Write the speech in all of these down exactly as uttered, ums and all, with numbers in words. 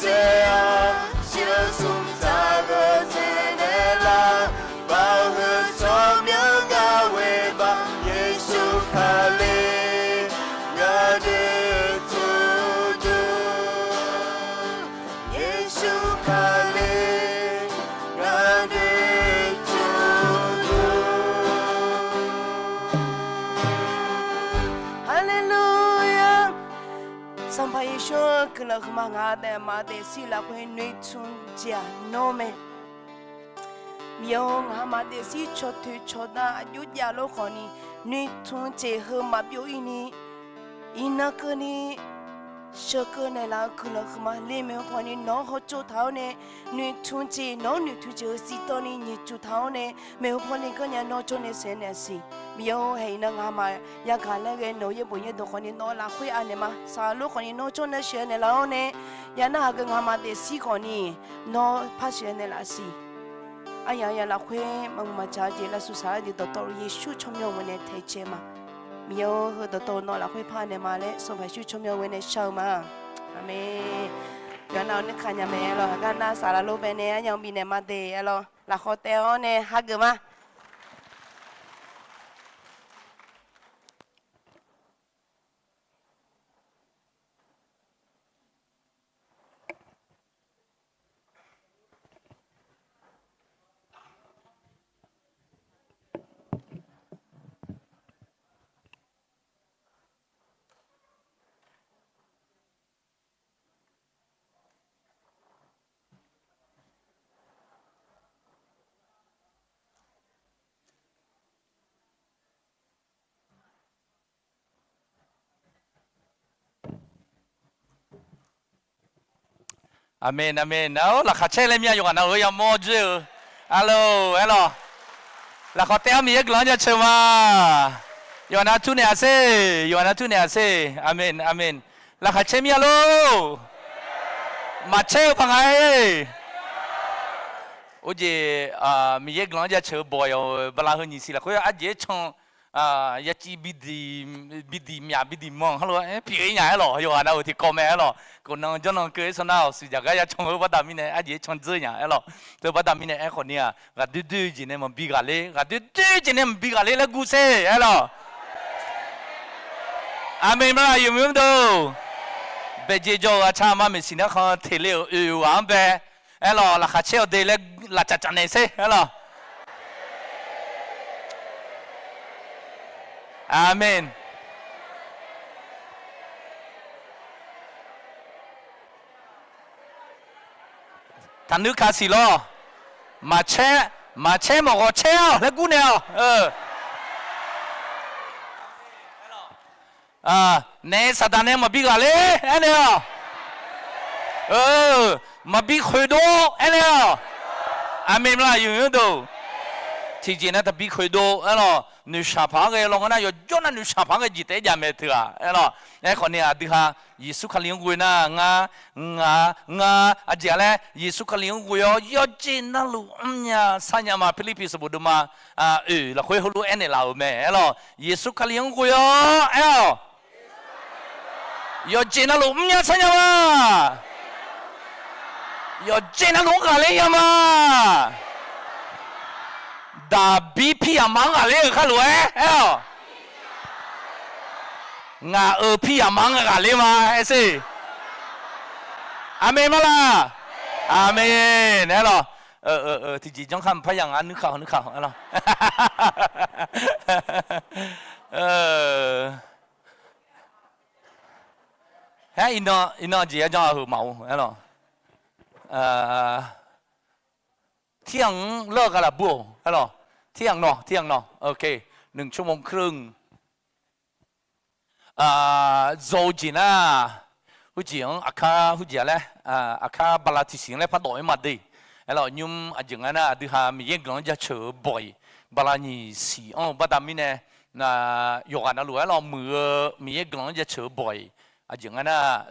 tsaev-awr, shir-eu smq taq-eu jeq naeqlaf, baoq heu tsawrmyanr gar ghoe baf, Yeqsur Kali ngar noeqtmq dur. Yeqsur Kali ngar noeqtmq dur. Haleluya! Sanqpaq Yeqsur-anr guiqlanq huiqma, ngaq daef maqdaef shir lafkhoer noeqtmq jeq-aq nawr mae. Miqyaer-or, ngaq maqdaef shir cawq toeq cawq dav aqjox jav lof khawfni, noeqtmq jeq heu maqbyov ir ni, iqnan keuvni sheuqkeuv naeqlaf-eu guiqlanq huiqma le maeq-eu khawfni, nawq-anr hawtsov taq-awr nae noeqtmq jeq, nawq-anr noeqtmq jeq-eu shirdan ni nyiq tsuq taq-awr nae, maeqhu paw ni ganrnya nawr jawr nae sheuq-eu naeq-a siq. Miqyaer-or, haeq iqnan ngaq maf yagaq laer ghae nawq-eu yaerbof yaerdawq khawfni nawq-eu lafkhoer anaeq ma. Saqlaq lof khawfni nawr jawr nae sheuq-eu naeqlaf-awr nae, yanar haq geu ngaq maf daef shir khawfni nawr par sheuq-eu naeqlaf siq. Aryaq yaq lafkhoer maqmuiq maqjaq-eu jeq lavsur saq-aer deuq dawqtawvluf Yeqsur tsawrmyanr-eu nae taecaev ma. Miqyaer-or, heu dawqtawvluf nawq lafkhoer par naeq ma laer Sanqpaq Yeqsur tsawrmyanr-eu nae shar-eu ma. Aqmeq. Yawqha nav-awq nuikaq nya mae aerlawq, haqgar nav saqlaq lof bae nae aryanq bifnaeq ma de aerlawq, lafkhawf taev-awr nae hageuf ma. Aqmeq, aqmeq. Nar-awr laqkhaq caer laer mir-a, yawqghaq nav-euq yamawr dzoer-eu. Arlawr, aerlawq. Laqkhaq taev-awr Miqyaer guiqlanq-anr jaceuq ma. Yawqghaq nav turnaeq-a sher, yawqghaq nav turnaeq-a sher. Aqmeq, aqmeq. Laqkhaq caer mir-a lor. Maqcaer-eu paq nga-e. Or jeq, Miqyaer guiqlanq-anr jaceuq-eu bawq-iq-awq, bala heu nyiq siq lafkhoer arjeq-aer can, yaciv bidiq myaq bidiq manq harlof-aer pyeuf-ir nya aerlawq, yawqghaq nav-euq tiqkawv mae aerlawq. Khofnan janrnan keuv-ir sawr nar-awq, siqjaq gar ya can-eu baqda mirnae arjeq-aer can dzeur nya aerlawq. Teu baqda mirnae aerkhawf ni-aq, ghaqdoer doer-eu jeq nae maqbi ghaqler, ghaqdoer doer-eu jeq nae maqbi ghaqler laer gur sher aerlawq. Aqmeq ma laf, yawmuiq mr deuq. Baejeq jawr-euq aqcaq ma maeqsiq narkhan teq le-euq oeq ghaq-anr bae aerlawq, laqkhaq caer-awq de laer lafcaf caf naeq sher aerlawq. Aqmeq. Taqnuir ka siq lawr. Maqcaer, maqcaer maqghawq caer-awq laer gurnaeq-awq. Naef saqdaq nae maqbi ghaqler aernaeq-awq. Maqbi khoeqdov aernaeq-awq. Aqmeq ma laf, yawmuiq mr deuq. Tiqjeq nar taqbi khoeqdov aerlawq. Noeqshaq paq-aer ghae lawngar nar, yawqjawr nar noeqshaq paq-aer ghae jeq taef-aer jav maeq teughaq aerlawq. Aerkhawf ni aqdui ha Yeqsur Kali-anr ghoe nar, ngar, ngaq, ngar aqjeq-a laer Yeqsur Kali-anr ghoe-awr yawqjeq navluf mrnya sharnya ma. Pirlirpiq sanqbof deuvma oeq lafkhoer heulof-aer aernaeq laf-euq mae aerlawq. Yeqsur Kali-anr ghoe-awr aer-awq. Yawqjeq navluf mrnya sharnya ma. Yawqjeq navluf-anr ghaqler nya ma. Daqbir piryaq ma-anr ghaqler-euq kharlof-aer aer-awq. Ngaq-euq piryaq ma-anr ghaqler ma aer sher. Aqmeq ma laf. Aqmeq. Aerlawq. Tiqjeq janr khar maqpar yaq nga, nuikaq nuikaq aerlawq. Aer, iqnan jeq yajanr-a heu maqor aerlawq. Tirghaq-anr lawr-eu gha laf bur-awq aerlawq. Tirghaq nawq, tirghaq nawq. หนึ่งชั่วโมงครึ่ง Zaw-eu jeq nar, heujeq-anr aqkar heujeq-a laer, aqkar bala tiqsiq-anr laer pardawq-aer ma de. Aerlawq, nymr aqjeq nga nar, aqdui ha Miqyaer guiqlanq-anr jaceuq-eu bawq-iq bala nyiq siq anr-eu baqda mirnae, yawqghaq navluf aerlawq, muiq-eu Miqyaer guiqlanq-anr jaceuq-eu bawq-iq, aqjeq nga nar,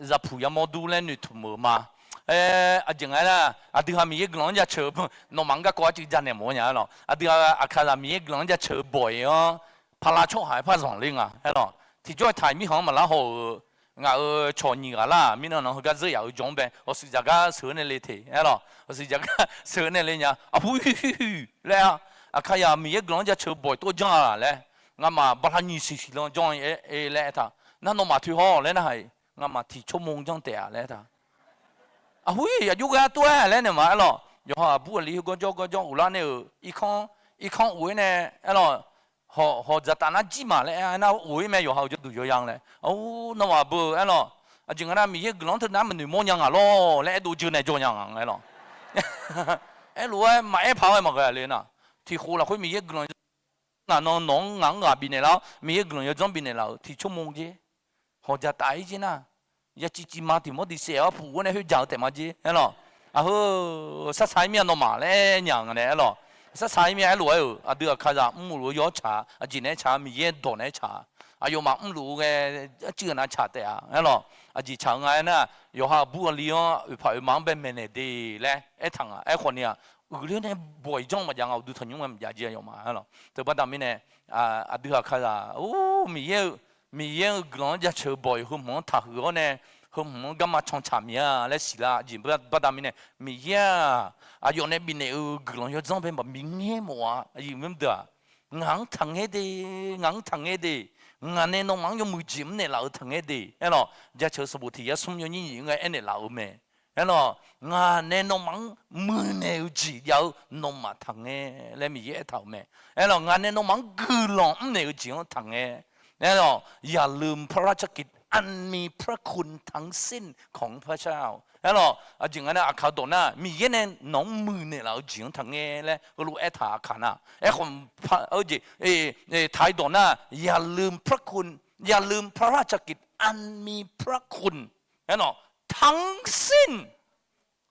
zapuq yamawr dur laer noeqtmq-euq ma. Aer, aqjeq nga nar, aqdui ha Miqyaer guiqlanq-anr jaceuq-eu nawmaf-anr garkawv arcuiv janaeq mawf-eu nya aerlawq. Aqdui ha aqkaqzaq Miqyaer guiqlanq-anr jaceuq-eu bawq-iq-anr, pala tsawrhaq-aer par zanqler nga aerlawq. Tiqjawr-iq taq-iq mirkhanq-anr maqlar haw-euq Ngaq-euq cawq nyiq ghaq lar mirnan nan heugar zeur yaf-euq jawr-anr bae, hawshuif dzaq gar sheuq-eu nae le te aer lawq. Hawshuif dzaq gar sheuq-eu nae le nya, aqhuiq huiq huiq laer-a. Aqkaqzaq Miqyaer guiqlanq-anr jaceuq bawq-iq tov janr-a laer, ngamaf bala nyiq siq siq lan janr-e laer aertaq. Nar nawmaf toeq haw laer narhaq-iq, ngamaf tiq tsawrmawr janr taef-a laer aertaq. Aqhuiq aqjox ghae-a tov-aer laer naeq ma aer lawq. Yawqha aqbur aqli heu gawrjawr gawrjawr of lar nae-euq irkanr, irkanr of-ir nae aer lawq. Hawq, hawq dzaqtaf nar jir maq laer aer nar of-ir mae, yawqha uqjawr duq yawya laer. Or, nawmaf beu aer lawq. Aqjeq nga nar Miqyaer guiqlanq-anr teunav maqnoeq mawrnya ngaq lawr laer aerdov jeuq nae jawrnya nga aer lawq. Aerlof-aer maqaer paq-aer maqghae le nar, tiq khof lafkhoer Miqyaer guiqlanq ngaq nan nawq-anr ngaq-anr ghaq bifnaeq lar-awr, Miqyaer guiqlanq yawdzanr bifnaeq laf-euq tiq tsawrmawr jer. Hawq dzaqtaf-ir jer nar, ya civ civ ma tiq mawr diq saef-awr puq ghawr nae khoerjaq-eu taef ma jer aer lawq. Aqheu, sarsaq-ir mir-a nawmaf laer nya nga nae aer lawq. Sarsaq-ir mir-a aerlof-aer-euq aqdui aqkaqzaq mrluf-eu yawr tsaq-a, aqjeq naeq-aer tsaq-a, Miqyaer dawq naer tsaq-a. Aqyawfmaf mrluf-eu ghae, arcuiv-eu nav tsaq taef-a aer lawq. Aqjeq tsaq-eu nga aernar, yawqha aqbur aqli-anr oeqpaq oeqma-anr bae maeqnaeq de laer aertaq nga. Aerkhawf ni-aq, uiqler nae bawq-iq janr maqjav nga, uqduq tanqnymr mae maqjav jeq aqyawfmaf aer lawq. Teubaqda mirnae, aqdui aqkaqzaq or Miqyaer-eu, Miqyaer-euq guiqlanq-anr jaceuq-eu bawq-iq heu hmq-anr taqhuiq-awr nae, heu hmq-anr garma cantsaq miq-a laer siqlar jeq baqda mirnae, Miqyaer-aq, aqyawf nae bifnaeq-eu guiqlanq yawdzanr bae maqbi ngaer mawf-a. Aqyuif mr deuq-aq, ngaq-anr taqngaer de, ngaq-anr taqngaer de, ngaq nae nawmaf-anr yawmuiq jeq mrnaeq laf-euq taqngaer de aer lawq. Jaceuq sanqbof tiq yar smr yawnyir nyiq-anr ghae aernaeq laf-euq mae. Aer lawq, ngaq nae nawmaf-anr muiqnaeq-eu jeq jav-eu nawmaf taqngaer laer Miqyaer aertaq-euq mae. Aer lawq, ngaq nae nawmaf-anr guiqlanq mrnaeq-eu jeq-anr taqngaer. Aer lawq, อย่าลืมพระราชกิจอันมีพระคุณทั้งสิ้นของพระเจ้า aer lawq. Aqjeq nga nar aqkaq dawq nar Miqyaer nae nawq-anr muiqnaeq laf-eu jeq-anr taqngaer laer heulof aertaq aqkaq nar. Aerkhawf, jeq, taq-iq dawq nar อย่าลืมพระคุณ อย่าลืมพระราชกิจอันมีพระคุณ aer lawq, ทั้งสิ้น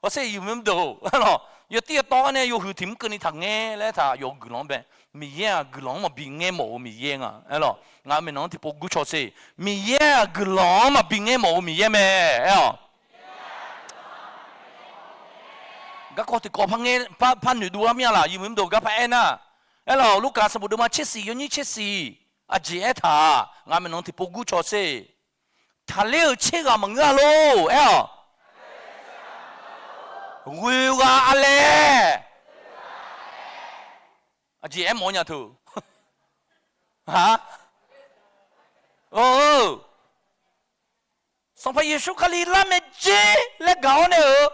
Hawsher yawmuiq mr deuq-or, aer lawq, yawtiv yawtawv-aer nae yawhuiq tiq mr keuvni taqngaer laer taq yawf guiqlanq-anr bae. Miqyaer-aq guiqlanq-anr maqbi ngaer mawf-eu Miqyaer nga aer lawq. Ngaq-euq maeqnan-anr tiqpov gurcaw sher. Miqyaer-aq guiqlanq-anr maqbi ngaer mawf-eu Miqyaer mae aer-awq. Garkawv tiqkawv par noeqdov-ar mir-a laf, yawmuiq mr deuq gar par aernar, aer lawq, Lurkaf sanqbof deuvma tsersiq yawnyir tsersiq, aqjeq aertaq-aq, ngaq-euq maeqnan tiqpov gurcaw sher. Taqler-euq tser ghaq maqngeur-a lor aer-awq. Ghoeq ghaq aqlaeq. Aqjeq aermawf-eu nya teu. Aq, Sanqpaq Yeqsur Kali lar mae jer laer gaq-awr nae-euq,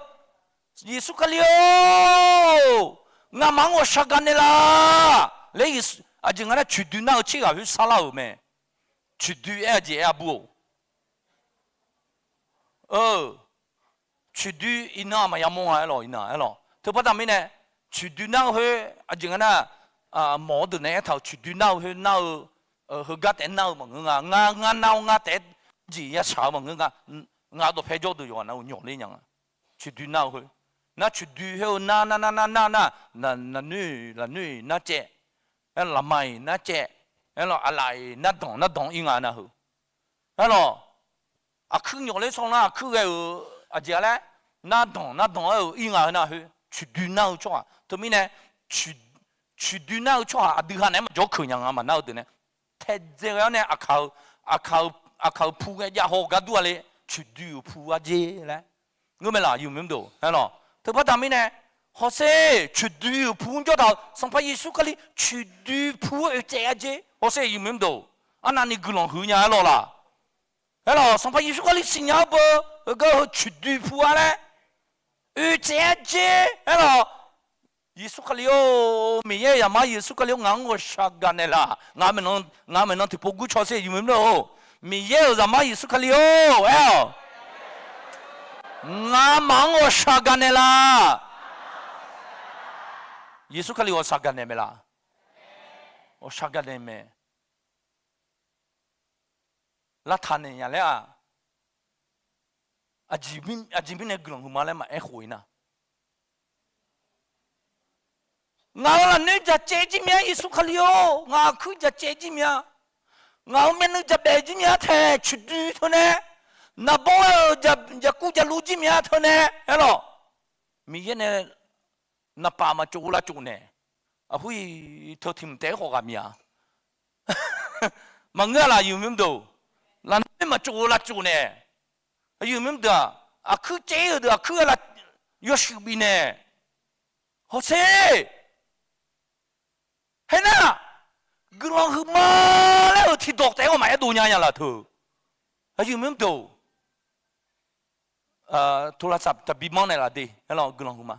Yeqsur Kali-or, ngamaf-anr ghawqshaq gaqnaeq laf laer, aqjeq nga nar coeqdoi nar-eu tser ghaq khoer sarlar-euq mae. Coeqdoi aer-eu jeq aer-a bur-or. Coeqdoi iqnan-aq maqya mawr nga aer lawq, iqnan aer lawq. Teubaqda mirnae, coeqdoi nar-eu khoer aqjeq nga nar, mawq-awr deuq nae aertaq-euq coeqdoi nar-eu khoer nar-eu, heugar taef-aer nar-eu maqngeur nga. Ngar, ngar nar-awr ngar taef-aer jeq yashaq-eu maqngeur nga. Ngaq-euq dawqpae jawr-eu deuq yawqghaq nar-eu nymq ler nya nga. Coeqdoi nar-eu khoer, nar coeqdoi khoer-eu nar nar nar nar nar nar, lafnoer-iq lafnoer-iq nar caev, laqma-iq nar caev, aer lawq, aqlaf-iq nar danq nar danq-ir nga nar heu. Aer lawq, aqkuir nyawf ler shawr nar aqkuir ghae-euq aqjeq-a laer, nar danq nar danq-aer-euq ir nga heu nar khoer, coeqdoi nar-eu tsawrhaq teumirnae, coeqdoi nar-eu tsawrhaq aqdui ha naeq-aer maqjawr keuq nya nga maqnar-eu deuq nae, taedzae ghae-awr nae aqkaq-euq, aqkaq-euq pu ghae jav haw-eu gar dur-a le, coeqdoi-euq pu-a jer laer. Ngeur mae laf, yawmuiq mr deuq aer lawq. Teubaqda mirnae, hawsher coeqdoi-euq pu-anr jawr taq-euq Sanqpaq Yeqsur Kali coeqdoi pu-anr oeqtsaev-a jer. Hawsher yawmuiq mr deuq, arnavni guiqlanq huiq nya aer lawq laq. Aer lawq, Sanqpaq Yeqsur Kali siqnya-eu beu, heugar heu coeqdoi pu-a laer oeqtsaev-a jer aer lawq. Yeqsur Kali-or, Miqyaer-euq Zaqmar Yeqsur Kali-or, ngaq-anr ghawqshaq gaqnaeq laf. Ngaq-euq maeqnan tiqpov gurcaw sher, yawmuiq mr deuq-or, Miqyaer-euq Zaqmar Yeqsur Kali-or aer-awq. Ngamaf-anr ghawqshaq gaqnaeq laf. Yeqsur Kali ghawqshaq gaqnaeq mae laf. Ghawqshaq gaqnaeq mae. Lavtaq naeq nya laer-aq, aqjeq mirnae guiqlanq huiqma laer maqaer khof-ir nar, ngaq-euq lafnoer dzaqcaev jir mya, Yeqsur Kali-or, ngaq-euq aqkuir dzaqcaev jir mya, ngaq-euq myavnuiv dzaqbaef jir mya taeq coeqdoi teunae, naqbawr-euq dzaqkuv dzaqluv jir mya teunae aer lawq. Miqyaer nae naqpaf maqtsov-eu lavtsov nae, aqhur-iq teu tiq mq taef-aer khawf ghaq mya. Maqngeur-a laf, yawmuiq mr deuq, lafnoer maqtsov-eu lavtsov nae, Aqyuif maqyur deuq-aq, aqkuir caev-eu deuq aqkuir-a la, yawshuif bifnaeq. Hawsher. Haernar, guiqlanq huiqma laer-euq tiqdawq taef-aer ghawqmaf aerdov nya nya laf teu. Aqyuif maqyur deuq, โทรศัพท์ taqbi manr naeqlaf de aerlawq, guiqlanq huiqma.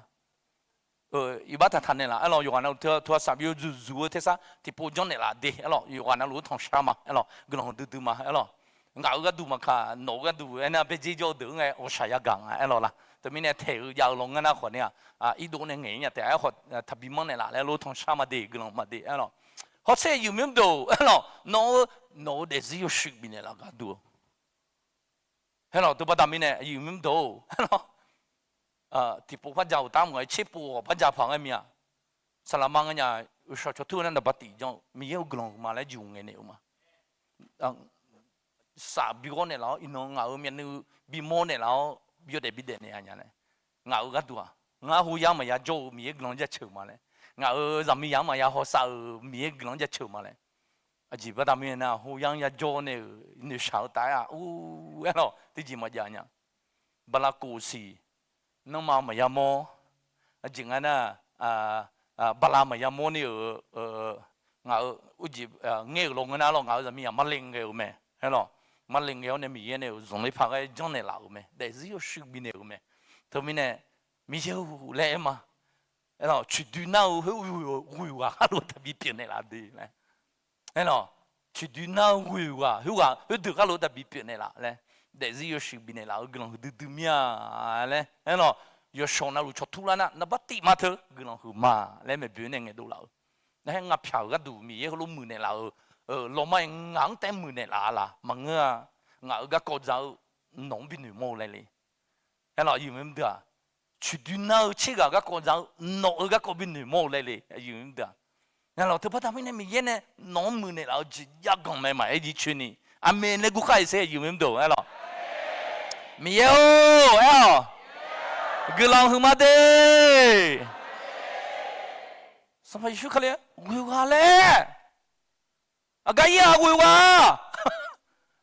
Iqbax taqtaq naeqlaf aerlawq, yawqghaq navluf โทรศัพท์ yawzuq zuq-eu tersar tiqpov janrnaeq laf de aerlawq, yawqghaq navluf-anr tanqshar ma aerlawq, guiqlanq duidui ma aerlawq. Ngaq-euq gharduq maqkaq, nawq-euq gharduq aernar, baerjer jawr-eu deuq-anr ngae ghawqshaq yagaq nga aerlawq la. Teumirnae taeq-eu jav-eu lawngan nar khawf ni-aq, irdov nae ngaeq-ir nya taef-aer khawf, taqbi manr naeqlaf laer lof tanqshar ma de, guiqlanq ma de aerlawq. Hawsher aqyuif maqyur deuq aerlawq, nawq-eu, nawq-eu daefzir yawshuif bifnaeq laf gharduq-eu Aerlawq, teubaqda mirnae aqyuif maqyur deuq-or, aerlawq, tiqpov par ja uqtar maqngeur, tserpov ghawq par ja paq-aer mir-a. Saqlaqma nganyaf, uqshawq cawqtur-eu nar naqba tif janr-eu Miqyaer-euq guiqlanq huiqma laer jeq ngaeq naeq-eu ma. Saf bi ghawr naeqlaf-awr, iqnan ngaq-euq myavnuiv bimawr naeqlaf-awr, yawdaef bidaef naeq-a nya laer, ngaq-euq gharduq-aq, ngar hoyar maqya jawr-eu Miqyaer guiqlanq jaceuq ma laer, ngaq-euq zaqmiqzaq-anr maqya hawsav-euq Miqyaer guiqlanq jaceuq ma laer, aqjeq baqda mirnae nar, hoyar-anr yajawr nae-euq noeqshaq-eu taf-aer-aq, or, aerlawq, tiqjeq maqjav nya. Bala kof siq, nanrma maqya mawr, aqjeq nga nar, bala maqya mawr ni-euq, ngaq-euq, ngaer-euq lawngan nar lawq, ngaq-euq zaqmiqzaq marle ngae-euq mae, aerlawq, marle ngae-awr nae Miqyaer nae-euq zanqler paq-aer janrnaeq laf-euq mae, daefzir yawshuif bifnaeq-euq mae. Teumirnae, Miqyaer-or laer aer ma. Aerlawq, coeqdoi nar-eu khoer ghoeq ghaq gharlof taqbi pyeufnaeq laf de laer. Aerlawq, coeqdoi nar-eu ghoeq ghaq khoerghaq khoerdeuq gharlof taqbi pyeufnaeq laf laer, daefzir yawshuif bifnaeq laf-euq guiqlanq huiqdui dui mir-a laer, aerlawq, yawshawq navluf cawqtur lar nar, naqba tif ma teu guiqlanq huiqma laer maeqboeq nae ngaeqdov laf-eu. Nar-aer ngaq pyaq-euq gharduq Miqyaer heulof muiqnaeq laf-eu, lawqma-iq ngaq-anr taef muiqnaeq laf-a laq maqngeur-a. Ngaq-euq garkawv dzaq-eu nawq-anr binoeq mawr-eu laer le. Aerlawq, aqyuif maqyur deuq-aq, coeqdoi nar-eu tserghaq garkawv dzaq-eu nawq-euq garkawv binoeq mawr-eu laer le, aqyuif maqyur deuq-aq. Aerlawq, teubaqda mirnae Miqyaer nae nawq-anr muiqnaeq laf-eu jeq jav ganq mae maqaer jircoeni, aqmeq laer gur khar-iq ser, aqyuif maqyur deuq-or, aerlawq. Miqyaer-or, aer-awq. Guiqlanq huiqma de. Sanqpaq Yeqsur Kali-aer ghoeq ghaq laer, aqgar ir-aq ghoeq ghaq-a.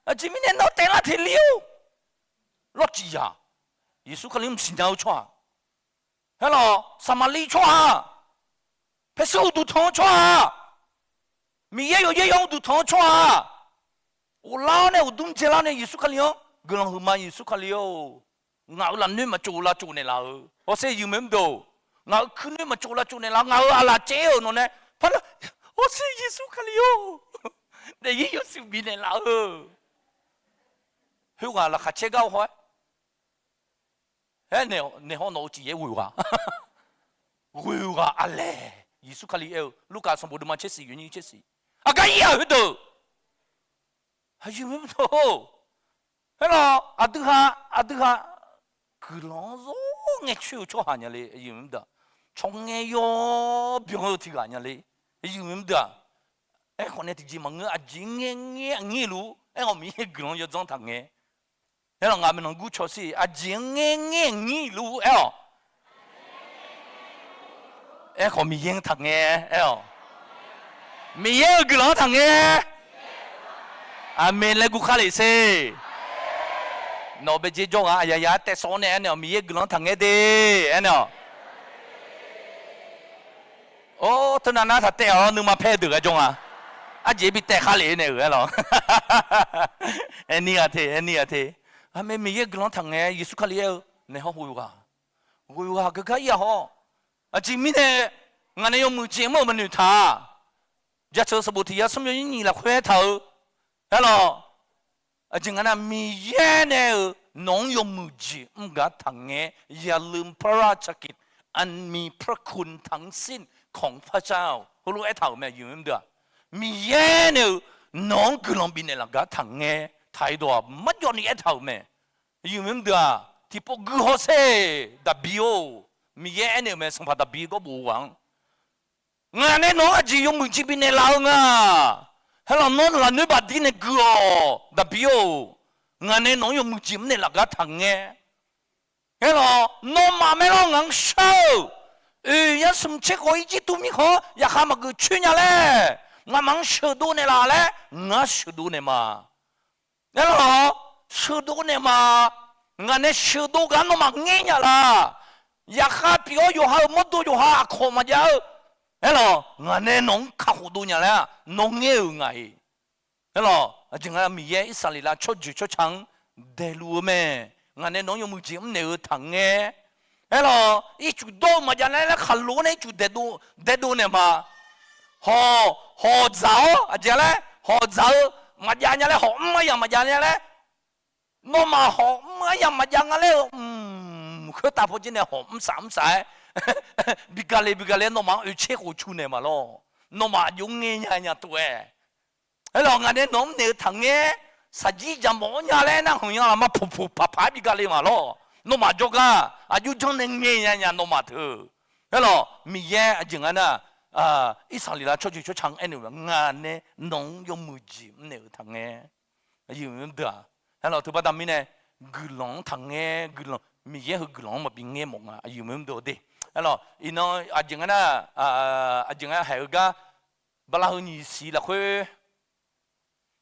Aqjeq mirnae nawr taef lar teq lir-or, lawrcif yaq, Yeqsur Kali-anr maqsiq nya-eu tsawrhaq, aerlawq, Saqmaqliv tsawrhaq, paershuir uqduq tanq-eu tsawrhaq, Miqyaer yawqyaer yaw-anr uqduq tanq-eu tsawrhaq, ghoflar-awr nae uqdmr dzaelar nae Yeqsur Kali-anr guiqlanq huiqma, Yeqsur Kali-or, ngaq-euq lafnoer maqtsov lavtsov naeqlaf-eu hawsher, aqyuif maqyur deuq, ngaq-euq kuirnoer maqtsov lavtsov naeqlaf, ngaq-euq aqlaf caev-euq nawq nae par lar, hawsher Yeqsur Kali-or, daefzir yawshuif bifnaeq laf-eu. Khoerghaq laqkhaq caer gar-eu haw-aer, aernaeq-awq, naeq haw nawq-euq cif yaer ghoeq ghaq, ghoeq ghaq aqlaeq Yeqsur Kali aer-eu, Lurkaf sanqbof deuvma tser siq yawnyir tser siq, aqgar ir-aq khoerdeuq. Aqyuif maqyur deuq-or, aerlawq, aqdui ha, aqdui ha guiqlanq-anr zawr ngae coer-eu tsawrhaq nya le, aqyuif maqyur deuq-aq, tsawrngae yawbyan-eu tiq ghaq nya le, aqyuif maqyur deuq-aq. Aerkhawf nae tiqjeq maqngeur, aqjeq ngae ngae aqnyir luf-ur, aerkhawf Miqyaer guiqlanq yawdzanr taqngae. Aerlawq, ngaq maeqnan gur cawsher, aqjeq-anr ngae ngae aqnyir luf-ur, aer-awq. Aerkhawf Miqyaer-anr taqngae, aer-awq. Miqyaer-euq guiqlanq-anr taqngae. Aqmeq laer gur khar lef sher. Nawq-euq baejer jawr ghaq aqyaf yaf-aer taef sawv-awr nae aernaeq-awq, Miqyaer guiqlanq-anr taqngae de, aernaeq-awq. Or, teunav nar taq taef-awq, nuima paer deuq ghae jawr nga. Aqjeq bi taef khar lef nae-euq aer lawq. Aerni ghaq te, aerni ghaq te. Aqmeq Miqyaer guiqlanq-anr taqngae, Yeqsur Kali aer-eu, naeq haw ghoeq ghaq, ghoeq ghaq geugar ir-aq haw. Aqjeq mirnae ngaq nae yawmuiq jeq mr-euq maqnoeq taq-a. Jaceuq sanqbof tiq yar smr yawnyir nyiq lafkhoer aertaq-eu, aer lawq. Aqjeq ngaq nar Miqyaer nae-euq nawq-anr yawmuiq jeq mr gar taqngae, yaqleun parlar caqkiq aqmiq parkun taqsir kawq-anr par car-awq heulof aertaq-euq mae, aqyuif maqyur deuq-aq. Miqyaer nae-euq nawq-anr guiqlanq bifnaeq laf gar taqngae, taqi dawq-aq marjawvni aertaq-euq mae. Aqyuif maqyur deuq-aq, tiqpov guihaw sher, Daqbi-or. Miqyaer aernaeq-euq mae, sanqpaq Daqbi gawr bof-eu ghaq-anr. Ngaq nae nawq-anr aqjeq yawmuiq jeq bifnaeq laf-eu nga. Aer lawq, nawr lafnoer baqdir nae gui-awq, Daqbi-or. Ngaq nae nawq-anr yawmuiq jeq mrnaeq laf gar taqngae. Aer lawq, nawmaf maerlar ngaq-anr shar-euq, oeq yar smq tser khawf Irjirtuv mirkhanq-anr yaqkhav maqgeuf coer nya laer, ngamaf-anr sheuqdov naeqlaf laer, ngar sheuqdov naeq ma. Aer lawq, sheuqdov naeq ma. Ngaq nae sheuqdov gaq nawmaf ngaer nya laq. Yaqkhav pyeuf-awr yawqha-euq mawrdo yawqha aqkawq maqjav-eu. Aerlawq, ngaq nae nawq-anr kakhof dov nya laer nawr ngaer-euq ngaq-iq. Aerlawq, aqjeq nga Miqyaer Irsaqleqlav tsawrjeuq tsawrca-anr daeqluf-eu mae. Ngaq nae nawq-anr yawmuiq jeq mrnaeq-eu taqngaer. Aerlawq, ircuf dawr-eu maqjav nya laer khaqlo nae ircuf daeqdov naeq ma. Hawq, hawq dzaq-awr aqjeq laer hawq dzaq-eu maqjav nya laer, hawq mr aryamq maqjav nya laer, nawmaf hawq mr aryamq maqjav nga laer-eu, mq, khoertav pawjir nae hawq mrsaf mrsaf-aer bi gale bi gale nawmaf-anr oeqtser khof cu naeq ma lawr. Nawmaf aqjox ngaer nya nya tov-aer. Aerlawq, ngaq nae nawq-anr mrnaeq-eu taqngaer. Shaqjir jaqmawf-awr nya laer nar, hmq nya laf ma puq puq paq paq-aer bi gale ma lawr. Nawmaf jawrgar aqjox janr nae ngaer nya nya nawmaf teu. Aerlawq, Miqyaer aqjeq nga nar, Irsaqleqlav tsawrjeuq tsawrca-anr aernaeq-eu, ngaq nae nawq-anr yawmuiq jeq mrnaeq-eu taqngaer. Aqyuif mqdeuq-aq, aerlawq, teubaqda mirnae guiqlanq-anr taqngaer, guiqlanq, Miqyaer heu guiqlanq-anr maqbi ngaer mawf nga. Aqyuif mqdeuq de. Aerlawq, iqnan aqjeq nga nar, aqjeq nga haeq-eu gar, bala heu nyiq siq lafkhoer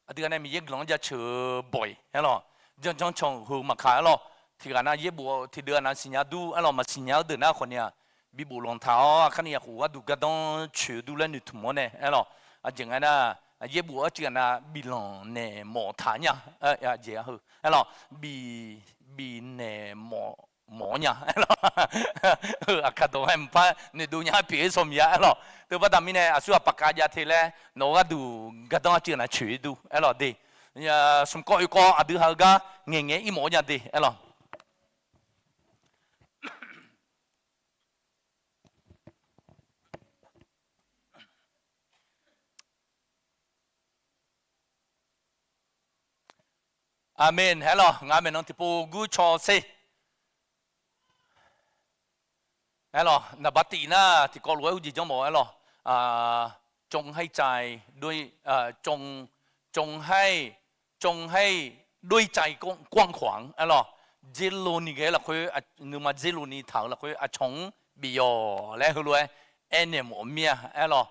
aqdui ghaq nae Miqyaer guiqlanq-anr jaceuq-eu bawq-iq aerlawq, janrjanr can-euq heu maqkaq aerlawq, tiqghaq nav yaerbof tiqdeuq-aq nav siqnya dur aerlawq, maqsiqnya-eu deuq nar khawf ni-aq, bi bof lanq taq-awr, aqkar ni yaqkhof gharduq gardanr coeq dur laer noeqtmq-awr nae aerlawq, aqjeq nga nar, yaerbof arcuiv ghaq nav biflanq naeq mawf taq nya, aqjeq heu aerlawq, bi, bifnaeq mawf mawf-awr nya aerlawq. Aqkar dawq-aer mqpar noeqdov nya pyeuf-ir sawq miq-a aerlawq. Teubaqda mirnae aqsur ghaq paqkav jav te laer nawq-eu gharduq gardanr arcuiv ghaq nav coeq-ir dur aerlawq de. Smq kawv oe kawv aqdui ha-eu gar ngaeqngaeq-ir mawf-awr nya de aerlawq. Aqmeq. Aerlawq, ngaq maeqnan tiqpov gurcaw sher. Aerlawq, naqbaq tif nar tiqkawv lof-aer urjeq janr mawf aerlawq, จงให้ใจด้วย จงให้ จงให้ด้วยใจกว้างขวาง aerlawq, dzerlov ni ghae-eu lafkhoer, nuima dzerlov ni taq-euq lafkhoer aqcawq-anr bif yawq laer heulof-aer aernaeq mawf mir-a aerlawq.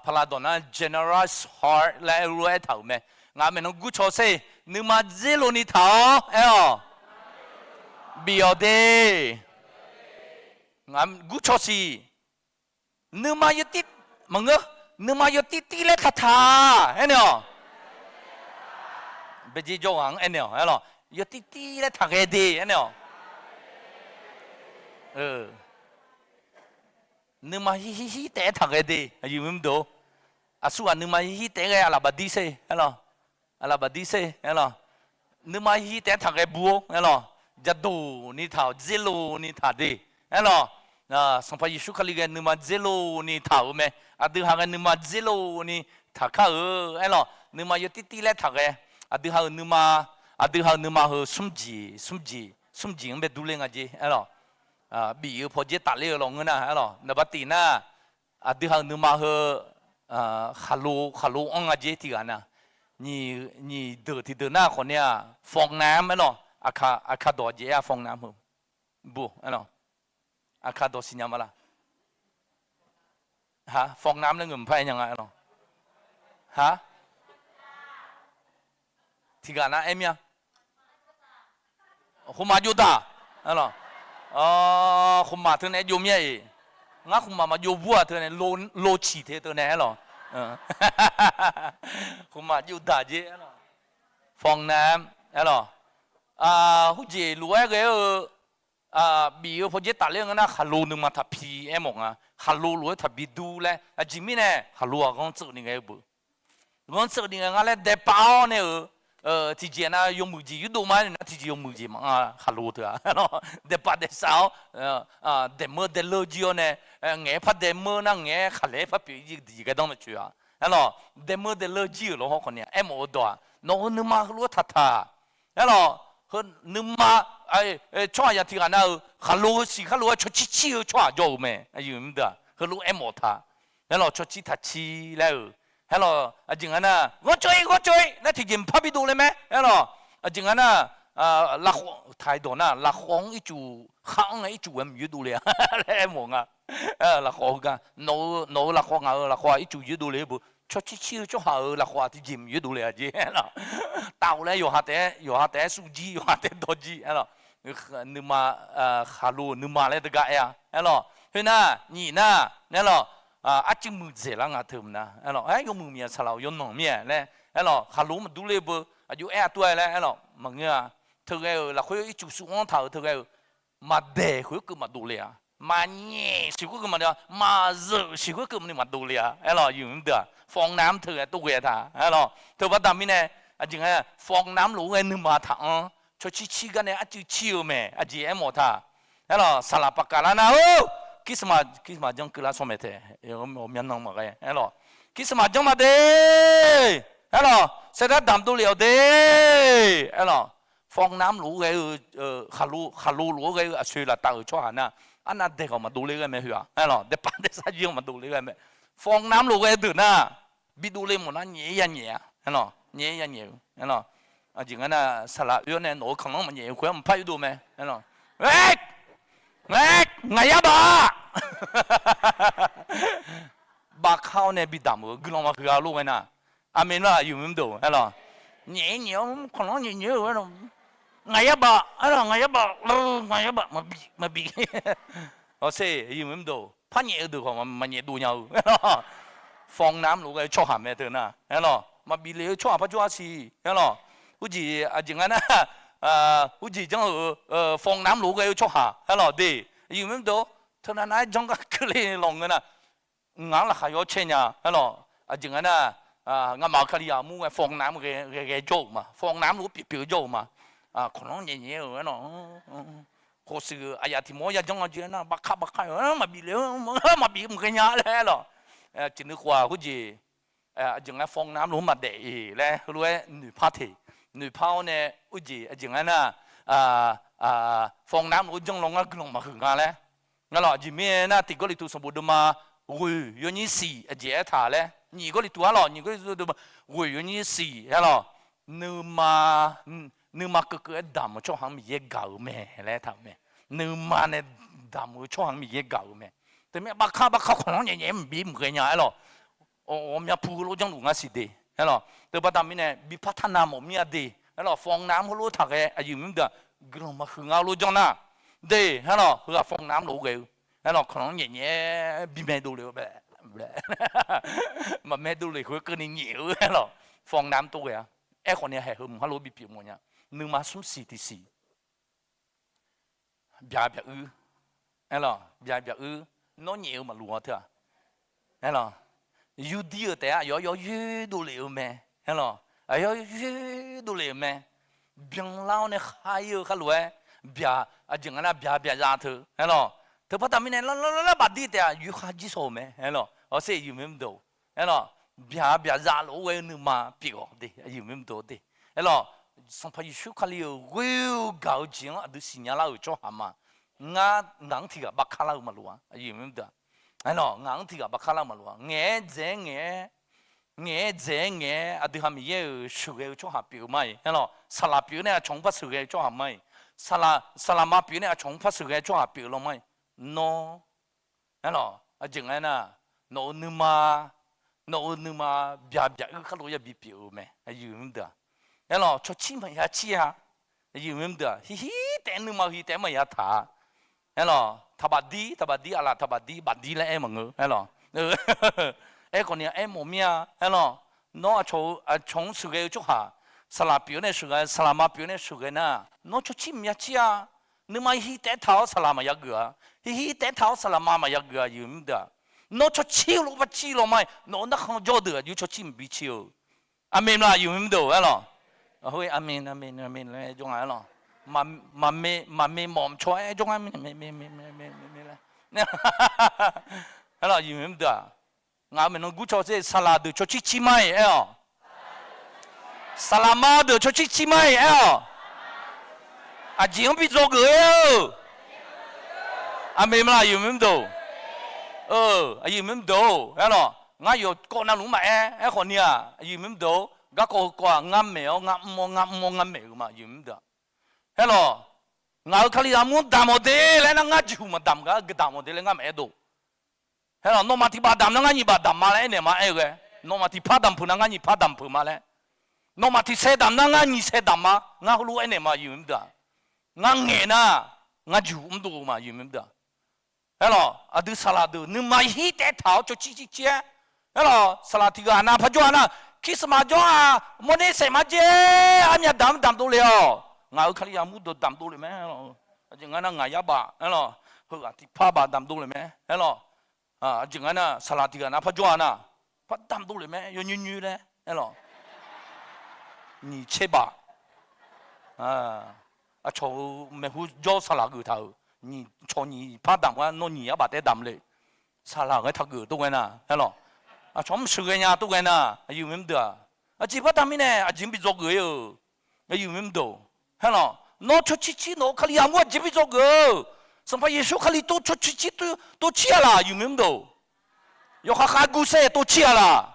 Paqlaq dawq nar generous heart laer heulof-aer aertaq-euq mae. Ngaq maeqnan gurcaw sher, nuima dzerlov ni taq-awr aer-awq, bif yawq de. Gurcaw siq, nuima yawtir, maqngeur, nuima yawtir tir laer taqtaq aernaeq-awq. Baejer jawr ghaq-anr aernaeq-awq aerlawq, yawtir tir laer taqghae de aernaeq-awq. Nuima hirhir taef-aer taqghae de, aqyuif mqdov. Aqsur ghaq nuima hirhir taef-aer ghae aqlaf bafdir sher aerlawq. Aqlaf bafdir sher aerlawq. Nuima hirhir taef-aer taqghae bu-or aerlawq. Jadoq ni taq-awq, dzerlov ni taq de aerlawq. Sanqpaq Yeqsur Kali ghae nuima dzerlov ni taq-euq mae. Aqdui ha ghae nuima dzerlov ni taqkar-eu aerlawq. Nuima yawtir tir laer taqghae. Aqdui ha-euq nuima, aqdui ha-euq nuima heu smr jeq, smr jeq, smr jeq-anr bae durler nga jer aerlawq. Bif-eu pawdzer tafler-eu lawr ngeur nar aerlawq, naqbaq tif nar, aqdui ha-euq nuima heu khaqlo khaqlo anr nga jer tiqghaq nar, nyiq deuq tiqdeuq nar khawf ni-aq, ฟองน้ำ aerlawq, aqkar dawq jeq-aer ฟองน้ำ heu bu aerlawq, aqkar dawq siqnya ma laq? ฟองน้ำ laer ngeur maqpar aer nya nga aerlawq. Ha, tiqghaq nar aer mir-a. Khofmaf jov daq aerlawq. Khofmaf teu nae aer jov mir-a iq. Ngar khofmaf maqjov bur-aq teu nae, lo ciq te teu nae aerlawq. Khofmaf jov daq jer aerlawq. ฟองน้ำ aerlawq. Heujeq lof-aer ghae-eu bif-eu pawdzer tafler-eu ngeur nar khaqlo nuima taqpi aer mawf nga. Khaqlo lof-aer taqbi dur laer aqjeq mirnae khaqlo-aq ghanrtseuf ni ghae-eu beu. Ghanrtseuf ni ghae nga laer daepav-awr nae-euq tiqjeq nar yawmuiq jeq yurdov ma-aer nar tiqjeq yawmuiq jeq maqanr-a khaqlo teu-aq. Daepav daesav-awr daeqmeur daeqleur jir-awr nae, ngaeq-aer par daeqmeur nar ngaeq-aer khaqlaeq-aer par pyeuf-ir jir tiqjeq gardanr maqtsoeq-a. Aerlawq, daeqmeur daeqleur jir-euq lawr hawr khawf ni-aq aer mawf-eu dawq-aq nawq-eu nuima heulof-aer taqtaq. Aerlawq, heu nuima tsawrhaq yaq tiqghaq nar-eu khaqlo heu siq khar lof-aer cawcir cir-eu tsawrhaq jawr-euq mae. Heulof-aer mawf taq. Aerlawq, cawcir taqcir laer-euq. Aerlawq, aqjeq nga nar, ghanrceuv-ir ghanrceuv-ir laer tiqjeq maqpar bidov le mae. Aerlawq, aqjeq nga nar, lafkhawf taq-aer dawq nar lafkhawf-anr ircuf khar-anr ngae ircuf ghae maqyurdov le-a laer aer mawf nga. Lafkhawf heugar nawq-eu lafkhawf ngaq-euq lafkhawf-aq ircuf yurdov le-eu beu. Cawcir cir-eu tsawrhaq-euq lafkhawf-aq tiqjeq maqyurdov le-a jeq aerlawq. Taf-awq laer yawqha taef-aer, yawqha taef-aer suvjir yawqha taef-aer dawrjir aerlawq. nuima, khaqlo nuima laer teugar aer-a. Aerlawq, khoernar, nyiq nar, aerlawq, arcuiv muiqdzaeq lar nga teu maqnar, aerlawq, aer yawmuiq miq-aq saqlaq-euq yawmanq mir-ae laer, aerlawq, khaqlo maqdur ler-eu beu aqjox aer-a tov-aer laer, aerlawq, maqngeur-a. Teughae-euq lafkhoer ircuf suf-anr taq-euq teughae-euq maqdaeq khoerkeuv maqdov le-a. Maqnyaef siq khoerkeuv maqdov-a, maqzeuq siq khoerkeuv maqni maqdov le-a. Aerlawq, yawmuiq mr deuq-aq, ฟองน้ำ teughae tov ghae-a taq. Aerlawq, teubaqda mirnae, aqjeq nga ฟองน้ำ lof-aer ghae nuima taq-anr cawcir cir gar nae arcuiv cir-eu mae, aqjeq aermawf taq. Aerlawq, saqlaq paqkaq lar nar-or, kirsmaf, kirsmaf janr keuvlar shawr mae tae, ghawqmya nan maqghae. Aerlawq, kirsmaf janr maqde. Aerlawq, saerdar damq dovlef-awq de. Aerlawq, ฟองน้ำ lof-aer ghae-eu, khaqlo, khaqlo lof-aer ghae-eu aqsoeq laftav-euq tsawrhaq nar, arnav daeq khawf maqdov ler ghae mae. Heu-aq, aerlawq, daefpar daefsar jir-anr maqdov ler ghae mae. ฟองน้ำ lof-aer ghae deuq nar, bidov le mawf nar nyaef-aer ya nyaef-a. Aerlawq, nyaef-aer ya nyaef-eu. Aerlawq, aqjeq nga nar, saqlaq oe-awr nae nawq-euq kanqlanr maqnyaef-eu khoer-anr maqpar yurdov mae. Aerlawq, aer, aer, ngaq yar baf-a. Bavkar-awr nae bidamq-euq guiqlanq maqhuiq-a lof ghae nar. Aqmeq nar, aqyuif mr deuq, aerlawq, nyaef-aer nyaef-awr kanqlanr nyaef nyaef-eu-aer, ngaq yar baf, aerlawq, ngaq yar baf, ngaq yar baf, maqbif, maqbif. Awqser, aqyuif mr deuq, par nyaef-eu deuq khawf maqnyaef dov nya-eu. ฟองน้ำ lof-aer ghae-eu tsawrhaq mae teu nar, aerlawq, maqbif lef-eu tsawrhaq par jawr-a siq, aerlawq, urjeq aqjeq nga nar, urjeq janr-euq, ฟองน้ำ lof-aer ghae-eu tsawrhaq, aerlawq, de, aqyuif mr deuq, teunav nav-aer janr gar keuvle lawq ngeur nar, ngaq-anr laqkhaq yaw caer nya, aerlawq, aqjeq nga nar, ngamaf-euq Kalizaq mur ghae ฟองน้ำ ghae ghae jawr-euq ma, ฟองน้ำ lof-aer pyeuf pyeuf-eu jawr-euq ma, kanqlanr nyaef nyaef-eu aerlawq, khawf shuif-euq aqyaf tiq mawr ya janr nga jeq nar, bavkar bavkar-eu maqbif le, maqbif maqghae nya laer aerlawq, ciqnui khof-aq khoerjeq, aqjeq nga ฟองน้ำ lof-aer maqdaef-iq laer heulof-aer noeqpar teq, noeqpar-awr nae, urjeq aqjeq nga nar, ฟองน้ำ lof-aer janr law ngar guiqlanq maqhuiq nga laer. Ngar lawq, aqjeq mirnae nar, tiq Gawrliqtu sanqbof deuvma ghoeq yawnyir siq aqjeq aertaq laer, nyiq Gawrliqtu arlawq, nyiq Gawrliqtu deuvma ghoeq yawnyir siq aerlawq, nuima, nuima keuvkeuv-aer damq-eu tsawrhaq-anr Miqyaer gaq-euq mae laer aertaq-euq mae. Nuima nae damq-eu tsawrhaq-anr Miqyaer gaq-euq mae. Teumirnae bavkar bavkar kanqlanr nyaef nyaef-aer maqbif maqghae nya aerlawq, ghawqmya pu heulof janrluf nga siq de aerlawq. Teubaqda mirnae bipar tar navmawf mir-a de aerlawq, ฟองน้ำ heulof taqghae aqyuif mr deuq-aq, guiqlanq maqhuiq nga lof janr nar, de aerlawq, heu-aq ฟองน้ำ lof-aer ghae-eu aerlawq, kanqlanr nyaef nyaef-aer bimae dovle-eu bae, maqmae dovle khoerkeuvni nyaef-eu aerlawq, ฟองน้ำ tov ghae-a. Aerkhawf ni haeq heu mq harlof-aer bipyeuf mawf nya. Nuima smr siq tiq siq byaq byaq uir, aerlawq, byaq byaq uir, nawr nyaef-eu maqloq-a teu-aq, aerlawq, yurdir-euq taef-aer aqyawf yawyoer dovlef-eu mae, aerlawq, aqyawf yawyoer dovlef-euq mae. Byanlar-awr nae khar ir-eu kharlof-aer, byaq aqjeq nga nar byaq byaqza teu aerlawq, teubaqda mirnae lar lar lar lar baqdir taef-aq yurkhar jir shaw-euq mae aerlawq, awqser aqyuif mr deuq, aerlawq, byaq byaqza lof-aer ghae-eu nuima pyeuf-awq de aqyuif mr deuq de, aerlawq, Sanqpaq Yeqsur Kali-euq ghoer-eu gaq-eu jeq-anr aqdui siqnya lar-euq tsawrhaq ma. Ngar ngaq-anr tiq ghaq bavkar lar-eu maqloq-a aqyuif mr deuq-aq, aerlawq, ngaq-anr tiq ghaq bavkar lar-eu maqloq-a. Ngaeq-aer dzaeq-aer ngaeq-aer, ngaeq-aer dzaeq-aer ngaeq-aer aqdui ha Miqyaer-euq sheuqghae-eu tsawrhaq pyeuf-eu ma-iq aerlawq, saqlaq pyeuf-eu nae aqcawq-anr par sheuqghae-eu tsawrhaq ma-iq, saqlaq, saqlaqma pyeuf-eu nae aqcawq-anr par sheuqghae-eu tsawrhaq pyeuf-eu lanr ma-iq, nawr, aerlawq, aqjeq nga aernar, nawq-euq nuima, nawq-euq nuima byaq byaq uir kharlof-aer yabi pyeuf-eu mae aqyuif mr deuq-aq, aerlawq, cawcir maqya cir-a, aqyuif mr deuq-aq, hirhir taef-aer nuima hi taef-aer maqya taq-a, aerlawq, taqbaqdir taqbaqdir aqlaf taqbaqdir baqdir laer aer maqngeur aerlawq, aerkhawf ni aermawf mir-a aerlawq, nawr aqcawq-eu, aqcawq-anr sheuqghae-eu tsawrhaq, saqlaq pyeuf-eu nae sheuqghae, saqlaqma pyeuf-eu nae sheuqghae nar, nawr cawcir maqya cir-a. Nuima hi taef-aer taq-awr saqlaq maqya geuf-a. Hirhir taef-aer taq-awr saqlaqma maqya geuf-a aqyuif mr deuq-aq, nawr cawcir-eu lof par cir law ma-iq, nawq-euq narkhan jawr-eu deuq aqjox cawcir maqbi cir-eu. Aqmeq maqlaq aqyuif mr deuq aerlawq, aqmeq aqmeq aqmeq laer jawr nga aerlawq, maqmae maqmae mawf caw-aer jawr nga, aerlawq, aqyuif mr deuq-aq, ngaq-euq maeqnan gurcaw sher, saqlaq deuq cawcir cir ma-iq aer-awq. Saqlaqma deuq cawcir cir ma-iq aer-awq. Aqjeq-anr bi dzawgeuf-aer-eu. Aqmeq maqlaq aqyuif mr deuq, aqyuif mr deuq-or aerlawq, ngar yawqkawv navluf-anr maqaer, aerkhawf ni-aq aqyuif mr deuq-or, garkawv heukawv-aq ngar maeq-awr ngar mr-awr ngar mr-awr ngar maeq-euq ma aqyuif mr deuq-aq, aerlawq, ngaq-euq Kalizaq mur-anr damq-awq de laer nar, ngar jeqhuq maqdamq gar geudamq-awq de laer ngar maqaer dov. Aerlawq, nawmaf tiq baf damq nar ngar nyiq baf damq ma laer aernaeq ma aer-eu ghae, nawmaf tiq par damq peuq nar ngar nyiq par damq peuq ma laer, nawmaf tiq sae damq nar ngar nyiq sae damq ma, ngar heulof aernaeq ma aqyuif mr deuq-aq. Ngar ngaeq nar, ngar juq mrdov-eu ma, aqyuif maqdeuq-aq. Aerlawq, aqdui saqlaq deuq nuima hir taev taq-awr cawqcir circir-aer, aerlawq, saqlaq tiq ghaq nav parjawr-a nar, Christmas jawr-aq, mawrner saef mar dzer, armyav damq damq dovle-awq. Ngaq-euq Kalizaq mur deuq damq dovle mae. Aqjeq nga nar ngaq yar baf, aerlawq, heughaq tiqpar baf damq dovle mae, aerlawq. Aqjeq nga nar saqlaq tiq ghaq nav parjawr-a nar, par damq dovle mae, yawnyoer nyoer laer, aerlawq. Nyiq tser baf. Aqcawq-euq maeqhu jawr saqlaq geuf taq-euq, nyiq cawq nyiq par damq gar nawr nyiq yar baf taef damq le. Saqlaq ngae taqgeuf tov ngae nar, aerlawq. Aqcawq mr sheuqghae nya tov ngae nar, aqyuif maqdeuq-aq. Aqjeq baqda mirnae aqjeq bi dzawgeuf-ir-eu, aqyuif maqdeuq. Aerlawq, nawr cawqcir cir nawq-euq Kalizaq mur aqjeq bi dzawgeuf-eu. Sanqpaq Yeqsur Kali tov cawqcir cir tov cir-a laq, aqyuif maqdeuq. Yawkhav khav guvsaer tov cir-a laq.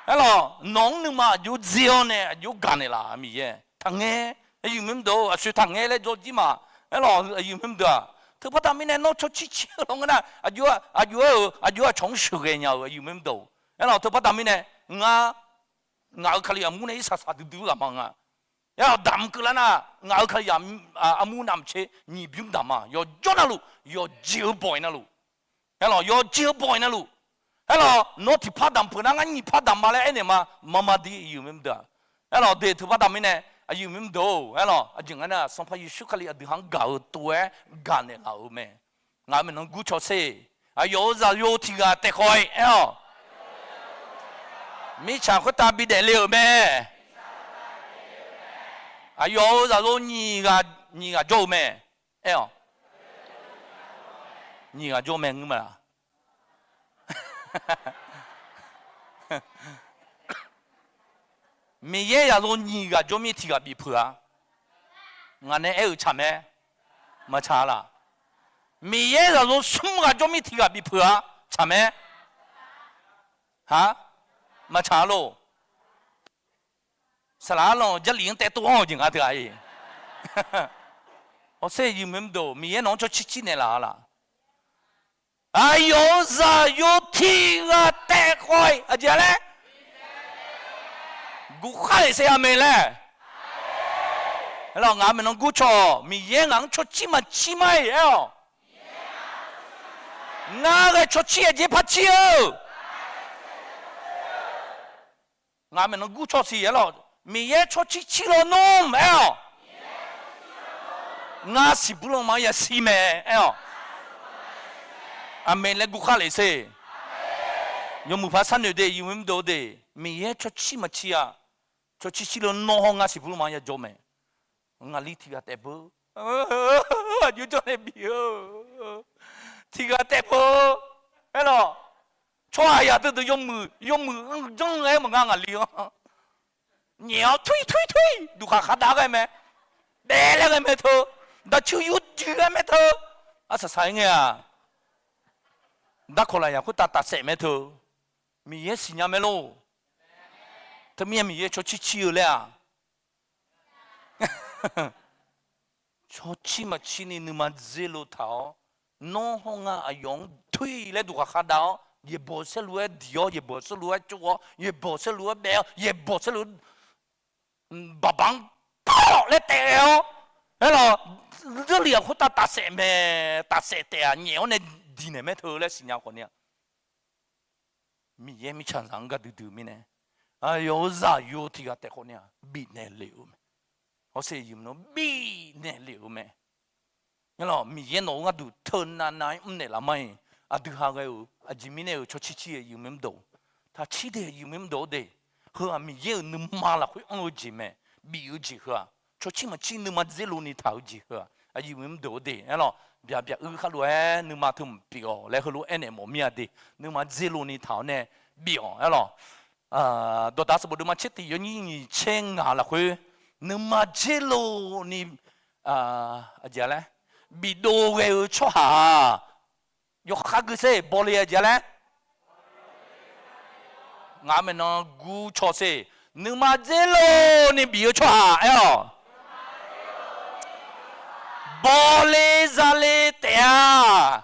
Aerlawq, nawq-anr nuima aqjox dzer-awr nae aqjox gaqnaeq laf Miqyaer taqngae. Aqyuif maqdeuq, aqshoe taqngae laer dzawjir ma. Aerlawq, aqyuif maqdeuq-aq, teubaqda mirnae nawr cawqcir cir-eu lawngae nar, aqjox-aer, aqjox-aer, aqjox-aer aqcawq-anr sheuqghae nya-eu, aqyuif maqdeuq. Aerlawq, teubaqda mirnae, ngar, ngaq-euq Kalizaq mur nae irsaq saq duidui-eu ghaq ma nga. Aerlawq, damq keuvlar nar, ngaq-euq Kalizaq armur navmaqtser nyiq bymr damq ma. Yawqjawr navluf, yawqjeq-eu bawq-iq navluf. Aerlawq, yawqjeq-eu bawq-iq navluf. Aerlawq, nawr tiqpar damq peuq nar ngar nyiq par damq ma laer aernaeq ma, mama dir aqyuif maqdeuq-aq. Aerlawq, de teubaqda mirnae, aqyuif maqdeuq-or, aerlawq, aqjeq nga nar Sanqpaq Yeqsur Kali aqdui ha-anr gaq-eu tov-aer gaqnaeq laf-euq mae. Ngaq-euq maeqnan gurcaw sher. Aqyawf-euq zaqyo tiq ghaq taef khawf-iq aer-awq. Mirtsaq khoertav bidaef le-euq mae. Aqyawf-euq zaqyo nyiq ghaq, nyiq ghaq jawr-eu mae. Aer-awq. Nyiq ghaq jawr mae ngeur ma laq? Miqyaer zaqyo nyiq ghaq jawr mir tiq ghaq bif peuq-a. Ngaq nae aer-euq tsaq mae. Maqtsaq-a laq? Miqyaer zaqyo smr ghaq jawr mir tiq ghaq bif peuq-a. Tsaq mae. Ha? Maqtsaq-a lor. Saqlaq arlanq Jarlif-anr taev tov-anr-eu jeq nga teu-a-iq. Hawsher aqyuif maqdeuq, Miqyaer nawq-anr cawqcir cir naeqlaf-a laq? Aqyawf-euq zaqyo tiq ghaq taef khawf-iq aqjeq-a laer guvkhar lef sher-a mae laer. Aerlawq, ngaq-euq maeqnan gurcaw-awq. Miqyaer ngaq-anr cawqcir maqcir ma-iq aer-awq. Ngar ghae cawqcir aqjeq par cir-eu. Ngaq maeqnan gurcaw siq aerlawq. Miqyaer cawqcir cir lawnmr aer-awq. Ngar siqbuir lanma yasiq mae aer-awq. Aqmeq laer guvkhar lef sher. Yawmuiq paq sharnoeq de, yawmuiq mr deuq de. Miqyaer cawqcir maqcir-a. Cawqcir cir lawnmr hawr ngar siqbuir lanma yajawr mae. Ngaqli tiq ghaq taef beu. Aqjox jawr nae bif-eu. Tiq ghaq taef beu. Aerlawq, tsawrhaqzaq teudeuq yawmuiq, yawmuiq janr-aer maqnga ngaqli-anr. Nyaef-awr toer toer toer duqkhaq khar dav ghae mae. Baef laer ghae mae teu. Daqcur yur juiq ghae mae teu. Arsaq saq-aer ngae-aq, darkawq lafyaq khoertav tafsaef mae teu. Miqyaer siqnya mae lor. Teumirnae Miqyaer cawqcir cir-eu laer-aq, cawqcir maqcir ni nuima dzer lo taq-awr, nawr hawr ngar aqyawf-anr toer laer duqkhaq khar dav-awr, yaeqbawq saerlu-aer diq-awr, yaeqbawq saerlu-aer tsov-awr, yaeqbawq saerlu-aer baef-awr, yaeqbawq saerlu baqbaq-anr tawq laer taef-awr, aerlawq, Jarlif-aq khoertav tafsaef mae, tafsaef taef-aq nyaef-awr nae diqnaeq mae teu laer siqnya khawf ni-a. Miqyaer mirtsaqzaq-anr gaqdui dui-eu mirnae, aqyawf-euq zaqyo tiq ghaq taef khawf ni-aq bifnaeq lef-eu mae. Hawsher yumq nawr bifnaeq lef-eu mae. Aerlawq, Miqyaer nawq-eu gharduq teunav nav-aer mrnaeq laf mar-iq, aqdui ha ghae-euq aqjeq mirnae-euq cawqcir cir-eu yumq mr dawq, taqcir de yumq mr dawq-eu de. Heu-aq Miqyaer-euq nuima lafkhoer anr-eu jeq mae. Bif-eu jeq heu-aq, cawqcir maqcir nuima dzer lo ni taq-eu jeq heu-aq, aqyuif mr dawq-eu de. Aerlawq, byaq byaq uir kharlof-aer nuima teu maqpyeuf-awq laer heulof-aer aernaeq mawf mir-a de. Nuima dzer lo ni taq-awr nae bif-awq. Aerlawq, Dawqdaq sanqbof deuvma tser tiq yawnyir nyiq tser ngaq lafkhoer, nuima dzer lo ni, aqjeq laer, bifdov ghae-eu tsawrhaq-aq, yawkhav gui sher bawle aqjeq laer. Ngaq maeqnan gurcaw sher. Nuima dzer lo ni bif-eu tsawrhaq aer-awq, bawle zale taef-a.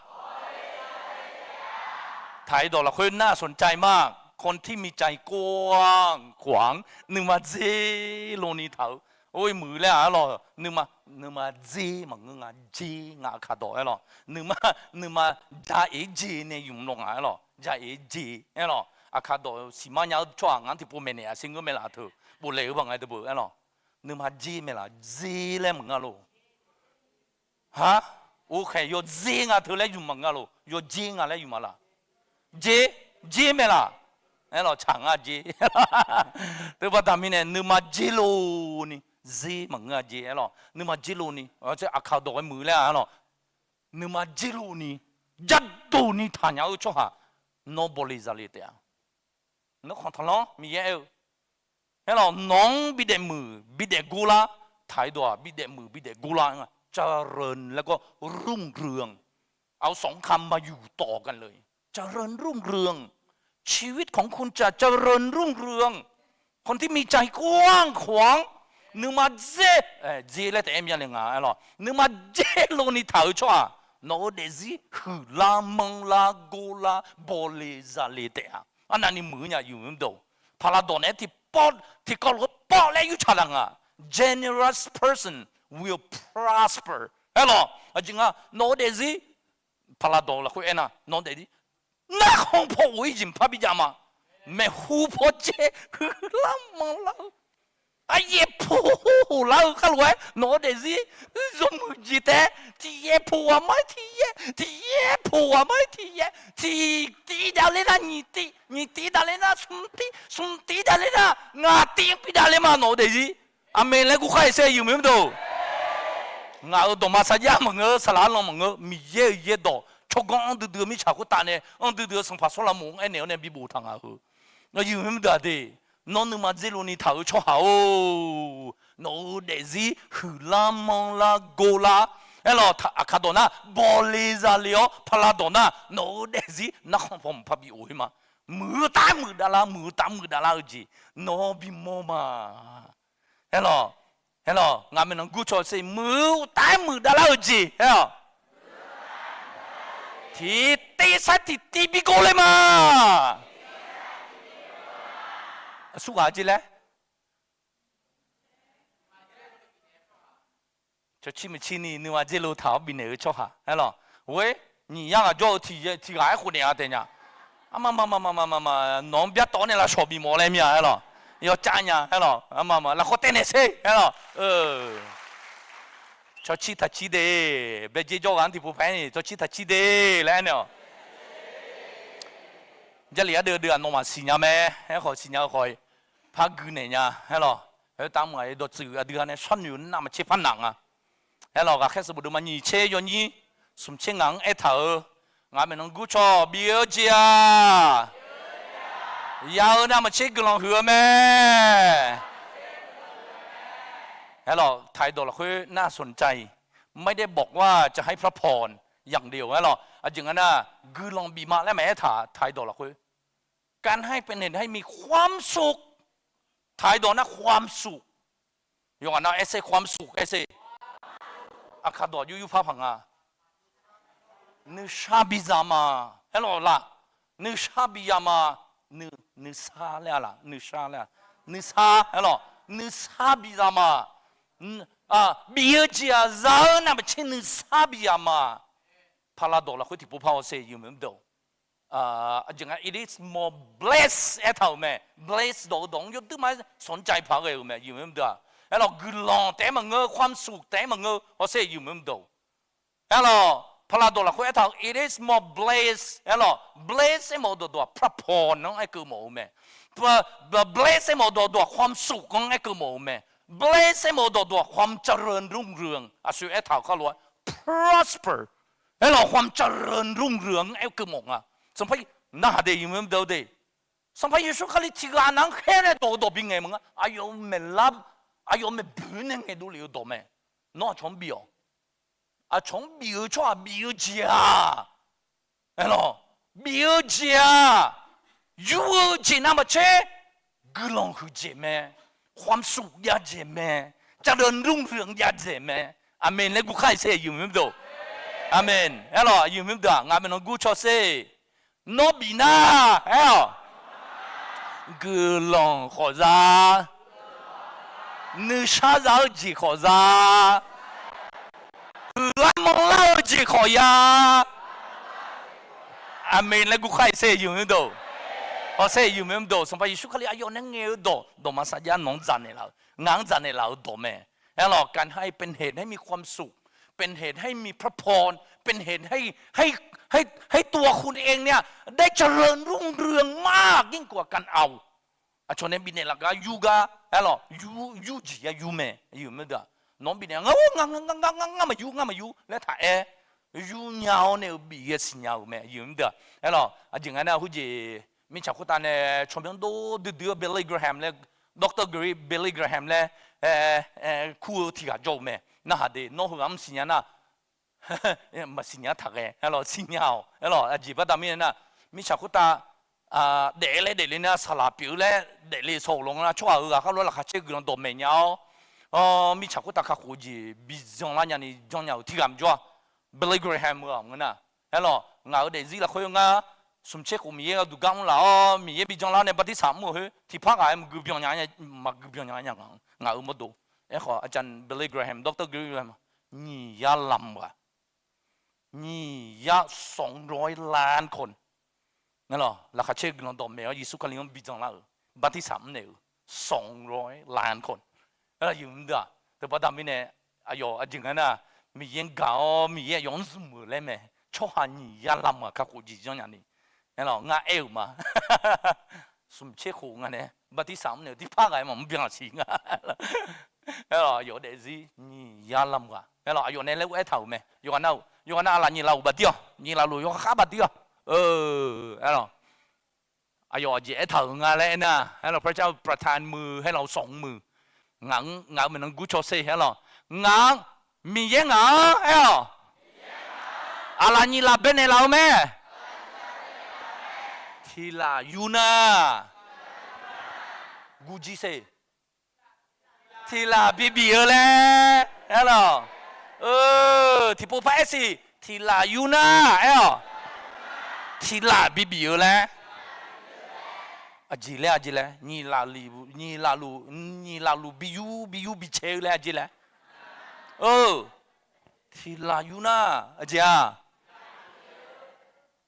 Taq-ir dawq lafkhoer nar สนใจมาก คนที่มีใจกว้างขวาง nuima dzer lo ni taq-eu Or-iq muiq laer-aq aerlawq, nuima, nuima dzer maqngeur nga, jer nga aqkaq dawq aerlawq. Nuima, nuima ja-eq jer nae ymq lawq nga aerlawq, ja-eq jer aerlawq. Aqkaq dawq siqma nya-eu tsawrhaq ngar tiqpov maeqnaeq-aq sher ngeur mae laf teu, boflaeq-eu baq nga deuq beu aerlawq. Nuima jer mae laf, dzer laer maqngeur lof. Ha, orkhaeq yawdzer nga teu laer ymq maqngeur lof, yawdzer nga laer ymq ma laf. Jer, jer mae laf. Aerlawq, tsaq ngar jer. Teubaqda mirnae nuima jer lov ni, dzer maqngeur-a jer aerlawq, nuima jer lov ni, aqkaq dawq-aer muiq laer-aq aerlawq, nuima jer lov ni, jardov ni taqnya-eu tsawrhaq, nawr bawle zale taef-a. Nawr khanq tanqlanr Miqyaer aer-eu, aerlawq, nawq-anr bidaef muiq bidaef gor lar, taq-ir dawq-aq bidaef muiq bidaef gor lar nga, เจริญ laer gawr รุ่งเรือง aqsawq-anr ka maqyuq tawf-a le. เจริญรุ่งเรือง ชีวิตของคุณจะเจริญรุ่งเรือง คนที่มีใจกว้างขวาง nuima dzer, dzer laer taef-aer myav le nga aerlawq, nuima dzer lov ni taq-eu tsawrhaq, nawq-eu daefzir huiqlar manrlar gorlar bawle zale taef-a. Arnavni muiq-eu nya ymq mr deuq, paqlaqdawq naeq-aer tiqpawf tiqkawv lof-aer pawf laer yurtsaq laf nga. Generous person will prosper aerlawq. Aqjeq nga nawq-eu daefzir, paqlaqdawq lafkhoer aernar nawq-eu daefzir narkhan paw of-ir jeq mqpar bijav ma. Maeqhu paw dzer huiqlar manrlar-eu, aqyaef pu lar-eu kharlof-aer nawq-eu daefzir yawmuiq jeq taef-aer tiqyaer pu ghaq mar-aer tiqyaer, tiqyaer pu ghaq mar-aer tiqyaer, tiqtiv davler nar nyiq tiv, nyiq tiv davler nar smq tiv, smq tiv davler nar ngaq tiv-anr bi davler ma nawq-eu daefzir. Aqmeq laer guvkhar-iq saer ymq mr deuq. Ngaq-euq dawqma sarjax maqngeur, saqlaq arlan maqngeur, Miqyaer-euq yaerdawq tsawrganr anr duidui-eu mirtsaq khoertav nae anr duidui-eu Sanqpaq Sawrlaqmoq-anr aernaeq-awr nae bi boftaq nga heu. Ymq mr deuq-aq de, nawr nuima dzer lov ni taq-eu tsawrhaq-or, nawq-eu daefzir huiqlar manrlar gorlar, aerlawq, aqkaq dawq nar bawle zale-awr paqlaqdawq nar nawq-eu daefzir narkhan paw mqpar bi of-ir ma. Muiq-eu taef-aer muiqdav lar, muiq-eu taef-aer muiqdav lar-eu jeq nawr bimawr ma. Aerlawq, aerlawq, ngaq maeqnan gurcaw sher, muiq-eu taef-aer muiqdav lar-eu jeq aer-awq, tiqtiv sar tiqtiv bi gor ler ma. Aqsurghaq jeq laer cawqcir maqcir ni nuima dzer lov taq-awr bifnaeq-eu tsawrhaq aerlawq. Ghoer, nyiq yar ghaq jawr-eu tiq ghaq-aer khofnaeq-a taef nya. Armama, nawq-anr byartawv-awr nae lavshawq bifmawf laer mir-a aerlawq. Yawcav nya aerlawq. Armama lafkhawf taev naeq sher aerlawq. Cawqcir taqcir de, baejer jawr ghaq-anr tiqpov paer ni cawqcir taqcir de laer aernaeq-awq. Jarlif ardeuv deuv-aq nawmaf siqnya mae. Aerkhawf siqnya-eu khawf-iq par gui naeq nya aerlawq. Khoertav mq-aq dawqtsuif aqdui ha nae sharnoeq-eu navmaqtser par naq nga. Aerlawq, ghaqkhaer sanqbof deuvma nyiq tser yawnyir smq tser ngaq-anr aertaq-eu, ngaq maeqnan gurcaw bif-eu jeq-aq, ya-eu navmaqtser guiqlanq huiq-eu mae. Aerlawq, ไทย dawq lafkhoer nar สนใจ ไม่ได้บอกว่าจะให้พระพร อย่างเดียว aerlawq. Aqjeq nga nar guiqlanq bif ma laer maqaer taq ไทย dawq lafkhoer การให้เป็นเหตุให้มีความสุข ไทย dawq nar ความสุข yawqghaq nar aer sher ความสุข aer sher. Aqkaq dawq yur yur par paq nga. Nuisar biza ma. Aerlawq laf. Nuisar biza ma. Nuisar laer-a laf, nuisar laer-a. Nuisar aerlawq, nuisar biza ma. Bif-eu jeq-aq za-eu navmaqtser nuisar biza ma. Paqlaqdawq lafkhoer tiqpov par hawsher ymq mr deuq. Aqjeq nga it is more blessed aertaq-euq mae. Blessed dawq-eu dawq-anr yawduir ma-aer sanqjaiq paq ghae-euq mae ymq mr deuq-aq. Aerlawq, guiqlanq taef-aer maqngeur, ความสุข taef-aer maqngeur hawsher ymq mr deuq. Aerlawq, paqlaqdawq lafkhoer aertaq-euq it is more blessed aerlawq, blessed aermawf-eu dawqdawq-aq พระพร-anr aerkeuv mawf-eu mae. Blessed aermawf-eu dawqdawq-aq ความสุข-anr aerkeuv mawf-eu mae. Blessed aermawf-eu dawqdawq-aq ความเจริญรุ่งเรือง aqsur aertaq-euq kharlof-aer prosper aerlawq, ความเจริญรุ่งเรือง-anr aerkeuv mawf nga. Sanqpaq narhaq de ymq mr deuq de. Sanqpaq Yeqsur Kali tiqghaq nav-anr khaer nae dawq-eu dawq bingaeq maqnga. Aqyawf maeqlar, aqyawf maeqboeq nae ngaeqdov lef-eu dawq mae. Nawr aqcawq-anr bif-awq. Aqcawq-anr bif-eu tsawrhaq bif-eu jeq-aq, aerlawq, bif-eu jeq-aq, yur-eu jeq navmaqtser guiqlanq huiqdzaeq mae. ความสุข jav dzaeq mae. เจริญรุ่งเรือง jav dzaeq mae. Aqmeq laer guvkhar-iq saer ymq mr deuq. Aqmeq aerlawq, ymq mr deuq-aq ngaq maeqnan gurcaw sher. Nawr bif nar aer-awq, guiqlanq khawf za. Nuishar za-eu jeq khawf za. Huiqlar manrlar-eu jeq khawf ya. Aqmeq laer guvkhar-iq sher yumq mr-eu dawq. Hawsher yumq mr-eu dawq, Sanqpaq Yeqsur Kali aqyawf nae ngaeq-eu dawq, dawqma sarjax nawq-anr dzaqnaeq laf-eu, ngaq-anr dzaqnaeq laf-eu dawq mae. Aerlawq, การให้เป็นเหตุให้มีความสุข เป็นเหตุให้มีพระพร เป็นเหตุให้ ให้ ให้ ให้ตัวคุณเองเนี่ย ได้เจริญรุ่งเรืองมากยิ่งกว่าการเอา Aqcawq nae bifnaeq laf gar yur gar aerlawq, yur, yur jeq ya yur mae. Nawq-anr bifnaeq ngar, ngar, ngar, ngar, ngar maqyur, ngar maqyur laer taq aer, yur nya-awr nae-eu bif ghae siqnya-euq mae. Aerlawq, aqjeq nga nar, heujeq mirtsaq khoertav nae tsawrmyanr dov duidui-eu Billy Graham laer, Doctor Gary Billy Graham laer kur-eu tiq ghaq jawr-euq mae. Narhaq de, nawr heughaq mr siqnya nar, maqsiqnya taq ghae aerlawq, siqnya-awq aerlawq. Aqjeq baqda mirnae nar, mirtsaq khoertav daef laer daefle nar, saqlaq pyeuf-eu laer daefle sawq-euq lawnmr nar, tsawrhaq-euq ghaq khar lof-aer laqkhaq caer guiqlanq dawqmaeq nya-awr, mirtsaq khoertav kakhof jeq bi janlar nyani jannya-euq tiq ghaq maqjawr-a. Billy Graham-eu aq ngeur nar, aerlawq, ngaq-euq daefzir lafkhoer ngar, smq tser khof Miqyaer gharduq gar mr laf-awr, Miqyaer bi janlar nae bartirsaq mr-euq khoer tiqpar ghaq-aer maqgui byan nya, maqgui byan nya nya ngaq-euq mawrdo. Aerkhawf, aqcawq Billy Graham, Doctor Graham, nyiq yar lamq ghaq, nyiq yar สองร้อยล้านคน aerlawq, laqkhaq caer guiqlanq dawqmaeq-awr Yeqsur Kali-anr bi janlar-euq, bartirsaq mrnaeq-euq สองร้อยล้านคน aerlawq, yumq mr deuq-aq. Teubaqda mirnae, aqyawf aqjeq nga nar, Miqyaer-anr gaq-awr Miqyaer aqyawf-anr zmq-euq laer mae. Tsawrhaq nyiq yar lamq ghaq kakhof jeq janr nyani, aerlawq, ngar aer-euq ma. Smq tser khof nga nae bartirsaq mrnaeq-eu tiqpar ghaq-aer maqmr byan siq nga. Aerlawq, aqyawf daefzir nyiq yar lamq ghaq, aerlawq, aqyawf nae laer ur aertaq-euq mae. Yawqghaq nar-euq, yawqghaq nar aqlaf nyiq laf-euq baqdir-awq, nyiq laf luf yawqghaq khar baqdir-awq. Aerlawq, aqyawf aqjeq aertaq-euq nga laer aernar, aerlawq, พระเจ้าประทานมือให้เราสองมือ ngaq-anr, ngaq-euq maeqnan gurcaw sher aerlawq. Ngaq-anr, Miqyaer ngaq-anr aer-awq, aqlaf nyiq laf baenaeq laf-eu mae. Tiq laf yur nar, gurjir sher. Tiq laf bibif-eu laer aerlawq. Tiqpov par aer siq, tiq laf yur nar aer-awq, tiq laf bibif-eu laer. Aqjeq laer, aqjeq laer, nyiq laf luf, nyiq laf luf, nyiq laf luf bi yur, bi yur bi cae-eu laer aqjeq laer. Tiq laf yur nar, aqjeq-aq,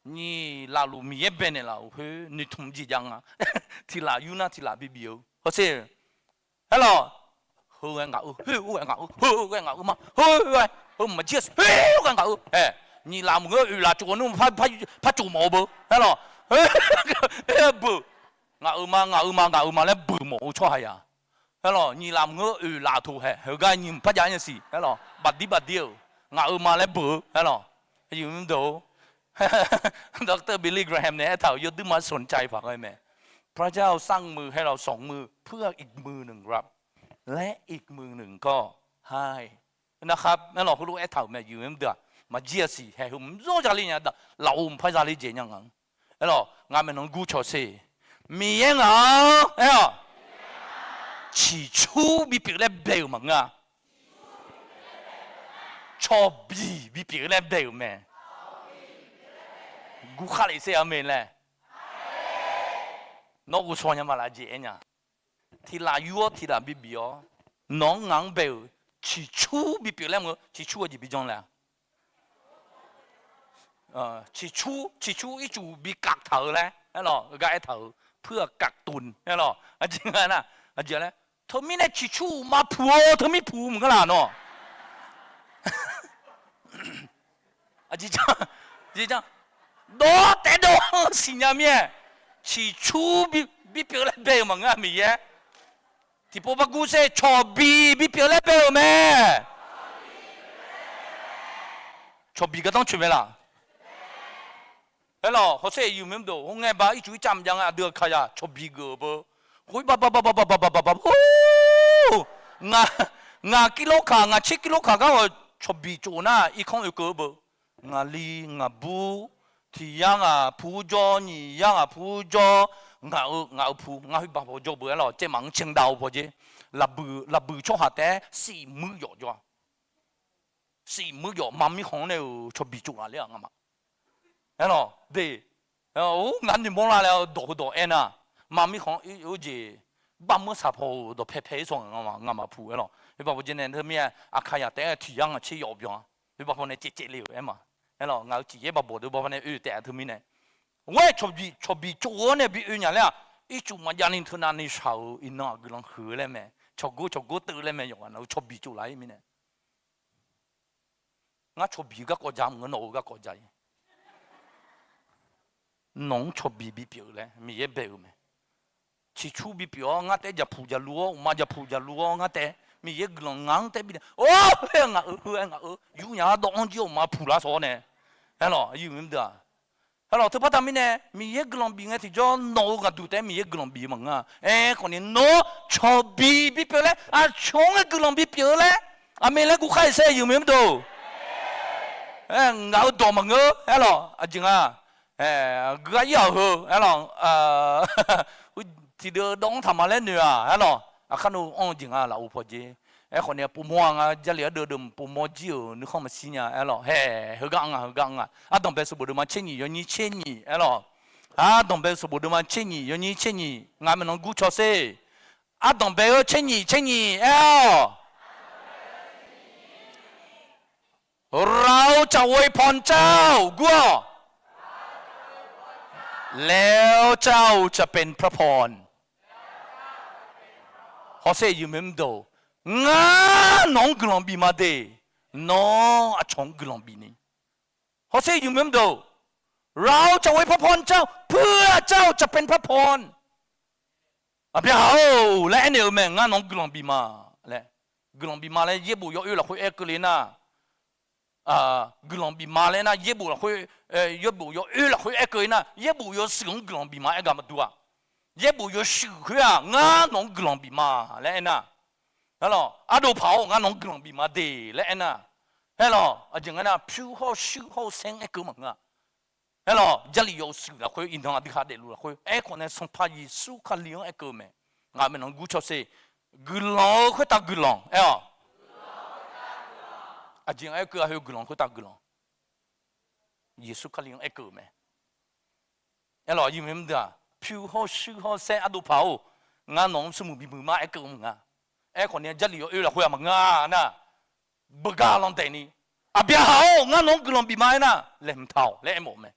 nyiq laf luf Miqyaer baenaeq laf-euq khoer noeqtmq jeq jav nga. Tiq laf yur nar tiq laf bibif-eu hawsher. Aerlawq, heu ghae ngaq-eu, heu ghae ngaq-eu, heu ghae ngaq-eu ma, heu ghae, heu maqjir-a siq, heu ghae ngaq-eu, aer, nyiq laf maqngeur oeq laf tsof-eu nmr par tsof mawf-eu beu, aerlawq, beuq, ngaq-euq ma, ngaq-euq ma, ngaq-euq ma laer beuq mawf-eu tsawrhaq ya. Aerlawq, nyiq laf maqngeur oeq laf tof hae, heugar nyiq mq par jav nya siq, aerlawq, baqdir baqdir-euq, ngaq-euq ma laer beuq-eu, aerlawq, aqyuif mr deuq-or, Doctor Billy Graham nae aertaq-euq yawduir ma sanqcai paq ghae mae. พระเจ้าสร้างมือให้เราสองมือ เพื่ออีกมือหนึ่งรับ และอีกมือหนึ่งก็ให้ นะครับ aerlawq, heulof aertaq-euq mae. Aqyuif mr deuq-aq, maqjir-a siq, hae heu mqzawr zale nya, lafov mqpar zale dzaeq nya ngaq-anr. Aerlawq, ngar maeqnan gurcawq sher. Miqyaer ngaq-anr aer-awq, ciqcur bipyeuf laer bae-euq maqngeur-a. Cawqbiq bipyeuf laer bae-euq mae. Guvkhar lef sher-a mae laer. Nawr ghovshaw nya ma laf jeq aer nya. Tiq laf yur-awr tiq laf bibif-awr, nawq-anr ngaq-anr bae-euq ciqcur bipyeuf laer maqngeur, ciqcur-eu jeq bi janr laer-a. Ciqcur, ciqcur ircuf bi kavtaq-eu laer aerlawq, heugar aertaq-euq เพื่อกักตุน aerlawq, aqjeq nga nar, aqjeq laer, teumirnae ciqcur uqma puq-eu teumir puq maqngeur laf nawr. Aqjeq jan, aqjeq jan, dawr taev dawr siqnya mir-aer, ciqcur bipyeuf laer bae-euq maqngeur-a Miqyaer. Tiqpov par gur sher, cawqbiq bipyeuf laer bae-euq mae. Cawqbiq gardanr coeq mae laf. Aerlawq, hawsher aqyuif mr deuq, hawr ngae ba ircuf ircav mqjav nga, aqdui aqkaq ya cawqbiq geuf-euq beu. Khoer ba ba ba ba ba ba ba ba ba, ngaq, ngaq กิโล kaq, ngaq tser กิโล kaq gar-awq, cawqbiq tsof nar irkanr oekeuv-eu beu. Ngaqli ngaqbur, tiq yar ngaq pur jawr, nyiq yar ngaq pur jawr, ngaq-eu, ngaq-eu pu, ngar khoer ba paw jawr beu aerlawq, caevmaf-anr candav-eu paw jer. Lafbuiq, lafbuiq tsawrhaq taef-aer siqmuir yawf jawr-a. Siqmuir yawf, maqmir khanq-anr nae-euq cawqbiq tsof laf ler-aq ngamaf. Aerlawq de, or ngaq noeqmawr lar laer dawq heudawq aernar, maqmir khanq-anr oer jeq, Baqmeursaq paw-euq dawqpae pae-ir sawq ngaq maqpuq aerlawq. Khoer baqpaw jaev nae teumirnae Aqkaqyaq taef-aer tiq yar ngaq tser yawf byan. Khoer baqpaw nae caev caev le-euq aer ma. Aerlawq, ngaq-euq ciqyaer baqbawq deuq baqpaw nae oe taef-a teumirnae. Ghoer-aer cawqbiq cawqbiq tsov-awr nae bi oe nya laer-aq, ircuf maqjav ni teunav ni shaq-euq iqnan-aq guiqlanq huiq-eu laer mae. Cawqgor cawqgor teuv laer mae yawqghaq naq-eu cawqbiq tsov laf-ir mirnae. Ngar cawqbiq garkawv ja maqngeur, nawq-euq garkawv ja-ir. Nawq-anr cawqbiq bipyeuf laer Miqyaer bae-euq mae. Ciqcur bipyeuf-awr ngar taef-aer jaqpuq jaqluv-awr, uqma jaqpuq jaqluv-awr ngar taef-aer Miqyaer guiqlanq ngaq-anr taer bifnaeq, or, aer ngaq-eu, heu-aer ngaq-eu, yur nya-ar dawv-anr jir uqma puq lar sawq-awr nae. Aerlawq, aqyuif maqdeuq-aq. Aerlawq, teupar taqmirnae Miqyaer guiqlanq bif ngae tiqjawr nawq-euq ghaqduq taef-aer Miqyaer guiqlanq bif-eu maqngeur-a. Aerkhawf ni nawr cawqbiq bipyeuf laer, aqcawq-anr ghae guiqlanq bipyeuf-eu laer, aqmeq laer guvkhar-iq saer aqyuif maqdeuq. Aer, ngaq-eu dawq maqngeur aerlawq, aqjeq nga. Guiqar ir-aq heu aerlawq, tiqdeuv dawv-anr taqma laer noeq-aq aerlawq, aqkar nov-eu anr-eu jeq nga lafov paw jer. Aerkhawf ni povmawr-a nga, Jarlif ardeuv deuv povmawr jir-euq nuikhanr maqshir nya aerlawq, hae, heugar anr nga, heugar anr nga. Ardanqbae sanqbof deuvma tser nyiq yawnyir tser nyiq aerlawq. Ardanqbae sanqbof deuvma tser nyiq yawnyir tser nyiq, ngaq maeqnan gur caw sher. Ardanqbae-eu tser nyiq tser nyiq aer-awq. เราจะอวยพรเจ้า gur-awq. แล้วเจ้าจะเป็นพระพร Hawsher aqyuif maqdeuq, ngar nawq-anr guiqlanq bif ma de. Nawr aqcawq-anr guiqlanq bifni. Hawsher aqyuif maqdeuq, เราจะอวยพรเจ้า เพื่อเจ้าจะเป็นพระพร Aqbyaqhaq-or laer aernaeq-eu mae, ngar nawq-anr guiqlanq bif ma laer. Guiqlanq bif ma laer yaerbof yawoer lafkhoer aer keuvle nar, guiqlanq bif ma laer nar yaerbof lafkhoer, yaerbof yawoer lafkhoer aer keuv-ir nar, yaerbof yawshuif-anr guiqlanq bif ma aer gaq maqdur-aq. Yaerbof yawshuif khoer-aq, ngar nawq-anr guiqlanq bif ma laer aernar, aerlawq, ardov paq-or, ngar nawq-anr guiqlanq bif ma de laer aernar, aerlawq, aqjeq nga nar, pyur hawr-eu shuir hawr-eu saer-anr aer keuv maqngeur-a. Aerlawq, Jarlif yawshuif lafkhoer, iqnan aqdui ha daefluf lafkhoer, aerkhawf nae Sanqpaq Yeqsur Kali-anr aer keuv-eu mae. Ngaq maeqnan gur caw sher. Guiqlanq-eu khoertav guiqlanq aer-awq. Aqjeq nga aer keuv-a, heu guiqlanq khoertav guiqlanq. Yeqsur Kali-anr aer keuv-eu mae. Aerlawq, aqyuif maqdeuq-aq, pyur hawr-eu shuir hawr-eu saer ardov paq-or, ngar nawq-anr smrmuiq bimuiq ma aer keuv maqnga. Aerkhawf ni Jarlif yawoer lafkhoer-aq maqngeur-a nar, beugar landaeq ni, Aqbyaqhaq-or, ngar nawq-anr guiqlanq bif ma aer nar, laeqhmq taq-awq laer aermawf-eu mae.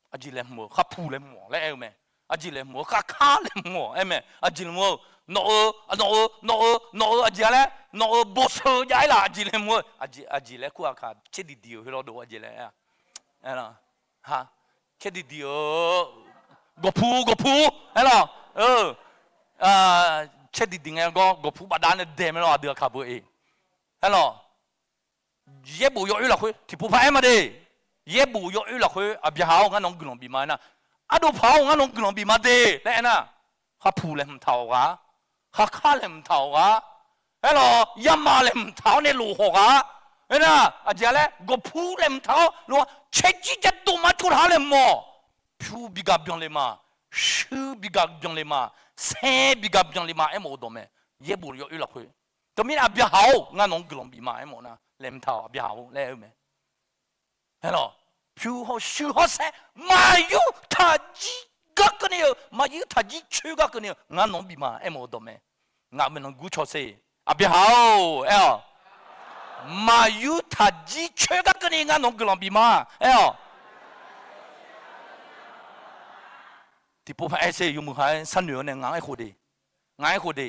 Aqjeq laeqhmq-eu kharpu laeqhmq-awq laer aer-eu mae. Aqjeq laeqhmq-eu kharkar laeqhmq-awq aer mae. Aqjeq laeqhmq-eu, nawq-eu, nawq-eu, nawq-eu, nawq-eu aqjeq-a laer, nawq-eu bosaw jav-ir laf aqjeq laeqhmq-eu, aqjeq laer kur-aq kaq caer diqdiq-euq heulof dov aqjeq laer aer-a. Caer diqdiq-eu, gawqpu gawqpu aerlawq. Caer diqdiq ngae gawr gawqpu bafdav nae daeq mae lawr, aqdui aqkaq beu-e. Aerlawq, yaerbof yawoer lafkhoer tiqpov paq-aer ma de. Yaerbof yawoer lafkhoer Aqbyaqhaq-or, ngar nawq-anr guiqlanq bif ma aer nar, ardov paq-or, ngar nawq-anr guiqlanq bif ma de laer aer nar, kharpu laeqhmq taq-awq ghaq, kharkar laeqhmq taq-awq ghaq, aerlawq, yarmaf laeqhmq taq-awr nae lof hawq ghaq, aernar, aqjeq-a laer gawqpu laeqhmq taq-awr lof-a caerjir jadov ma tsovtaq-awr laeqhmq-awq. Pyur bi gaq byanle ma, shuir bi gaq byanle ma, saer bi gaq byanle ma aermawf-eu dawq mae. Yaerbof yawoer lafkhoer, teumirnae Aqbyaqhaq-or, ngar nawq-anr guiqlanq bif ma aermawf nar, laeqhmq taq-awq Aqbyaqhaq-or laer aer-eu mae. Aerlawq, pyur hawr-eu shuir hawr-eu saer maqyur taqjir gar keuvni-eu, maqyur taqjir coer gar keuvni-eu ngar nawq-anr bif ma aermawf-eu dawq mae. Ngaq maeqnan gur caw sher. Aqbyaqhaq-or aer-awq. Maqyur taqjir coer gar keuvni ngar nawq-anr guiqlanq bif ma aer-awq. Tiqpov paq-aer sher, yawmuiq ha-aer sharnoeq-awr nae ngaq-anr aerkhof de. Ngaq-anr aerkhof de.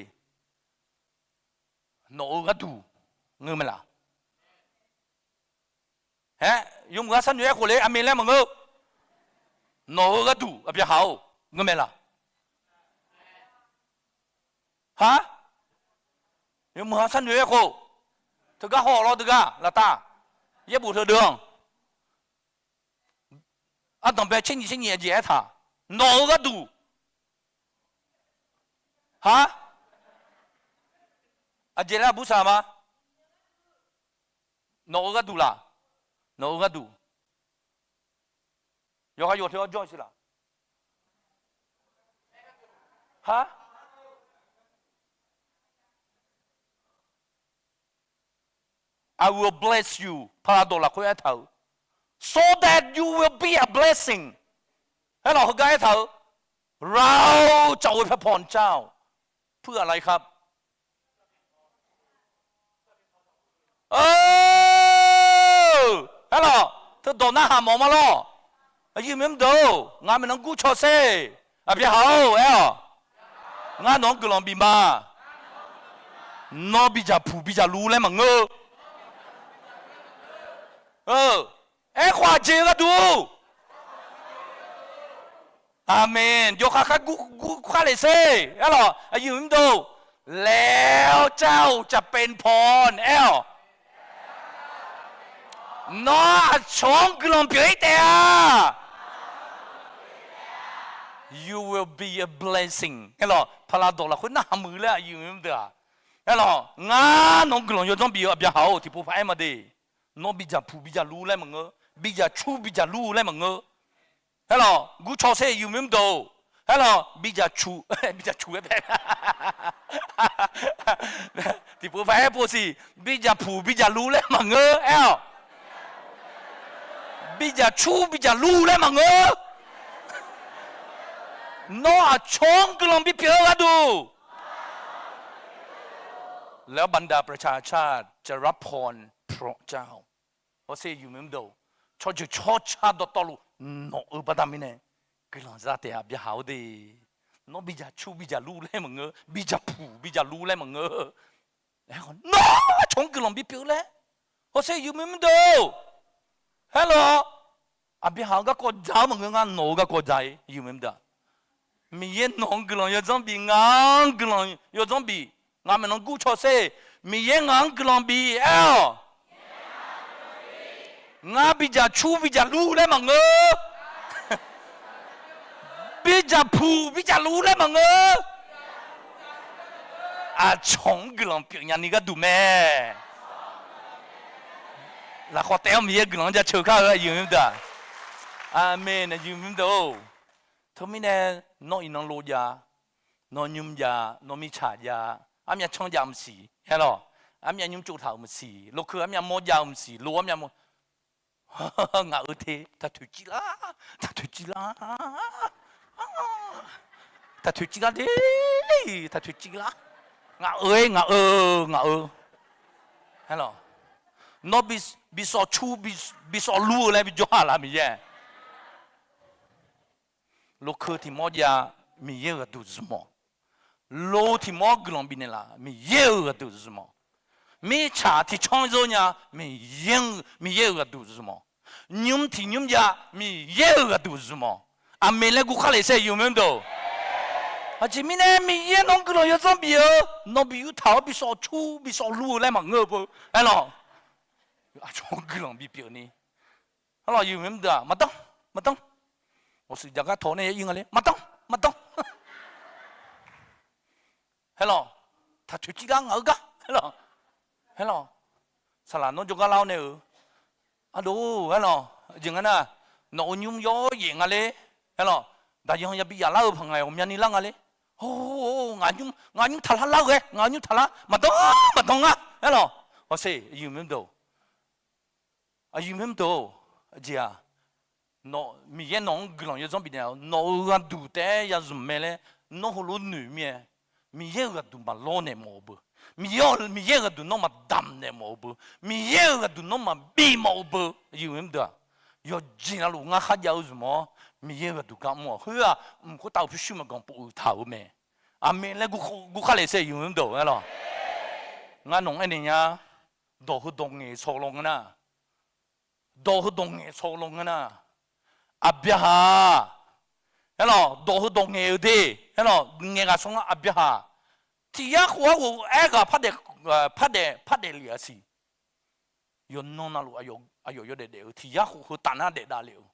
Nawq-eu gharduq ngeur mae laq? Aer, yawmuiq ha sharnoeq-aer khof le, aqmeq laer maqngeur. Nawq-eu gharduq Aqbyaqhaq-or ngeur mae laq? Ha? Yawmuiq ha sharnoeq-aer khof. Teugar haw-awq lawr, teugar laftav. Yaerbof teudeuv-anr, ardanqbae tser nyiq tser nyiq aqjeq aertaq. Nawq-eu gharduq. Ha? Aqjeq laer aqbur saq ma? Nawq-eu gharduq laq? Nawq-eu gharduq. Yawqha yawq teu-awr jawr siq laq? Ha? I will bless you, paqlaq dawq lafkhoer aertaq-euq, so that you will be a blessing. Aerlawq, heugar aertaq-euq, เราจะอวยพรเจ้า Puirghaq laqkhaq. Aerlawq, teudawq narhaq mawf ma lawr. Aqyuif aqnyir deuq-or, ngaq maeqnan gurcaw sher. Aqbyaqhaq-or, aer-awq. Ngar nawq-anr guiqlanq bif ma. Nawr bidzaq puq bidzaq luv laer maqngeur. Aerkhawf aqjeq-eu gharduq. Aqmeq. Yawkhav khar gur, gur khar lef sher. Aerlawq, aqyuif aqnyir deuq, laer-awr car-awq, จะเป็นพร aer-awq. Nawr aqcawq-anr guiqlanq pyeuf-ir taef-a. You will be a blessing. Aerlawq, paqlaq dawq lafkhoer narhaq muiq laer aqyuif aqnyir deuq-aq. Aerlawq, ngar nawq-anr guiqlanq yawdzanr bif-eu Aqbyaqhaq-or, tiqpov paq-aer ma de. Nawr bidzaq puq bidzaq luv laer maqngeur. Bidzaq cur bidzaq luv laer maqngeur. Aerlawq, gurcaw sher aqyuif aqnyir deuq-or. Aerlawq, bidzaq cuq, bidzaq cuq-aer pae. Tiqpov paq-aer pov siq, bidzaq puq bidzaq luv laer maqngeur, aer-awq. Bidzaq cur bidzaq luv laer maqngeur. Nawr aqcawq-anr guiqlanq bipyeuf-eu gharduq. แล้วบรรดาประชาชาติจะรับพร เพราะเจ้า. Hawsher aqyuif aqnyir deuq, tsawrjeuq tsawrca dawqtawvluf nawq-eu baqda mirnae guiqlanq za taef-a Aqbyaqhaq-or de. Nawr bidzaq cur bidzaq luv laer maqngeur, bidzaq puq bidzaq luv laer maqngeur. Nawr aqcawq-anr guiqlanq bipyeuf laer. Hawsher aqyuif aqnyir deuq, aerlawq, Aqbyaqhaq-eu garkawv dzaq-eu maqngeur, ngar nawq-eu garkawv dzaq-ir aqyuif aqnyir deuq. Miqyaer nawq-anr guiqlanq yawdzanr bif, ngaq-anr guiqlanq yawdzanr bif. Ngaq maeqnan gurcaw sher. Miqyaer ngaq-anr guiqlanq bif, aer-awq. Ngar bidzaq cur bidzaq luv laer maqngeur. Bidzaq puq bidzaq luv laer maqngeur. Aqcawq-anr guiqlanq pyeuf nyani gharduq mae. Lafkhawf taef-awr Miqyaer guiqlanq-anr jaceuq kar-eu aqyuif aqnyir deuq-aq. Aqmeq. Aqyuif aqnyir deuq-or, teumirnae nawr iqnan lov jav, nawr nymr jav, nawr mirtsaq jav, armyav canr jav maqsiq, aerlawq, armyav nymr tsovtaq-euq maqsiq, lokeu armyav mawr jav-eu maqsiq, lo armyav mawr. Ngaq-euq te taq toeqciv lar, taq toeqciv lar, taq toeqciv lar de, taq toeqciv lar. Ngaq-euq-aer ngaq-eu, ngaq-eu. Aerlawq, nawr bi, bi sawf cu, bi sawf lur-eu laer bijawr-a laf Miqyaer. Lokeu tiq mawr jav, Miqyaer-euq aqduq zmq-awq. Lo tiq mawr guiqlanq bifnaeq laf, Miqyaer-euq aqduq zmq-awq. Mirtsaq tiq canr zeur nya, Miqyaer, Miqyaer-euq aqduq zmq-awq. Nymr tiq nymr jav, Miqyaer-euq aqduq zmq-awq. Aqmeq laer gur khar lef sher aqyuif aqnyir deuq. Aqjeq mirnae Miqyaer nawq-anr guiqlanq yawdzanr bif-eu, nawq bi yurtaq-awr bi sawf cu bi sawf lur-eu laer maqngeur-eu beu. Aerlawq, aqcawq-anr guiqlanq bipyeuf ni. Aerlawq, aqyuif aqnyir deuq-aq, maqdanr, maqdanr. Awqshuif jaqgar tawq nae ya ir nga le, maqdanr, maqdanr. Aerlawq, taq toeqciv lar ngaq-eu gar. Aerlawq, aerlawq, saqlaq nawr jawrgar lar-awr nae-euq, aqdov, aerlawq, jeq nga nar, nawq-euq nymr yawyaef nga le. Aerlawq, daqyan yabi yaf lar-eu paq ngaq-iq ghawqmyani lar nga le. Or, ngaq nymr taqlar lar-eu ghae, ngaq nymr taqlar, maqdanr, maqdanr nga. Aerlawq, hawsher aqyuif aqnyir deuq, aqyuif aqnyir deuq-or, aqjeq-aq, nawq, Miqyaer nawq-anr guiqlanq yawdzanr bifnaeq-awr nawq-euq aqduq taef-aer ya zmq mae laer nawr heulof noeq mir-aer, Miqyaer-euq aqduq maqlawr naeq mawf-eu beu. Miqyaer, Miqyaer-euq aqduq nawr maqdamq naeq mawf-eu beu. Miqyaer-euq aqduq nawr maqbi mawf-eu beu. Aqyuif aqnyir deuq-aq, yawqjeq navluf ngar kharjav-eu zmq-awr, Miqyaer-euq aqduq gar mr-awq. Khoer-aq, mq khoertav-euq pyurshuir maqganq pov-eu taq-euq mae. Aqmeq laer gur khar lef sher aqyuif aqnyir deuq-or, aerlawq, ngar nawq-anr aernaeq nya. Dawq heu dawq ngaeq-eu shawq law nga nar, dawq heu dawq ngaeq-eu shawq law nga nar, Aqbyaqhaq, aerlawq, dawq heu dawq ngaeq-eu de, aerlawq, ngaeq ghaq shawr nga Aqbyaqhaq. Tiq yar khof-aer ghof-aer ghaq pardaef, pardaef, pardaef lef-a siq. Yawqnan navluf aqyawf yawdaef daef-eu tiq yar khof heu taf nar daef dav lef-eu,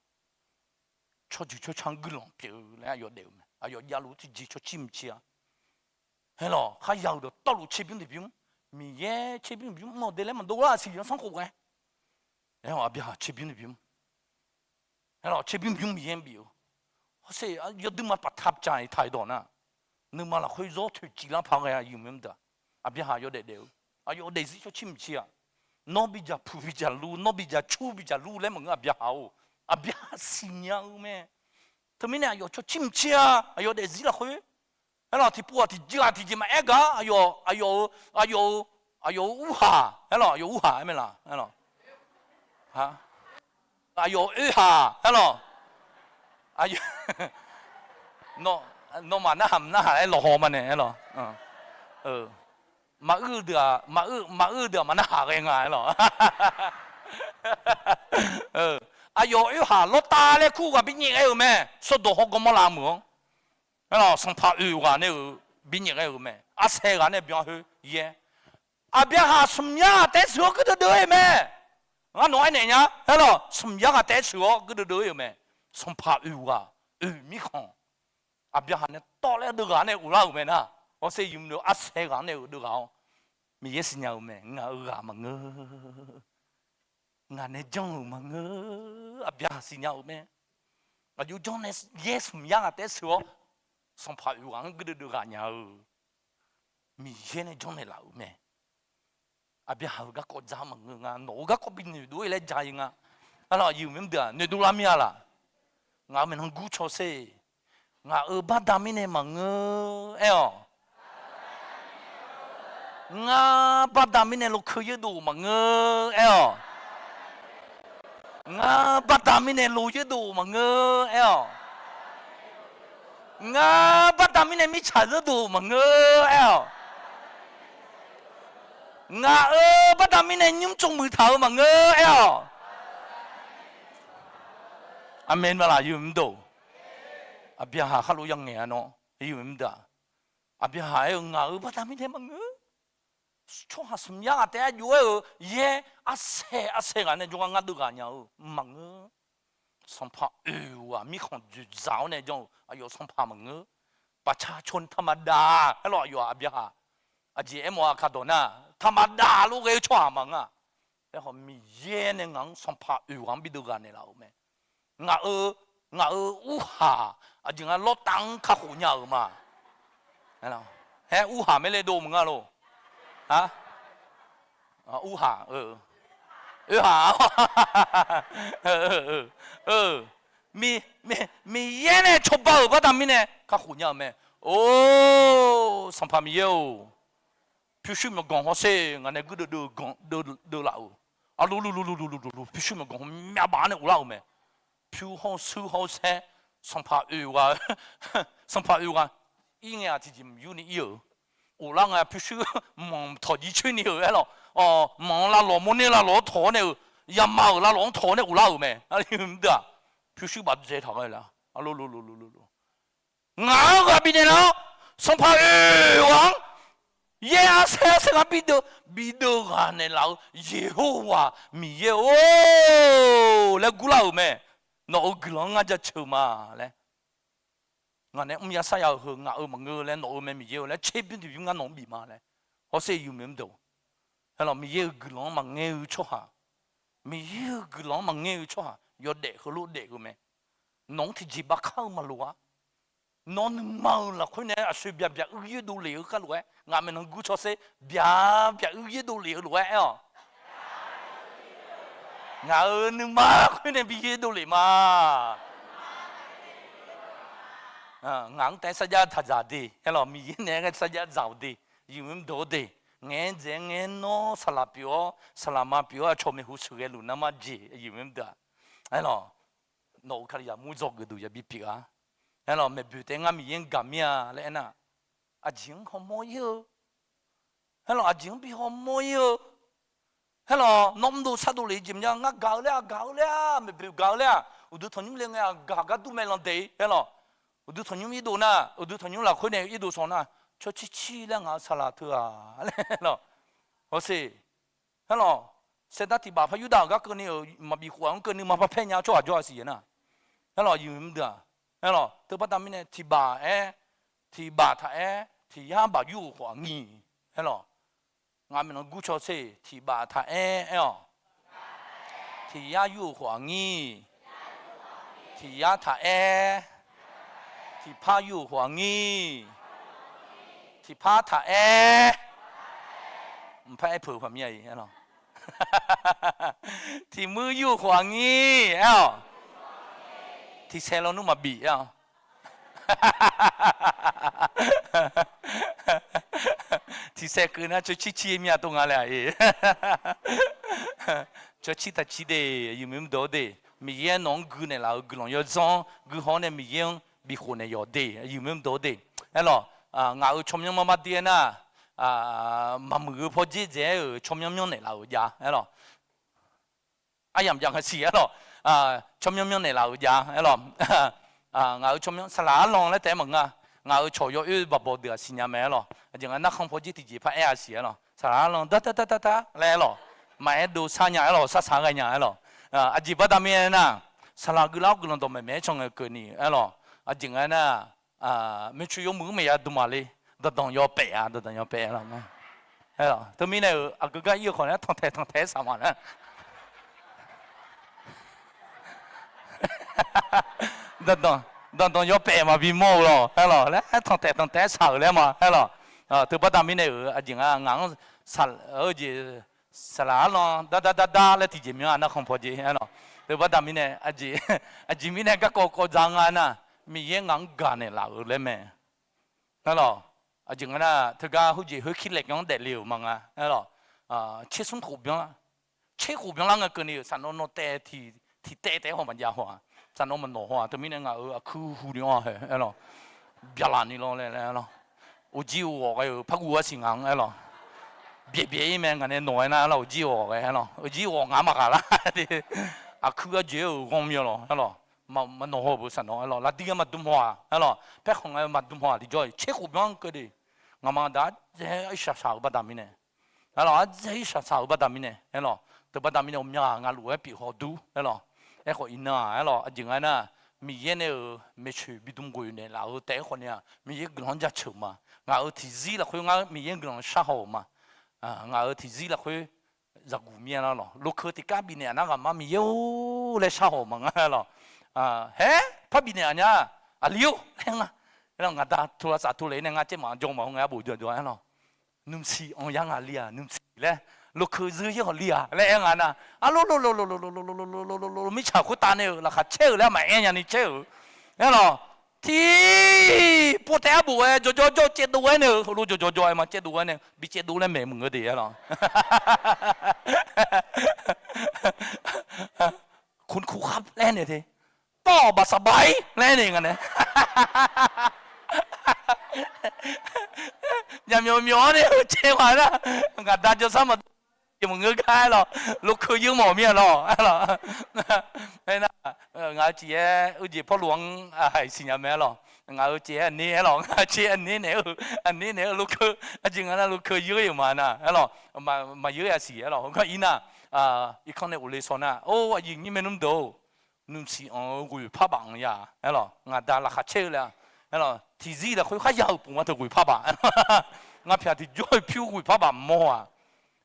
tsawrjeuq tsawrca-anr guiqlanq pyeuf-eu laer aqyawf daef-eu mae. Aqyawf javluf-eu tiqjeq cawqcir mqcir-a. Aerlawq, kharya-euq dawqtawvluf tserbymr tiqbymr, Miqyaer tserbymr tiqbymr mr-awq de laer maqdov lar siq, zanrsanrkhof ghae. Aerlawq, Aqbyaqhaq tserbymr tiqbymr, aerlawq, tserbymr bymr Miqyaer bif-eu. Hawsher yawduima paqtaq caq-iq taq-iq dawq nar, nuima lafkhoer zawr toeqciv lar paq ghae-a aqyuif aqnyir deuq-aq. Aqbyaqhaq yawdaef daef-eu, aqyawf daefzir cawqcir mqcir-aq. Nawr bidzaq puq bidzaq lur, nawr bidzaq cur bidzaq lur laer maqngeur Aqbyaqhaq-or. Aqbyaqhaq siqnya-eu mae. Teumirnae aqyawf cawqcir mqcir-a, aqyawf daefzir lafkhoer Aerlawq, tiqpov-aq tiqjeq-aq tiqjeq maqaer gaq-a. Aqyawf, aqyawf-euq, aqyawf-euq, aqyawf-euq urhaq, aerlawq, aqyawf-euq urhaq aer mae laq, aerlawq, aqyawf-euq oerhaq, aerlawq, nawmaf narhaq maqnarhaq-aer lawqhaw ma nae, aerlawq, maqur deuq-aq, maqur deuq-aq maqnarhaq ghae nga, aerlawq. Aqyawf oerhaq Lawrtav laer kur ghaq bi nyaef ghae-euq mae. Sawrdoq hawgawr mawrlav meuq-anr, aerlawq, sanqpaq oeq ghaq nae-euq bi nyaef ghae-euq mae. Arsaeq ghaq nae byan khoer yaer. Aqbyaqhaq smq yar ghaq taef-aer sheuq-awr guirdeuv deuv-ir-euq mae. Ngar nawq-anr aernaeq nya, aerlawq, smq yar ghaq taef-aer sheuq-awr guirdeuv deuv-ir-euq mae. Sanqpaq oeq ghaq, oeq mirkhanq, Aqbyaqhaq nae tawv laer deuv ghaq nae uvlar-euq mae nar, hawsher yumq-eu arsaeq ghaq nae-euq deuv ghaq-awr, Miqyaer siqnya-euq mae. Ngaq-euq ghaq maqngeur. Ngaq nae janr-euq maqngeur. Aqbyaqhaq siqnya-euq mae. Aqjox janr nae yaer smq yar ghaq taef-aer sheuq-awr, sanqpaq oeq ghaq-anr guirdeuv deuv ghaq nya-eu, Miqyaer nae janrnaeq laf-euq mae. Aqbyaqhaq-euq garkawv dzaq maqngeur nga. Nawq-euq garkawv bi noeqdov-ir laer ja-ir nga. Aerlawq, aqyuif mqdeuq-aq noeqdov lar mir-a laq? Ngaq-euq maeqnan gurcaw sher. Ngaq-euq baqda mirnae maqngeur aer-awq. Ngar baqda mirnae lokeu yaerdov maqngeur aer-awq. Ngar baqda mirnae lo yaerdov maqngeur aer-awq. Ngar baqda mirnae mirtsaq yaerdov maqngeur aer-awq. Ngaq-euq baqda mirnae nymr tsov muiq taq-eu maqngeur aer-awq. Aqmeq maqlaq, aqyuif mqdeuq? Aqbyaqhaq khar lof ya ngaeq-a nawr, aqyuif mqdeuq-aq? Aqbyaqhaq aer-eu, ngaq-euq baqda mirnae maqngeur. Tsawrhaq smq yar ghaq taef-aer jov-aer-euq yaer arsaeq arsaeq ghaq nae jawrgar ngar deuv ghaq nya-eu maqngeur. Sanqpaq oeq ghaq mirkhanq dzoeqdzaq-awr nae janr-eu aqyawf sanqpaq maqngeur. Baqca caw ni taqmaqdaq aerlawq, aqyawf-aq Aqbyaqhaq. Aqjeq aermawf-a kaqdawq nar, taqmaqdaq lof ghae-eu tsawrhaq maqngeur-aq. Aerkhawf Miqyaer nae ngaq-anr sanqpaq oeq ghaq-anr bi deuv ghaq naeqlaf-euq mae. Ngaq-euq, ngaq-euq urhaq aqjeq nga lawrtav-anr kakhof nya-euq ma. Aer, urhaq maerle dov maqnga lor. Urhaq, oerhaq. Miqyaer nae cawba-euq baqda mirnae kakhof nya-euq mae. Or, Sanqpaq Miqyaer-or, pyurshuir myawqganq hawsher ngaq nae guirdeuv deuv laf-euq, arlulu pyurshuir myawqganq hawmya baf-anr nae uvlar-euq mae. Pyur hawr-eu shuir hawr-eu saer, sanqpaq oeq ghaq, sanqpaq oeq ghaq ir ngae-aq tiqjeq yur ni ir-euq, uvlar ngae pyurshuir manq tawq jir coer ni-euq aerlawq, manq-eu lavlawq mawrner lavlawq-anr tawq-awr nae-euq, yama-euq lavlawq-anr tawq-awr nae uvlar-euq mae. Aqdui-aq pyurshuir bafdzae taq ghae la, arlulu. Ngaq-anr ghaq bifnaeq lar-awr, sanqpaq oeq ghaq-anr yaer arsaer arsaer ghaq bideuv, bideuv ghaq naeqlaf-eu Yeqhowa Miqyaer-or laer gurlar-euq mae. Nawq-euq guiqlanq-anr ngar jaceuq ma laer, ngaq nae mr ya sar ya-euq heu ngaq-euq maqngeur laer, nawq-euq mae Miqyaer-or laer tser bymr tiqbymr ngar nawq-anr bif ma laer. Hawsher yumq meuq mr deuq, aerlawq, Miqyaer-euq guiqlanq-anr maqngaer-eu tsawrhaq, Miqyaer-euq guiqlanq-anr maqngaer-eu tsawrhaq yawdaef heulof daef-eu mae. Nawq-anr tiqjeq bavkar-eu maqloq-a. Nawr nuima-euq lafkhoer nae aqsoeq byaq byaq uir yaerdov lef-eu kharlof-aer, ngaq maeqnan gurcaw sher byaq byaq uir yaerdov lef-eu lof-aer aer-awq. Ngaq-euq nuima lafkhoer nae bi yaerdov lef ma. Ngaq-anr taef-aer sarjax taqdzaq de, aerlawq, Miqyaer naeq-aer sarjax dzaq-awq de, yumq mr deuq-awr de, ngaeq-aer dzaeq-aer ngaeq-aer nawr saqlaq pyeuf-awr saqlaq ma pyeuf-awr aqcawq maeqhu sheuqghae luf nar mar jeq, yumq mr deuq-aq, aerlawq, nawq-euq Kalizaq mur dzawgeuf duq yabi pyeuf-a. Aerlawq, maeqboeq taef-aer ngar Miqyaer-anr gaq mir-a laer aernar, aqjeq-anr hawmawr ir-eu, aerlawq, aqjeq-anr bi hawmawr ir-eu, aerlawq, nawr mrdov sardov lef-eu jeq maqnya, ngar gaq-eu laer-aq, gaq-eu laer-aq, maeqboeq gaq-eu laer-aq, uqduq tanqnymr le ngae-aq gaq gar dur mae lanq daef-ir, aerlawq, uqduq tanqnymr irdov nar, uqduq tanqnymr lafkhoer nae irdov sanq nar, tsawrcir cir laer ngaq-euq saqlaq teu-aq laer, aerlawq, hawsher, aerlawq, saevdar tiq baf par Yurdav-euq gar keuvni-euq maqbif khof-aq-anr keuvni ma par paer nya tsawrhaq jawr-a siq-aer nar, aerlawq, yumq mr deuq-aq, aerlawq, teubaqda mirnae tiq baf-aer, tiq baf taq aer tiq yar baf yur-euq khawf aqnyir, aerlawq, ngaq maeqnan gurcaw sher tiq baf taq aer aer-awq. Tiq yar yur-euq khawf aqnyir, tiq yar taq aer, tiq par yur-euq khawf aqnyir, tiq par taq aer, mqpar aer peuq-eu paqmir-a, tiq muir yur-euq khawf aqnyir aer-awq. Tiq saeq lawnmr maqbif aer-awq. Tiqsaev keuv nar tsawrcir cir-ir mir-a tov nga laer-aq, e. Tsawrcir taqcir de, aqyuif muiq mr deuq-awr de. Miqyaer nawq-anr gui naeqlaf-euq guiqlanq yawdzanr gui haw-awr nae Miqyaer-anr bikhof naeq yawq de, aqyuif muiq mr deuq-awr de. Aerlawq, ngaq-euq tsawrmyanr mar mar dir-aer nar, maqmuiq-eu pawdzer dzaeq-aer-euq tsawrmyanr myanr naeqlaf-euq jav aerlawq. Aryamq jav nga siq aerlawq. Tsawrmyanr myanr naeqlaf-euq jav aerlawq. Ngaq-euq tsawrmyanr saqlaq arlan laer taef-aer maqngeur-a. Ngaq-euq cawq yawoer baqbaw deuq-aq siqnya mae aerlawq. Aqjeq nga narkhan pawdzer tiqjeq par aer-a siq aerlawq. Saqlaq arlan dar dar dar dar laer aerlawq. Maqaer dov sar nya aerlawq, sar saq ghae nya aerlawq. Aqjeq baqda mirnae nar, saqlaq guiqlanq-awr guiqlanq dawqmaeq maeq-aer caw ngae keuvni aerlawq. Aqjeq nga nar, maeqtsoeq yawmuiq-anr maeq ya dm maq le. Danqdanq yawpaef-a, danqdanq yawpaef aerlawq. Teumirnae-euq aqgeu gar ir-eu khawf nae tanqtaeq tanqtaeq-aer saq ma laer. Danqdanq yawpaef maqbi mawr-eu lawq aerlawq laer tanqtaeq tanqtaeq-aer saq-euq laer ma aerlawq. Teubaqda mirnae-euq aqjeq nga ngaq-anr saqlaq arlan dar dar dar dar laer tiqjeq myanr-a narkhan pawdzer aerlawq. Teubaqda mirnae aqjeq mirnae garkawv kawv dzaq nga nar, Miqyaer ngaq-anr gaq naeqlaf-euq laer mae aerlawq. Aqjeq nga nar, teugar heujeq khoerkir laeq kyanr-anr daefle-euq ma nga aerlawq. Tser smr khof byanr lar, tser khof byanr lar ngae keuvni-euq saqnawv nawq taev tiq taev taev-aer haw maqjav haw-aq. Saqnawv maqnawq haw-aq. Teumirnae ngaq-euq aqkuir hu ni-anr hae aerlawq. Byaqlaf ni lawr laer aerlawq. Uqjir uq ghawq ghae-euq par guv-a siq ngaq-anr aerlawq. Byaeq byaeq-ir mae ngaq nae nawq-aer nar aerlawq, uqjir ghawq ghae aerlawq, uqjir ghawq ngaq-anr maqghaq lar. Aqkuir gar joe-aer-euq ghanr myaw lawq aerlawq. Maqnawq haw-eu beu saqnawv aerlawq, laqdir gar maqdm haw-aq aerlawq, paerkhanq ngae maqdm haw-aq tiqjawr-iq tser khof byanr keuv de. Ngaqma daq ardzaeq-aer irshaq shaq-euq baqda mirnae aerlawq, ardzaeq-aer irshaq shaq-euq baqda mirnae aerlawq, teubaqda mirnae ghawqmya-aq nga luf-aer pyeuf haw dur aerlawq. Aerkhawf iqnan-aq aerlawq, aqjeq nga nar, Miqyaer nae-euq maeqtsoeq bidm ghoeq naeqlaf-eu taef-aer khawf ni-aq, Miqyaer guiqlanq-anr jaceuq ma. Ngaq-euq tiqzir lafkhoer ngar Miqyaer guiqlanq shar haw-euq ma. Ngaq-euq tiqzir lafkhoer zaqguq mir-aer lar lawq, lokeu tiqkar bifnaeq-aq nar ghaqmar Miqyaer-or laer shar haw-euq ma ngar lawq. Haer par bifnaeq-aq nya, aqli-or laer nga. Ngaq da tov lavsav tov lef-ir nae ngar caermaf jawr maqhaw ngae arbof jawrjawr-aer lawq. Nmqsiq anq ya ngaq li-aq nmqsiq laer, lokeu zeur-ir hawq li-aq laer aer nga nar, arlolo mirtsaq khoertav nae-euq laqkhaq caer-euq laer maqaer nyani caer-euq aer lawq. Tiq pov taef arbof-aer jawrjawr jawr-eu caevdov-aer nae-euq heulof jawrjawr jawr-aer ma caevdov-aer nae bi caevdov laer maeq maqngeur de aer lawq. Kurkur khar laer nae te, tawr-awq baqsaqbaq-ir laer nae nga nae. Jaqmyawf myawf-anr nae-eu caev ma nar, ngaq da jawrsar maqdov jeq maqngeur gar aer lawq, lokeu yeur mawf mir-a lawq aer lawq. Aernar, ngaq-euq ciq-aer uijeq Pawrluv-anr haiq siqnya mae aer lawq. Ngaq-euq ciq-aer aqner aer lawq, ngaq-euq ciq-aer aqner naeq-eu, aqner naeq-eu lokeu, aqjeq nga nar lokeu yeur-ir-euq ma nar aer lawq. Maqyeur ya siq aer lawq. Heugar ir nar, irkanr nae ghofle shaw nar, or aqyuif nyir maernmr deuq-or, nmqsiq anq-eu ghoeq parbaf anq ya aer lawq. Ngaq da laqkhaq caer-eu laer aer lawq, tiqzir lafkhoer kharya-euq puf ma teu ghoeq parbaf aer lawq. Ngaq pyaq tiqjawr-iq pyur ghoeq parbaf mawr-aq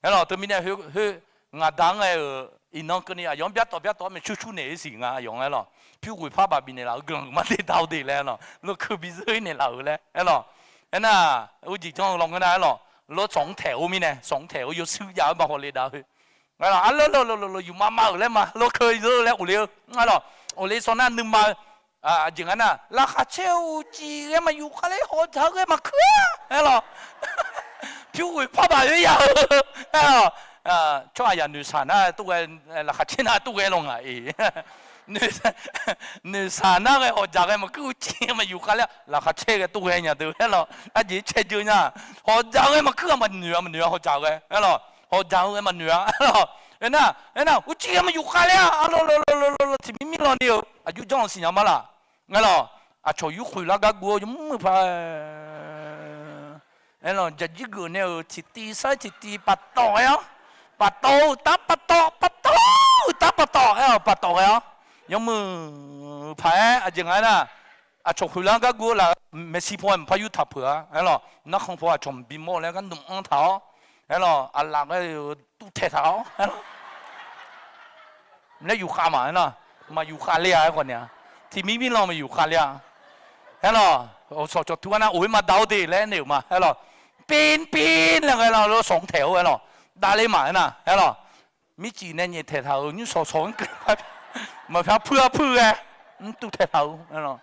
aer lawq. Teumirnae khoer ngaq da-anr ghae-euq iqnan keuvni aqyawf-anr byartawf byartawf-aer maeqcur cur naeq-ir siq nga aqyawf-anr aer lawq. Pyur ghoeq parbaf bifnaeq laf-euq guiqlanq maqde da-eu de laer aer lawq, lokeu bi zeur-ir naeq laf-euq laer aer lawq. Aernar, urjeq janr-eu lawnmr nar aer lawq, lawr tsawq-anr taeq-or mirnae tsawq-anr taeq-or yawshuir jav-eu ma hawle dav-eu. Aer lawq, arlolo yufma ma-euq laer ma lokeu zeur-eu laer ghofle-eu aer lawq. Ghofle shaw nar nuima-eu aqjeq nga nar, laqkhaq caer-eu uqcif ghae maqyuf khav ler hawq dzaq-eu ghae maqkuir-a aer lawq. Pyur ghoeq parbaf oer ya-eu aer lawq. Tsawrhaq yaq noeqshaq nar tov ghae, laqkhaq caer nar tov ghae lawq ngaq-iq. Noeqshaq nar ghae hawq dzaq ghae maqkuir, uqcif maqyuf khav ler-a laqkhaq caer ghae tov ghae nya deuq aer lawq. Aqjeq cae jeuq nya, hawq dzaq-eu ghae maqkuir-a maqnoeq-a maqnoeq-a hawq dzaq ghae aer lawq. Hawq dzaq-eu ghae maqnoeq-a aer lawq. Aernar, aernar uqcif ghae maqyuf khav ler-a arlolo tiqmir mir lan ni-eu aqjox janr-eu siqnya ma laq. Aer lawq, aqcawq yurkhoeq lar gar guv-awr yawmuiq paq-aer, aer lawq, jaqjir geuf nae-euq tiqtiv sar-aer tiqtiv paftawf ghae-awr, paftawf-eu tar paftawf, paftawf-eu tar paftawf aer-awq paftawf ghae-awr, yawmuiq paq-aer aqjeq nga aer nar, aqcawq khoeq lar gar guv-eu laf maeqshi paw-aer maqpar yurtaq peuq-a aer lawq. Narkhan paw aqcawq maqbi mawr laer gar nmq-anr taq-awr, aer lawq, aqlaf ghae-euq tuvtaeq taq-awr aer lawq. Laer yufkhav ma aer nar, maqyufkhav ler-a aer khawf naeq-a. Tiqmir mir lan maqyufkhav ler-a. Aer lawq, sawqcawq tur gar nar of-aer maqdav-awr de laer aernaeq-euq ma aer lawq. Pir pir laer ghae lar lawr sawq-anr taeq-awr aer lawq. Davler ma aer nar aer lawq. Mircif nae nyaeftaeq taq-euq nymr sawq sawq-anr keuv maqpyar puir-a puir ghae, mr tuvtaeq taq-eu aer lawq.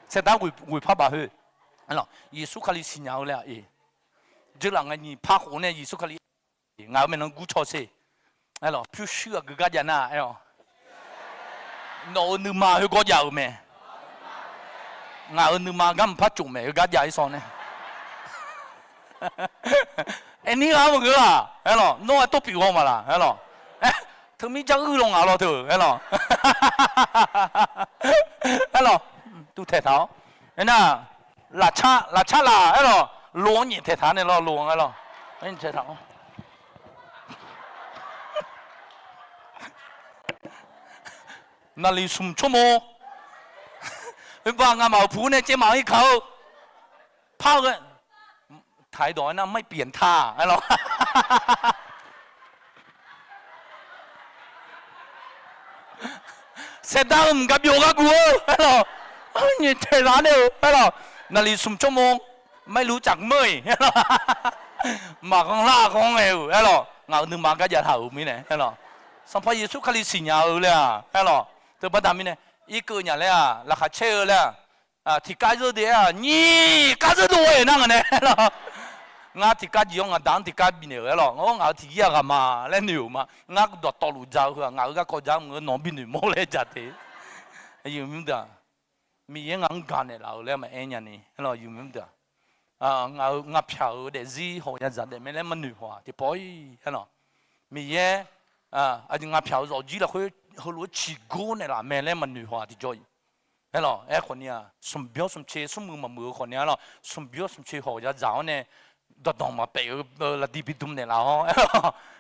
Saerdav ghoeq parbaf khoer, aer lawq, Yeqsur Kali siqnya-eu laer-aq, e, Dzeurlaf ngae nyiq par khof nae Yeqsur Kali, ngaq-euq maeqnan gur caw sher. Aerlawq, pyurshuir aqgeu gar jav nar, aerlawq, nawq-euq nuima heugawr jav-euq mae. Ngaq-euq nuima garma par cof maeq heugar jav-ir saw nae. Aerni ghaq maqngeur-aq, aerlawq, nawr-aer tawr pyeuf ghaw ma laq, aerlawq. Teumirjav uir law ngaq law teu, aerlawq. Aerlawq, tuvtaeq taq-awr. Aernar, lafcar lafcar laf, aerlawq, lo-anr nyaef taeq taq nae lawr, lo-anr, aerlawq. Naqliq smq tsawrmawr. Oerbar ngamaf-euq puq nae caev maf-anr irkaq-eu. Par-eu ghae, taq-ir dawq aernar, ไม่เปลี่ยนท่า aerlawq. Saeqdaq-euq mq gaq byov gharguv-eu, aerlawq, nyaef taeq taq nae-eu, aerlawq, naqliq smq tsawrmawr, ไม่รู้จักเมื่อย aerlawq. Maqghanr lar ghanr ngae-euq, aerlawq, ngaq-euq nuima gar jav taq-euq mirnae, aerlawq, Sanqpaq Yeqsur Kali siqnya-eu laer-aq, aerlawq, teubaqda mirnae, irkeuv nya laer-aq, laqkhaq caer-eu laer-aq, tiqkar zeur de-aer-aq, nyiq kar zeur dov-aer nar ngaq nae, aerlawq, ngar tiqkar jeq-awr ngaq daq-anr tiqkar bifnaeq-euq, aerlawq, ngar ngaq-euq tiq yir-aq ghaq ma laer noeq-euq ma. Ngar dawqtawvluf dzaq-eu heu-aq, ngaq-euq garkawv dzaq-aer maqngeur, nawq-anr binoeq mawr laer dzaq te. Aqyuif mr deuq-aq, Miqyaer ngaq-anr gaq naeqlaf-euq laer maqaer nya ni, aerlawq, aqyuif mr deuq-aq, ngaq-euq ngaq pyaq-euq daefzir hawq yadzaq daef mae laer maqnoeq haw-aq tiqpawf-ir, aerlawq, Miqyaer, aqyuif ngaq pyaq-euq zawqjir lafkhoer heulof-aer ciqgor naeqlaf mae laer maqnoeq haw-aq tiqjawr-ir. Aerlawq, aerkhawf ni-aq, smq byawr smq ce smrmuiq maqmuiq-eu khawf ni, aerlawq, smq byawr smq ce hawq yadzaq-awr nae, dawqdawq maqpaef-eu laqdiq bidm naeqlaf-awr,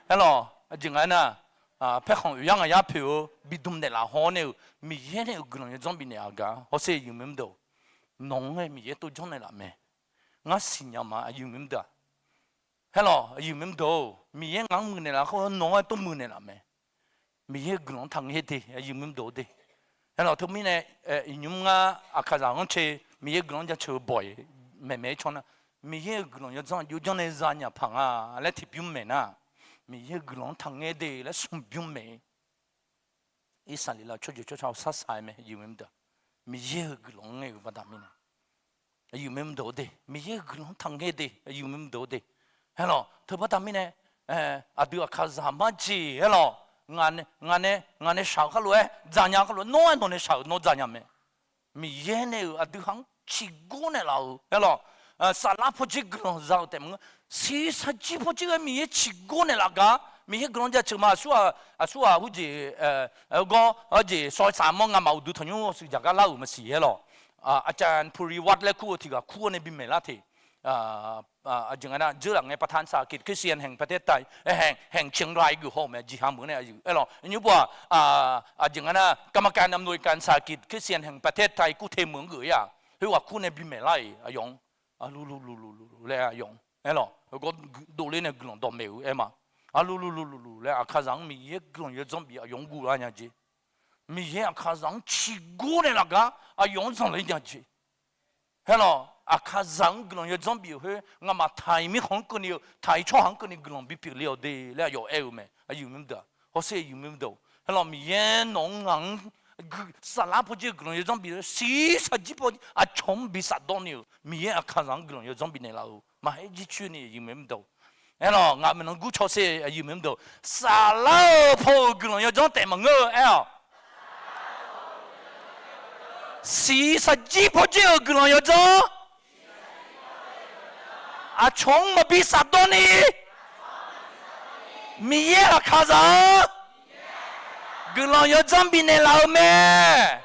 aerlawq, aqjeq nga aernar, paerkhanq oeq yar ngaq yar poeq-eu bidm naeqlaf haw-awr nae-euq Miqyaer nae-euq guiqlanq yawdzanr bifnaeq-aq gar hawsher aqyuif mr deuq-or, nawq-anr ngae Miqyaer tovjanr naeqlaf mae. Ngar siqnya ma aqyuif mr deuq-aq, aerlawq, aqyuif mr deuq-or, Miqyaer ngaq-anr muiqnaeq laf khawf nawq-anr tov muiqnaeq laf mae. Miqyaer-euq guiqlanq-anr taqngaer de, aqyuif mr deuq-or de. Aerlawq, teumirnae, iqnymr ngar aqkaqzaq-anr cae, Miqyaer-euq guiqlanq-anr jaceuq-eu bawq-iq maeqmaeq-aer caw nar, Miqyaer-euq guiqlanq yawdzanr aqjox janrnae zanya paq nga laer tiqbymr maeq nar, Miqyaer-euq guiqlanq-anr taqngaer de laer smqbymr maeq-ir. Irsaqleqlav tsawrjeuq tsawrca-eu sarsaq-aer mae, aqyuif mr deuq-aq, Miqyaer-euq guiqlanq-anr ngaer-euq baqda mirnae, aqyuif mr deuq-or de, Miqyaer-euq guiqlanq-anr taqngaer de, aqyuif mr deuq-or de. Aerlawq, teubaqda mirnae, aqdui aqkaqzaq marjeq, aerlawq, ngaq nae, ngaq nae shaq-euq khar lof-aer dzaqnya khar lof-aer nawr-aer nawq nae shaq-euq nawr dzaqnya mae. Miqyaer nae-euq aqdui ha-anr ciqgor naeqlaf-euq, aerlawq, saflar pawdzer guiqlanq za-euq taef maqngeur, siqsaqjir pawdzer-aer Miqyaer ciqgor naeqlaf gar, Miqyaer guiqlanq jaceuq ma. Aqsur-aq, aqsur-aq, heujeq, gawr, heujeq sawsaq mawr ngamaf uqduq tanqnymr shuif jaq gar lar-euq maqsiq, aerlawq, อาจารย์ ภูริวัฒน์ laer kur-eu tiq ghaq kur-awr nae bimaeq lar te. Aqjeq nga nar, เจ้าหน้าที่ งานพัฒนาเศรษฐกิจคริสเตียนแห่งประเทศไทย แห่ง แห่งเชียงราย geuf haw-euq mae, jeqha meuq nae aqyuif, aerlawq, nymr pov-aq, aqjeq nga nar, กรรมการอำนวยการเศรษฐกิจคริสเตียนแห่งประเทศไทย kur te meuq-anr geuf-ir-aq, khoerghaq kur nae bimaeq lar-iq aqyawf-anr, aqlululululu laer aqyawf-anr, aerlawq, heugawr dovler nae guiqlanq dawqmaeq-eu aer ma. Aqlululululu laer aqkaqzaq-anr Miqyaer guiqlanq yawdzanr bif aqyawf-anr guvlar nya jeq. Miqyaer aqkaqzaq-anr ciqgor naeqlaf gar aqyawf-anr zanqler nya jeq. Aerlawq, aqkaqzaq-anr guiqlanq yawdzanr bif-euq khoer ngamaf taq-iq mirkhanq-anr keuvni-eu taq-iq tsawrhaq-anr keuvni guiqlanq bipyeuf le-awq de laer aqyawf aer-eu mae, aqyuif mr deuq-aq. Hawsher aqyuif mr deuq-or, aerlawq, Miqyaer nawq-anr ngaq-anr saflar pawdzer-eu guiqlanq yawdzanr bif-eu siqsaqjir paw aqcawq-anr bi safdawr ni-euq Miqyaer aqkaqzaq-anr guiqlanq yawdzanr bifnaeq laf-euq maqhaer jircoer ni, aqyuif mr deuq-or. Aerlawq, ngaq maeqnan gur caw sher, aqyuif mr deuq-or, saflar-eu paw-euq guiqlanq yawdzanr taef maqngeur-eu aer-awq. Siqsaqjir pawdzer-euq guiqlanq yawdzanr aqcawq-anr maqbi safdawr ni, Miqyaer aqkaqzaq-anr guiqlanq yawdzanr bifnaeq laf-euq mae.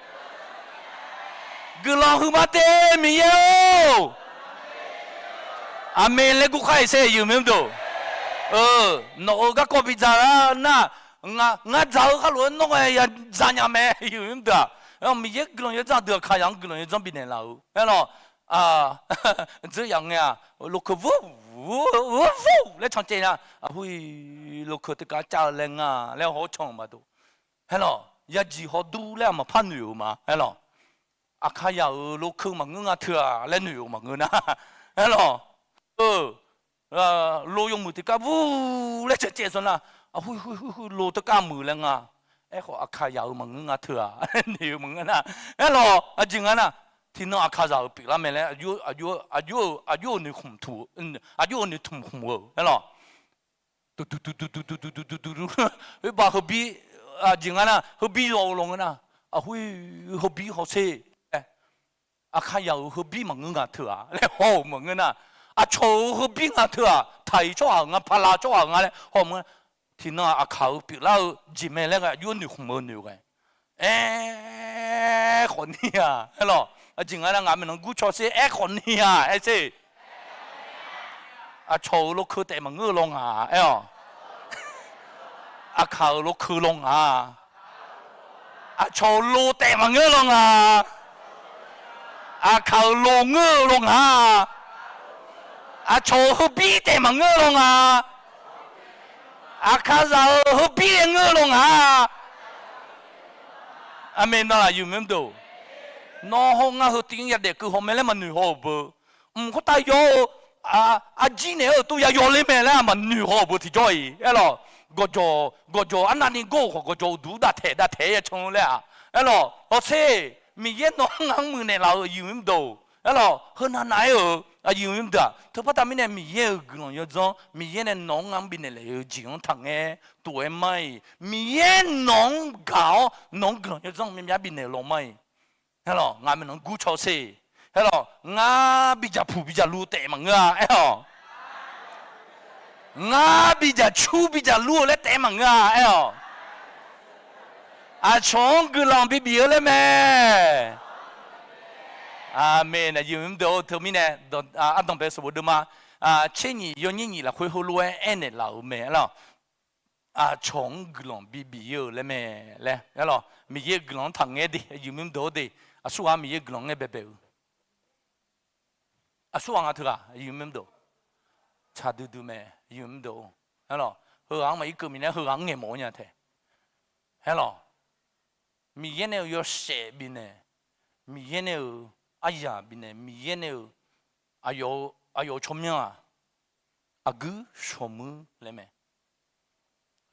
Guiqlanq huiqma te, Miqyaer-or. Aqmeq laer gur khar-iq sher, aqyuif mr deuq-or. Nawq-euq garkawv bidzaq-a nar, ngar dzaq-eu khar lof-aer nawr ghae ya dzaqnya mae, aqyuif mr deuq-aq. Miqyaer guiqlanq yawdzanr deuq aqkaqzaq-anr guiqlanq yawdzanr bifnaeq laf-euq aerlawq. Dzeur yaf ngae-aq, lokeu vur vur vur laer cancaev nar, aqhu-iq lokeu teukav cav-eu laer nga laer haw-awr can-euq maqdov. Aerlawq, yajiq hawdur laer aqmaqpar noeq-euq ma, aerlawq. Aqkaqzaq-euq lokeu maqngeur nga teu-aq laer noeq-euq maqngeur nar, aerlawq. Lo yawmuiq teukav vur laer cancaev sawr nar, aqhu-iq hu-iq hu-iq lo teukav muiq laer nga. Aerkhawf aqkaqzaq-euq maqngeur nga teu-aq laer noeq-euq maqngeur nar, aerlawq, aqjeq nga nar, Tiqnan aqkaqzaq-euq pyeuflar mae laer, aqjox-euq noeqkhmq tuq, aqjox-euq noeqtmq khmq-eu aerlawq. Duqduq duqduq duqduq duqduq duqduq, khoerbaq heubir, aqjeq nga nar, heubir yaw-eu lawnmr nar, aqhoer heubir hawsher, aqkaqzaq-euq heubir maqngeur nga teu-aq laer haw-euq maqngeur nar, aqcawq-euq heubir nga teu-aq, taq-iq tsawrhaq-euq nga, pala tsawrhaq-euq nga laer haw-euq maqngeur nar, tiqnan aqkaq-euq pyeuflar-eu jeq mae laer ghae, aqjox noeqkhmq-eu noeq ghae. Aerkhawf ni-aq aerlawq, aqjeq nga nar ngaq maeqnan gurcaw sher, aerkhawf ni-aq aer sher. Aqcawq-euq lokeu taef maqngeur-eu law ngaq aer-awq. Aqkaq-euq lokeu law ngaq. Aqcawq-euq lo taef maqngeur law ngaq. Aqkaq-euq lo ngeur-eu law ngaq. Aqcawq-euq heubir taef maqngeur law ngaq. Aqkaqzaq-euq heubir aer ngeur-eu law ngaq. Aqmeq nawr laf yuq mr deuq. Nawr hawr ngar heu tiv-anr yadaef keuv haw mae laer maqnoeq haw-euq beu. Mq khoertav yaw-eu, arjir naeq-aer euq tov ya yaw ler mae laer maqnoeq haw-euq beu tiqjawr-iq aerlawq. Gawqjawq, gawqjawq arnavni gawr-euq khawf gawqjawq uqduq dav taeq dav taeq-aer ya can laer-aq aerlawq. Hawsher, Miqyaer nawq-anr ngaq-anr muiqnaeq laf-euq aqyuif mr deuq aerlawq. Heu navnav aer-euq aqyuif mr deuq-aq, teubaqda mirnae Miqyaer-euq guiqlanq yawdzanr, Miqyaer nae nawq-anr ngaq-anr bifnaeq lef-eu jeq-anr taqngaer tov-aer mar-iq. Miqyaer nawq-anr gaq-awr nawq-anr guiqlanq yawdzanr myav myav bifnaeq law mar-iq. Aerlawq, ngaq maeqnan gurcaw sher. Aerlawq, ngar bidzaq puq bidzaq lu taef maqngeur-a aer-awq. Ngar bidzaq cur bidzaq lur-eu laer taef maqngeur-a aer-awq. Aqcawq-anr guiqlanq bibif-eu laer mae. Aqmeq. Aqyuif mr deuq-or, teumirnae ardanqbae sanqbof deuvma tser nyiq yawnyir nyiq lafkhoer heulof-aer aernaeq laf-euq mae aerlawq. Aqcawq-anr guiqlanq bibif-eu laer mae laer aerlawq. Miqyaer-euq guiqlanq-anr taqngaer de, aqyuif mr deuq-or de. Aqsurghaq Miqyaer-euq guiqlanq-anr ngae baebae-eu. Aqsurghaq nga teughaq aqyuif mr deuq, tsaq duidui mae, aqyuif mr deuq-or. Aerlawq, heughaq-anr maqir keuv mirnae heughaq-anr ngaeqmawf-eu nya tae. Aerlawq, Miqyaer nae-euq yawshaef bifnaeq, Miqyaer nae-euq aryaq bifnaeq, Miqyaer nae-euq aqyawf-eu tsawrmyanr-aq, aqguir shawqmuir laer mae.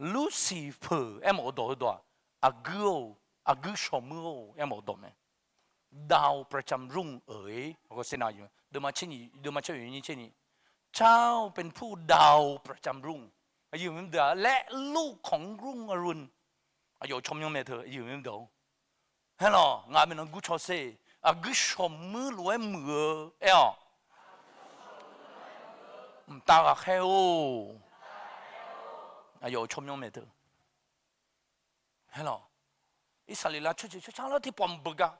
Lursifeu aermawf-eu dawq heudawq-aq, aqguir-or, aqguir shawqmuir-or aermawf-eu dawq mae. ดาวประจำรุ่งเอ๋ย deuvma caer nyiq, deuvma caer oeq nyiq caer nyiq, เจ้าเป็นผู้ดาวประจำรุ่ง aqyuif mr deuq-aq laer ลูกของรุ่งอรุณ aqyawf-eu tsawrmyanr mae teu aqyuif mr deuq-or. Aerlawq, ngaq maeqnan gurcaw sher. Aqguir shawqmuir lof-aer muiq-eu aer-awq. Mqtav ghaqkhaer-or, aqyawf-eu tsawrmyanr mae teu. Aerlawq, Irsaqleqlav tsawrjeuq tsawrca lawr tiqpawf mq beugar.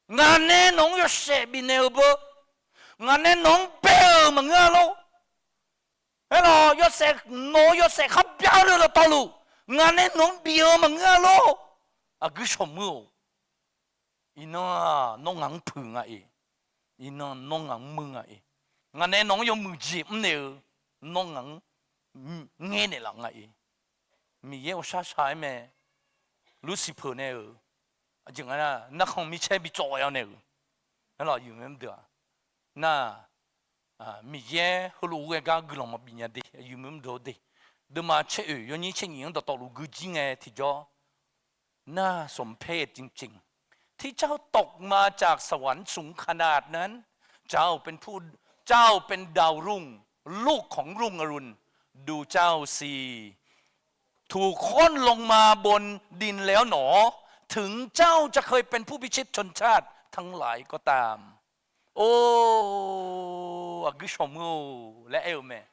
Ngaq nae nawq-anr yawshaef bifnaeq-euq beu, ngaq nae nawq-anr bae-euq maqngeur-a lor. Aerlawq, yawshaef, nawq-eu yawshaef khar byav-eu dawqtawvluf, ngaq nae nawq-anr bif-eu maqngeur-a lor. Aqguir shawqmuir-or, iqnan-aq nawr ngaq-anr puiq nga-iq, iqnan nawr ngaq-anr muir nga-iq, ngaq nae nawq-anr yawmuiq jeq mrnaeq-eu, nawr ngaq-anr ngaernaeq laf nga-iq. Miqyaer ghawqshar shar-aer mae. Lursifeu nae-euq aqjeq nga nar, narkhan mircaer bi tsawv ghae-awr nae-euq. Aerlawq, aqyuif mr deuq-aq, nar, Miqyaer heulof-aer ghae gar guiqlanq maqbif nya de, aqyuif mr deuq-or de. Deuvma caer oeq yawnyir caer nyiq-anr dawqtawvluf gui jir ngae tiqjawr, น่าสมเพชจริงๆ ที่เจ้าตกมาจากสวรรค์สูงขนาดนั้น เจ้าเป็นผู้ เจ้าเป็นดาวรุ่ง ลูกของรุ่งอรุณ ดูเจ้าสิ ถูกโค่นลงมาบนดินแล้วหนอ ถึงเจ้าจะเคยเป็นผู้พิชิตชนชาติทั้งหลายก็ตาม Or, aqguir shawqmuir-or laer aer-eu mae.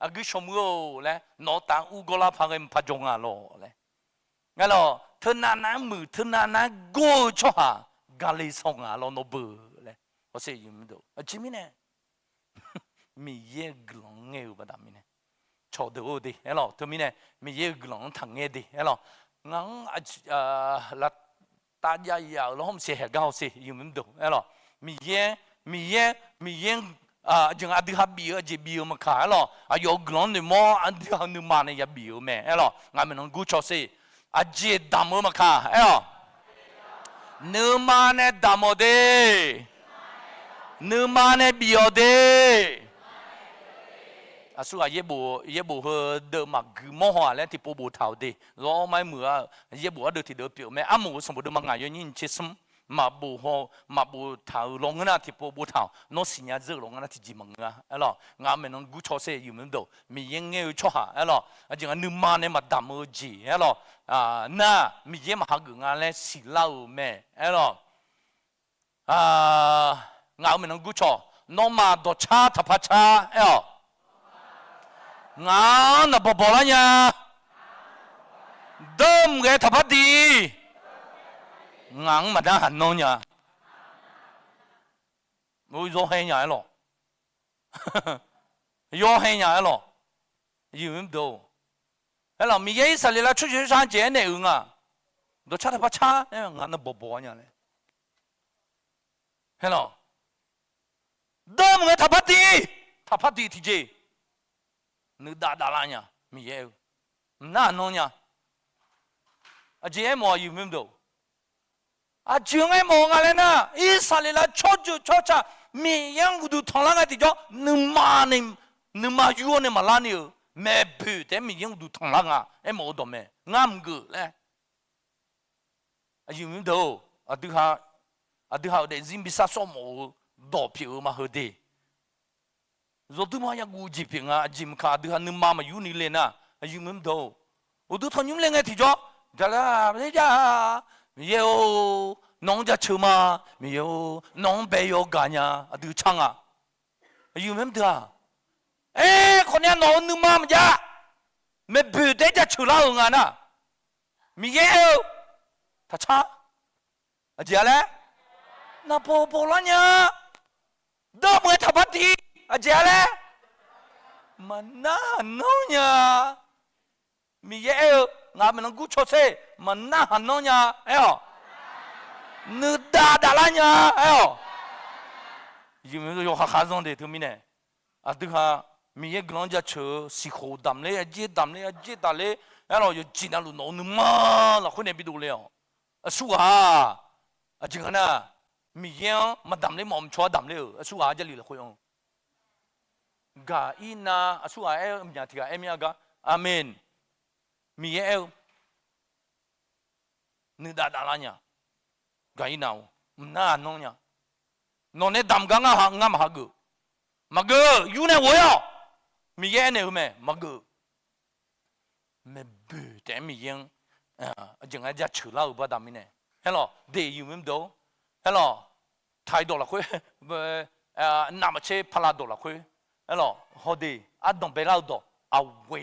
Aqguir shawqmuir-or laer, nawq-eu taf-anr urgawr lar paq ghae mqpaq jawr nga lawq laer. Aerlawq, teunav nav-anr muiq teunav nav-anr gor-eu tsawrhaq gale saw nga lawr nawr beu laer. Hawsher, aqjeq mirnae Miqyaer-euq guiqlanq-anr ngaer-eu baqda mirnae, cawqdeuq-or de aerlawq, teumirnae Miqyaer-euq guiqlanq-anr taqngaer de aerlawq. Ngaq-anr laftav jav yaf-euq lawr hawmq siq haeq gar hawsher, aqyuif mr deuq aerlawq. Miqyaer, Miqyaer, Miqyaer, aqjeq aqdui ha bif-eu aqjeq bif-eu maqkaq aerlawq, aqyawf-euq guiqlanq-anr noeqmawr aqdui ha nuima nae ya bif-eu mae aerlawq. Ngaq maeqnan gurcaw sher. Aqjeq damq-eu maqkaq aer-awq. Nuima nae damq-awq de. Nuima nae bif-awq de. Aqsurghaq yaerbof, yaerbof heudeuq maqgui mawr haw-aq laer tiqpov boftaq-awq de. Zawr mar-aer muiq-a. Yaerbof ardeuv tiqdeuv pyeuf-eu mae. Armoq-euq sanqbof deuvma ngaq yawnyir nyiq tser smr. Maqbof haw, maqbof taq-euq lawr ngeur nar tiqpov boftaq-awq. Nawr siqnya dzeur-euq lawr ngeur nar tiqjeq maqngeur-a. Aerlawq, ngaq-euq maeqnan gurcaw sher, aqyuif maqmr deuq, Miqyaer ngaer-eu tsawrhaq, aerlawq, aqjeq nga nuima nae maqdamq-eu jeq, aerlawq, nar Miqyaer maqhageuf nga laer siqlar-euq mae, aerlawq. Ngaq-euq maeqnan gurcaw, nawmaf dawqcar taqpar car, aer-awq. Ngaq-anr naqbawq bawq lar nya. Dawrmq ghae taqpar diq. Ngaq-anr maqdar haq nanr nya. Yawhae nya aerlawq. Yawhae nya aerlawq. Aqyuif maqmr deuq-or, aerlawq, Miqyaer Irsaqleqlav tsawrjeuq tsawrshar-anr jeq aernaeq-euq nga. Dawqcar taqpar car, aer ngaq navbawq bawq-a nya laer. Aerlawq, dawrmq ghae taqpar diq, taqpar diq tiqjeq, nuidav davlar nya, Miqyaer aer-eu, mqnar haq nanr nya. Aqjeq aermawf-a, aqyuif maqmr deuq-or, aqjeq-anr aermawf-eu nga laer nar, Irsaqleqlav tsawrjeuq tsawrca Miqyaer-anr uqduq tanqlar nga tiqjawr, nuima nae, nuima yur-awr nae maqlar ni-euq maeqboeq taef-aer Miqyaer-anr uqduq tanqlar nga aermawf-eu dawq mae. Ngar mqgeuf laer. Aqyuif maqmr deuq-or, aqdui ha, aqdui ha-euq daefzir bi sar sawr mawf-eu dawq pyeuf-eu ma heu de. Yawduima yaguv jeq pyeuf nga. Aqjeq maqkaq aqdui ha nuima maqyur ni le nar, aqyuif maqmr deuq-or, uqduq tanqnymr le ngae tiqjawr, jaqlar ler jav-a, Miqyaer-or, nawq-anr jaceuq ma, Miqyaer-or, nawq-anr bae yaw gaq nya, aqdui car nga. Aqyuif maqmr deuq-aq, aerkhawf ni nawq-euq nuima maqjav, maeqboeq taef-aer jaceuq lar-euq nga nar, Miqyaer aer-eu, taqcar. Aqjeq-a laer, naqbawq bawq lar nya. Dawrmq-aer taqpar diq. Aqjeq-a laer, maqnar haq nanr nya. Miqyaer aer-eu, ngaq maeqnan gurcaw sher, maqnar haq nanr nya aer-awq. Nuidav davlar nya aer-awq. Yawkhav khav zanr de teumirnae, aqdui ha Miqyaer guiqlanq-anr jaceuq-eu siqkhof damq ler, arjer damq ler, arjer daqler, aerlawq yawqjeq navluf nawq-eu nuima lafkhoer nae bidov le-awq. Aqsurghaq-aq, aqjeq nga nar, Miqyaer-anr maqdamq ler mawf mqcawq-anr damq ler-euq aqsurghaq-aq Jarlif lafkhoer-anr Gaqirnav aqsurghaq aer-eu myaq tiq ghaq aer mir-a gar. Aqmeq. Miqyaer aer-eu, nuidav davlar nya. Gaqirnav-or, mqnar haq nanr nya. Nawq nae damq gar ngar ha, ngar maqhageuf. Maqgeuf. Yur nae ghof-ir-awq. Miqyaer aernaeq-eu mae, maqgeuf. Maeqboeq taef-aer Miqyaer-anr aqjeq nga jaceuq lar-euq baqda mirnae, aerlawq, de yuf mr deuq-or, aerlawq, taqi dawq lafkhoer, navmaqtser paqlav dawq lafkhoer, aerlawq, hawde, ardanq baelar-eu dawq, awe,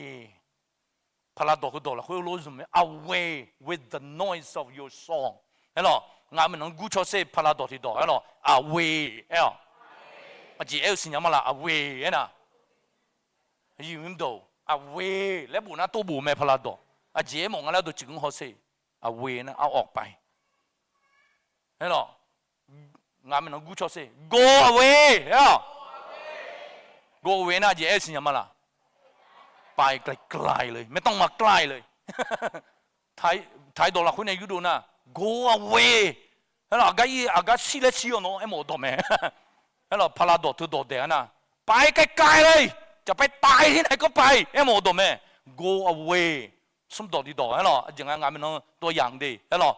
paqlav dawq heudawq lafkhoer lof zmq mae, awe, with the noise of your song. Aerlawq, ngaq-euq maeqnan gurcaw sher paqlav dawq tiqdawq, aerlawq, awe, aer-awq. Aqjeq aer-eu siqnya ma laf, awe aernar. Aqyuif mr deuq, awe laer bof nar tov bof mae paqlav dawq. Aqjeq aermawf nga laer dawq ciqgmr hawsher, awe nar ar'awq pav. Aerlawq, ngaq maeqnan gurcaw sher, go away aer-awq. Go away nar aqjeq aer-eu siqnya ma laf. Pav ไกลๆ เลย ไม่ต้องมาใกล้เลย. Taqi dawq lafkhoer nae yurdov nar, go away. Aerlawq, aqgar ir, aqgar shir laer shir-awq nawr aermawf-eu dawq mae. Aerlawq, paqlav dawq teu dawq daeq-a nar, pav ไกลๆ เลย, jaqpaev tav-ir nar-aer kawr pav-ir aermawf-eu dawq mae. Go away. Smr dawq tiqdawq aerlawq, aqjeq nga ngaq maeqnan tov yamq de aerlawq,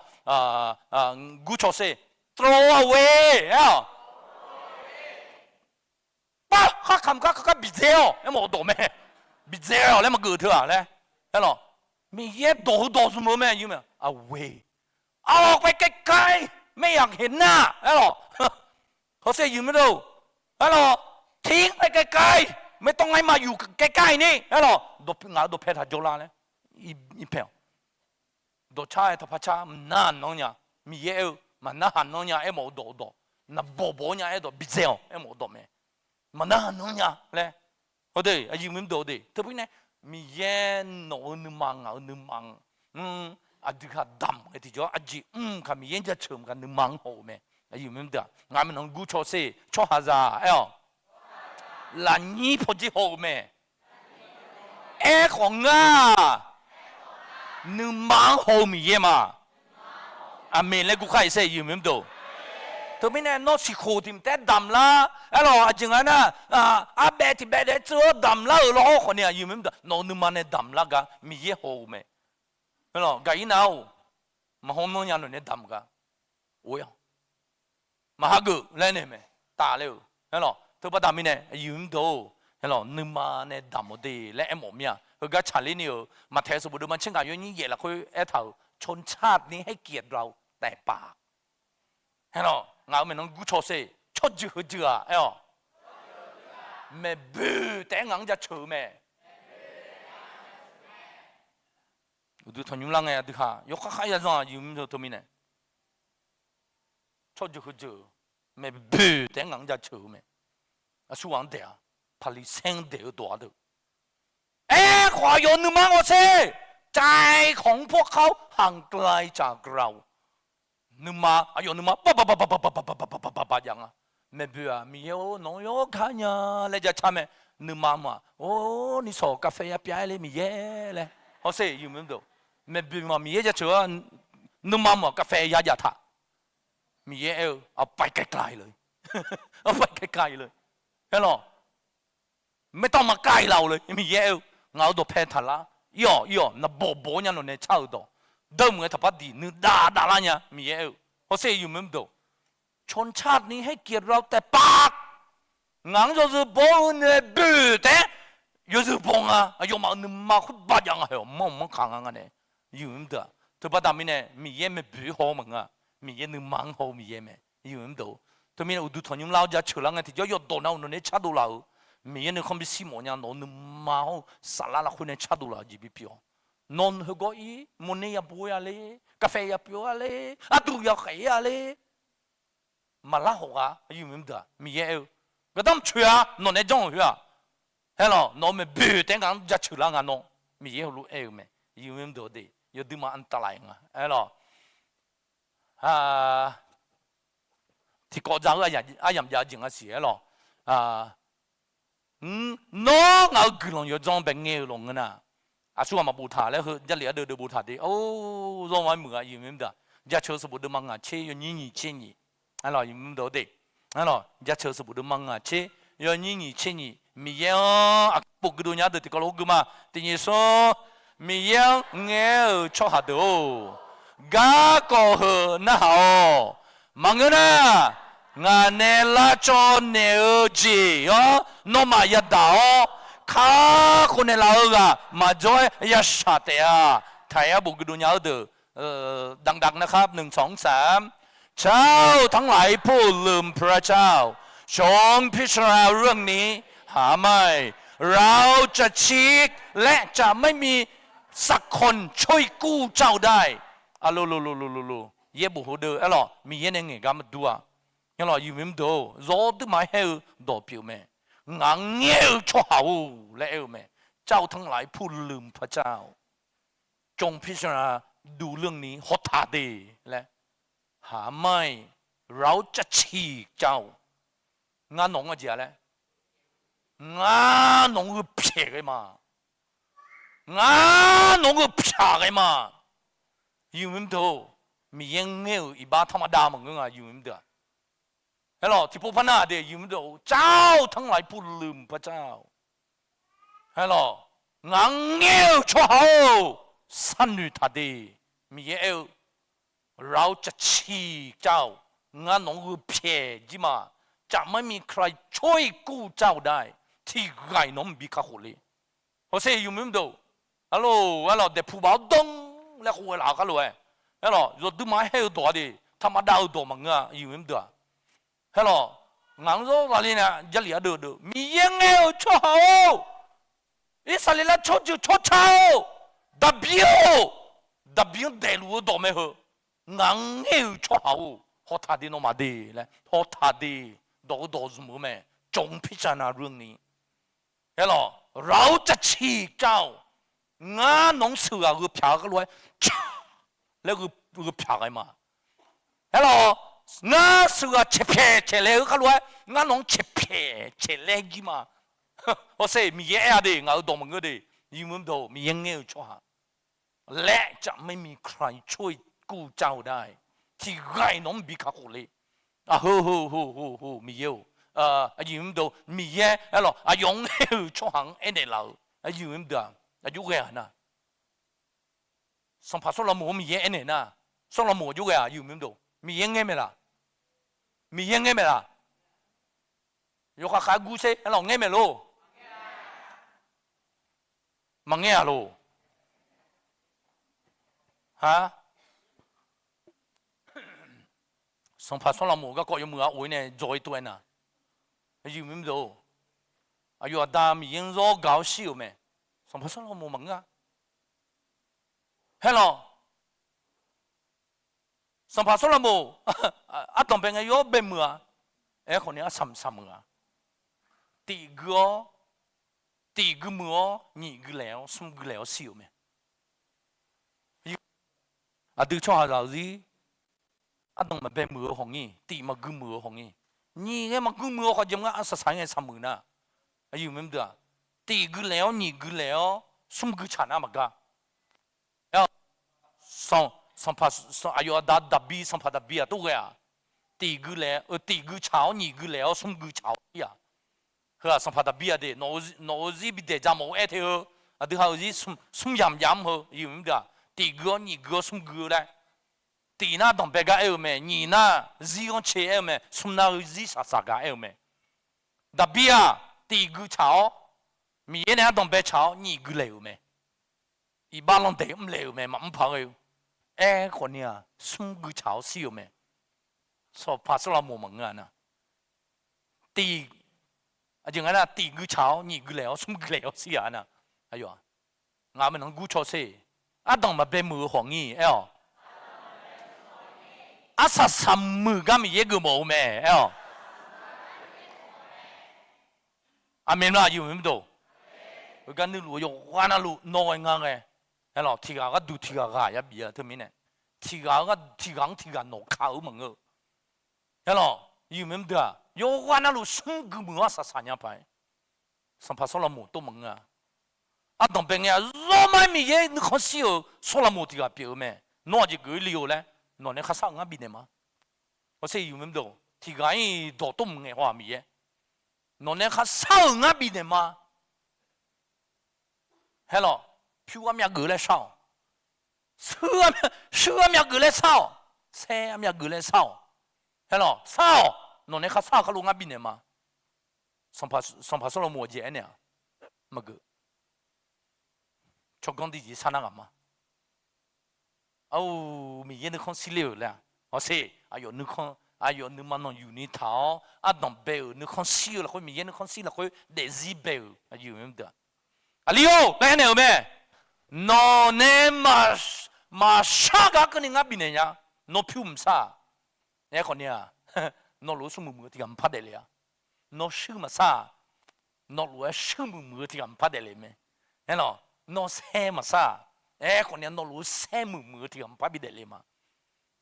gurcaw sher, throw away aer-awq. Pav, khar kamq gar kar gar bidzae-awq aermawf-eu dawq mae. Bidzae-awq laer maqgeuf teu-aq laer. Aerlawq, Miqyaer dawq heudawq zmq-eu mae, away. Ar'awq pav ไกลๆ, ไม่อยากเห็นหน้า aerlawq. Hawsher yuf mr deuq, aerlawq, ทิ้งไปไกลๆ, ไม่ต้องให้มาอยู่ใกล้ๆ นี่ aerlawq, ngaq-euq dawqpae taq jawrlar laer irpae-awq. Dawqcar-aer taqpar car, maqnar haq nanr nya. Miqyaer aer-eu, maqnar haq nanr nya aermawf-eu dawq-eu dawq, naqbawq bawq-awr nya aer dawq, bidzae-awq aermawf-eu dawq mae. Maqnar haq nanr nya laer, hawde, aqyuif mr deuq-eu de, teu mirnae, Miqyaer nawq-eu nuima ngaq-eu nuima-anr, aqdui ghaq damq-aer tiqjawr aqjeq mr kaq Miqyaer jaceuq mq kaq nuima-anr haw-euq mae. Aqyuif mr deuq-aq, ngaq maeqnan gurcaw sher, tsawrhaqzaq aer-awq. Lafnyir pawdzer haw-eu mae. Aerkhawf ngar, nuima-anr haw-eu Miqyaer ma. Aqmeq laer guvkhar-iq sher, aqyuif mr deuq. Teumirnae nawr siqkhof tiq mq taef-aer damq lar, aerlawq, aqjeq nga nar, arbaev tiq baev daef-aer tseuv-awr damq lar-euq lawr khawf ni, aqyuif mr deuq, nawq-eu nuima nae damq lar gar Miqyaer haw-eu mae. Aerlawq, gaqirnav-or, maqhaw nanr nya, nawq nae damq gar. Or-a, maqhageuf laer naeq mae, tafler-euq. Aerlawq, teubaqda mirnae aqyuif mr deuq-or, aerlawq, nuima nae damq-awq de laer aermawf mir-a. Heugar tsaqler ni-euq Maqtaeq sanqbof deuvma tser ngaq yawnyir yaef lafkhoer aertaq-euq, ชนชาตินี้ให้เกียรติเราแต่ปาก. Aerlawq, ngaq-euq maeqnan gurcaw sher, tsawrjeuq heujeuq-aq aer-awq, maeqboeq taef-aer ngaq-anr jaceuq-eu mae. Uqduq tanqnymr lar ngae aqdui haq yawkhav khav yazanr-aq, aqyuif mr deuq teumirnae tsawrjeuq heujeuq maeqboeq taef-aer ngaq-anr jaceuq-eu mae. Aqsurghaq-anr daeq-a, Paqliqsaer-anr daeq-eu dawq-a deuq. Aerkhawf, aqyawf nuima-anr hawsher, ใจของพวกเขาห่างไกลจากเรา. Nuima, aqyawf nuima baq baq baq baq baq baq baq baq baq baq baq baq jav nga. Maeqboeq-aq, Miqyaer-or, nawq-anr yawgar nya laer jacar mae. Nuima mq-aq, or, nisawq กาแฟ ya pyav-aer le Miqyaer laer. Hawsher, aqyuif mr deuq, maeqboeq mq-aq Miqyaer jaceuq-a. Nuima mq-aq กาแฟ ya jav taq. Miqyaer aer-eu, เอาไปไกลๆเลย เอาไปไกลๆเลย. Aerlawq, maertawv maqkav-iq laf-awq le. Miqyaer aer-eu, ngaq-euq dawqpae taqlar. Ir-awq, ir-awq, naqbawq bawq-awr nya nawq nae car-euq dawq. Dawrmq-aer taqpar diq nuidav davlar nya. Miqyaer aer-eu, hawsher, aqyuif mr deuq, ชนชาตินี้ให้เกียรติเราแต่ปาก. Ngaq-anr yawzeu baw-eu nae boeq taef-aer yawzeu baw nga. Aqyawfmaf-euq nuima khoer baq jav nga hae-awq, manr-awq manr kaq nga nga nae. Aqyuif mr deuq-aq, teubaqda mirnae Miqyaer maeqboeq haw-eu maqngeur-a. Miqyaer nuima-anr haw-eu Miqyaer mae. Aqyuif mr deuq, teumirnae uqduq tanqnymr lar-awr jaceuq lar ngae tiqjawr yawdawq nar-awq nawq nae cardov laf-euq. Miqyaer nuikhanr bishir mawf nya, nawq-euq nuima hawr-eu saflar lafkhoer nae cardov laf-eu jeq bipyeuf-awq. Nawq heugawr ir, mawrner ya bo-ir-a le, กาแฟ ya pyeuf-a le, arduq ya khaef-ir-a le. Maqlar hawq ghaq, aqyuif mr deuq-aq, Miqyaer aer-eu, gardanr coeq-a, nawq nae janr-euq khoer-aq. Aerlawq, nawq-euq maeqboeq taef-aer ngaq-anr jaceuq lar nga nawr, Miqyaer heulof-aer aer-eu mae. Aqyuif mr deuq-or de, yawduima อันตราย nga. Aerlawq, tiqkawv dzaq-eu aryamq jav-eu jeq nga siq. Aerlawq, nawr ngaq-euq guiqlanq yawdzanr bae ngae-eu lawq ngeur nar, aqsurghaq maqboftaq laer heu Jarlif ardeuv deuv boftaq de. Or, zawr-aer muiq-a, aqyuif mr deuq-aq, Jaceuq sanqbof deuvma ngaq tser yawnyir nyiq tser nyiq. Aerlawq, aqyuif mr deuq-or de. Aerlawq, Jaceuq sanqbof deuvma ngaq tser yawnyir nyiq tser nyiq, Miqyaer-anr aqkar bofguirdov nya deuq tiqkawv lof-aer gui ma. Tiqnyif smr, Miqyaer-anr ngaer-euq tsawrhaq deuq-or, garkawv heu narhaq-awq. Maqngeur nar, ngaq nae lavcawv naeq-eu jeq-anr nawmaf yadaq-awr, kakhof naeqlaf-eu ghaq maqjawr-aer yashaq taef-a. Taq-aer bofguirdov nya-eu deuq, ดังๆ นะครับ หนึ่ง สอง สาม เจ้าทั้งหลายผู้ลืมพระเจ้า จงพิจารณาเรื่องนี้ หาไม่ เราจะฉีก และจะไม่มีสักคนช่วยกู้เจ้าได้ Aqlo lo lo lo lo lo. Yaerbof heudeuq aerlawq, Miqyaer nae ngaeq gar maqdur-a. Aerlawq, aqyuif mr deuq-or, zawr duima haer-eu dawq pyeuf mae. Ngaq ngaer-eu tsawrhaq-or laer aer-eu mae. เจ้าทั้งหลายผู้ลืมพระเจ้า จงพิจารณาดูเรื่องนี้ hawtaq de laer. หาไม่ เราจะฉีกเจ้า Ngar nawq-anr aqjeq-a laer. Ngar nawq-anr gheu pyaeq ghae ma. Ngar nawq-anr gheu pyaq ghae ma. Aqyuif mr deuq-or, Miqyaer ngaer-euq iqbax taqmaqdav maqngeur nga, aqyuif mr deuq-aq. Aerlawq, tiqpov par nar de, aqyuif mr deuq-or, เจ้าทั้งหลายผู้ลืมพระเจ้า Aerlawq, ngaq-anr ngaer-eu tsawrhaq-or, sharnoeq taq de. Miqyaer aer-eu, เราจะฉีกเจ้า Ngar nawq-anr gheu pyaeq jir ma. จะไม่มีใครช่วยกู้เจ้าได้ Tiqghaq-iq nawq-anr mqbi kakhof le. Hawsher, aqyuif mr deuq. Aqlo, aerlawq, daeqpuq baf-awr danr laer khof ghae laf-eu kharlof-aer, aerlawq, yawduima haer-eu dawq-a de, taqmaqdav-eu dawq maqngeur-a, aqyuif mr deuq-aq. Aerlawq, ngaq-anr zawr ghale nae Jarlif ardeuv deuq, Miqyaer ngaer-eu tsawrhaq-or, Irsaqleqlav tsawrjeuq tsawrca-or, Daqbir-or, Daqbir-anr daefluf-eu dawq mae heu. Ngaq-anr ngaer-eu tsawrhaq-or, hawtaq de nawmaf de laer, hawtaq de, dawq-eu dawq zmq-eu mae. จงพิจารณาเรื่องนี้ Aerlawq, เราจะฉีกเจ้า Ngar nawq-anr sheuqghaq gheu pyaq-eu kharlof-aer, ca laer gheu pyaq ghae ma. Aerlawq, ngar sheuqghaq caeqpyaeq caeqlae-eu kharlof-aer, ngar nawq-anr caeqpyaeq caeqlaer jir ma. Hawsher, Miqyaer aer-a de, ngaq-euq dawq maqngeur de. Aqyuif mr deuq, Miqyaer ngaer-eu tsawrhaq และจะไม่มีใครช่วยกู้เจ้าได้ Tiqghaq-iq nawq-anr mqbi kakhof le. Aqheu heu heu heu heu, Miqyaer-or, aqyuif mr deuq, Miqyaer aerlawq, aqyawf-anr ngaer-eu tsawrhaq-anr aernaeq laf-euq, aqyuif mr deuq-aq, aqjox ghae-aq nar. Sanqpaq Sawrlaqmoq-anr Miqyaer aernaeq nar, Sawrlaqmoq aqjox ghae-aq, aqyuif mr deuq, Miqyaer ngaer mae laf. Miqyaer ngaer maeq laq? Yawkhav khav gur sher, aerlawq, ngaer maeq lor? Maqngaer-a lor? Ha, Sanqpaq Sawrlaqmoq garkawv yawmuiq-a of-ir nae dzaw-ir tov-aer nar, aqyuif maqmr deuq-or, aqyawf aqda Miqyaer-anr zawr gaq-awr shir-euq mae. Sanqpaq Sawrlaqmoq maqngeur-a. Haerlawq, Sanqpaq Sawrlaqmoq ardanq bae ngae yawr bae muiq-a. Aerkhawf ni arsaq mq saq muiq-a. Tif gui-awr, tif gui muiq-awr, nyiq gui laeq-awr, smr gui laeq-awr shir-euq mae. Aqdui tsawrhaqzaq-euq zir, ardanq maqbae muiq-eu hawq ngir, tif maqgui muiq-eu hawq ngir, nyiq ghae maqgui muiq-eu khawf jeq mr ngar arsaq saq-ir ngae saq muiq nar, aqyuif maqmr deuq-aq, tif gui laeq-awr, nyiq gui laeq-awr, smr gui tsaq nar maqgar. Aer-awq, sanq, sanqpaq, aqyawf aqda Daqbi, sanqpaq Daqbi-aq tov ghae-aq, tif gui laeq-eu, tif gui tsaq-awr, nyiq gui laeq-awr, smr gui tsaq-awr ir-aq. Heu-aq sanqpaq Daqbi-aq de, nawq-euq zir bi daeq ja mawf-eu aer te-eu, aqdui ha-euq zir smr yamq yamq-eu, aqyuif maqmr deuq-aq, tif gui-awr, nyiq gui-awr, smr gui-eu laer. Tif nar danqbae gar aer-eu mae, nyiq nar zir ghanrcae aer-eu mae, smr nar-eu zir shaqshaq gar aer-eu mae. Daqbi-aq, tif gui tsaq-awr, Miqyaer nae ardanq bae tsaq-awr, nyiq gui laeq-euq mae. Iqbax landaeq mr laeq-euq mae, maqmr paq ghae-eu. Aerkhawf ni-aq, smr gui tsaq-awr shir-euq mae. Sanqpaq Sawrlaqmoq maqngeur-a nar, tif, aqjeq nga nar, tif gui tsaq-awr, nyiq gui laeq-awr, smr gui laeq-awr shir-a nar, aqyawf-aq, ngaq-euq maeqnan gur caw sher. Ardanq maqbae muiq-eu khawf ngir aer-awq. Arsaq saq muiq gar Miqyaer geufmawf-eu mae aer-awq. Aqmeq aqyuif maqmr deuq, heugar nuiluf-eu yawqghaq navluf nawr ghae ngar ghae, aerlawq, tiq ghaq gharduq tiq ghaq ghaq yabif-a teumirnae, tiq ghaq-eu gharduq tiq ghaq-anr tiq ghaq nawq kaq-eu maqngeur-eu. Aerlawq, aqyuif maqmr deuq-aq, yawqghaq navluf smr gui muiq-awr arsaq saq nya paq-aer, Sanqpaq Sawrlaqmoq tov maqngeur-a. Ardanq bae ngae-aq, zawr mar-aer Miqyaer nuikhanr shir-euq Sawrlaqmoq tiq ghaq pyeuf-eu mae. Nawr aqjeq geuf-ir le-or laer, nawq nae kharshar-euq ngar bifnaeq ma. Hawsher, aqyuif maqmr deuq, tiq ghaq-ir dawq tov maqngaeq haw-aq Miqyaer. Nawq nae kharshar-euq ngar bifnaeq ma. Aerlawq, pyur armyav geuf laer shar-awq. Shuir armyav geuf laer shar-awq. Saer armyav geuf laer shar-awq. Aerlawq, shar-awq. Nawq nae kharshar-euq kharlof ngar bifnaeq ma. Sanqpaq Sawrlaqmoq aqjeq aernaeq-aq, maqgeuf. Tsawrganr dui jeq sar nar ghaq ma. Ar-eu, Miqyaer nuikhanr shir ler-euq laer-aq, hawsher, aqyawf nuikhanr, aqyawf nuima nanqyuq ni taq-awr ardanq bae-euq nuikhanr shir-eu lafkhoer, Miqyaer nuikhanr shir lafkhoer daefzir bae-euq aqyuif maqmr deuq-aq, aqli-or laer aernaeq-euq mae. Nawq nae maqshar gar keuvni ngar bifnaeq nya. Nawr pyur mqshar-aq, aerkhawf ni-aq, nawr lof-aer shuir muiqmuiq-eu tiq ghaq maqpar daefle-a. Nawr shuir maqshar-aq, nawr lof-aer shuir muiqmuiq-eu tiq ghaq maqpar daefle mae. Aerlawq, nawr saer maqshar-aq, aerkhawf ni nawr lof-aer saer muiqmuiq-eu tiq ghaq maqpar bidaefle ma.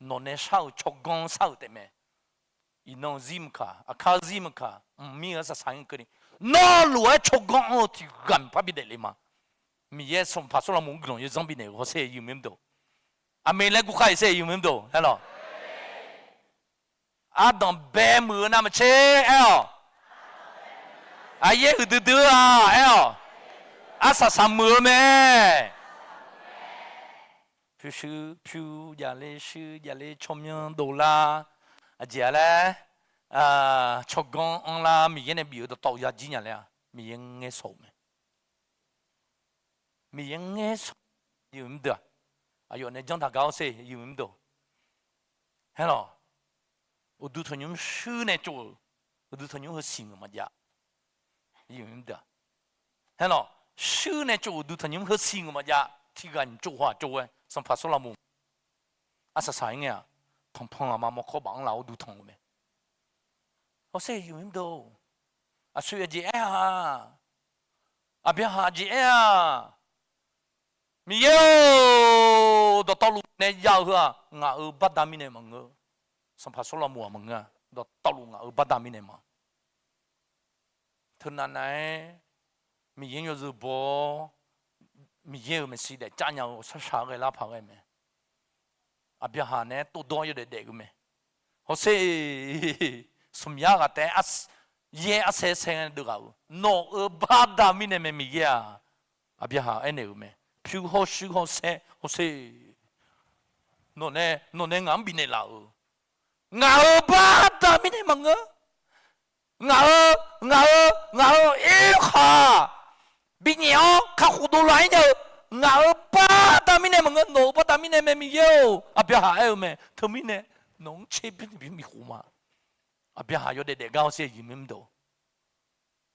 Nawq nae shar-euq tsawrganr shar-euq taefmae. Iqnan-eu zir maqkaq, aqkar-eu zir maqkaq, mqmir-eu arsaq saq-ir keuvni, nawr lof-aer tsawrganr anr-eu tiq ghaq maqpar bidaefle ma. Miqyaer Sanqpaq Sawrlaqmoq-anr guiqlanq yawzanr bifnaeq-euq hawsher aqyuif maqmr deuq. Aqmeq laer guvkhar-iq sher aqyuif maqmr deuq. Aerlawq, ardanq bae muiq-eu navmaqtser aer-awq. Aqyaer huiqdui dui-eu-aq aer-awq. Arsaq saq muiq-eu mae. Pyurshuir pyur javler, shuir javler, tsawrmyanr dovlar, aqjeq-a laer, tsawrganr anrlar, Miqyaer nae bif-eu dawqtawvluf yajir nya laer-a, Miqyaer ngaer sawq-euq mae. Miqyaer ngaer sawq-eu mr deuq-aq, aqyawf nae janr taq gar-awr sher, mr deuq. Aerlawq, uqduq tanqnymr shuir nae tsov-euq, uqduq tanqnymr heusiq ngeuq maqjav. Aerlawq, shuir nae tsov-euq uqduq tanqnymr heusiq ngeuq maqjav. Tiq ghaq nymq tsov haw-aq tsov-aer Sanqpaq Sawrlaqmoq arsaq saq-ir ngae-aq, tanqpanq aqma mawrkawr baf-anr laf-awr duq tanq-eu mae. Hawsher, mr deuq, aqsur aqjeq aer-a, Aqbyaqhaq jeq aer-a, Miqyaer-or, dawqtawvluf nae jav-eu heu-aq, ngaq-euq baqda mirnae maqngeur. Sanqpaq Sawrlaqmoq-aq maqngeur-a, dawqtawvluf ngaq-euq baqda mirnae ma. Teunav nav-aer Miqyaer yawzeu baw-awr, Miqyaer-euq maeqshi daefcav nya-eu ghawqshaq shaq-aer ghae lar paq ghae mae. Aqbyaqhaq naeq-aer tov dawr yawdaef daef-eu mae. Hawsher, smq yar ghaq taef-aer yaer arsaer saer ngae deuv ghaq-euq, nawq-euq baqda mirnae mae Miqyaer-aq. Aqbyaqhaq aernaeq-euq mae. Pyur hawr shuir hawr saer hawsher, nawq nae ngaq-anr bifnaeq laf-euq Ngaq-euq baqda mirnae maqngeur. Ngaq-euq, ngaq-euq, ngaq-euq erkhaq binyaef-awr kakhof dovlaf-ir nya-eu, ngaq-euq baqda mirnae maqngeur, nawq-euq baqda mirnae mae, Miqyaer-or. Aqbyaqhaq aer-eu mae. Teumirnae nawq-anr tser bi bi bikhof ma. Aqbyaqhaq yawdaef daefgar-awr sher, aqyuif maqdeuq.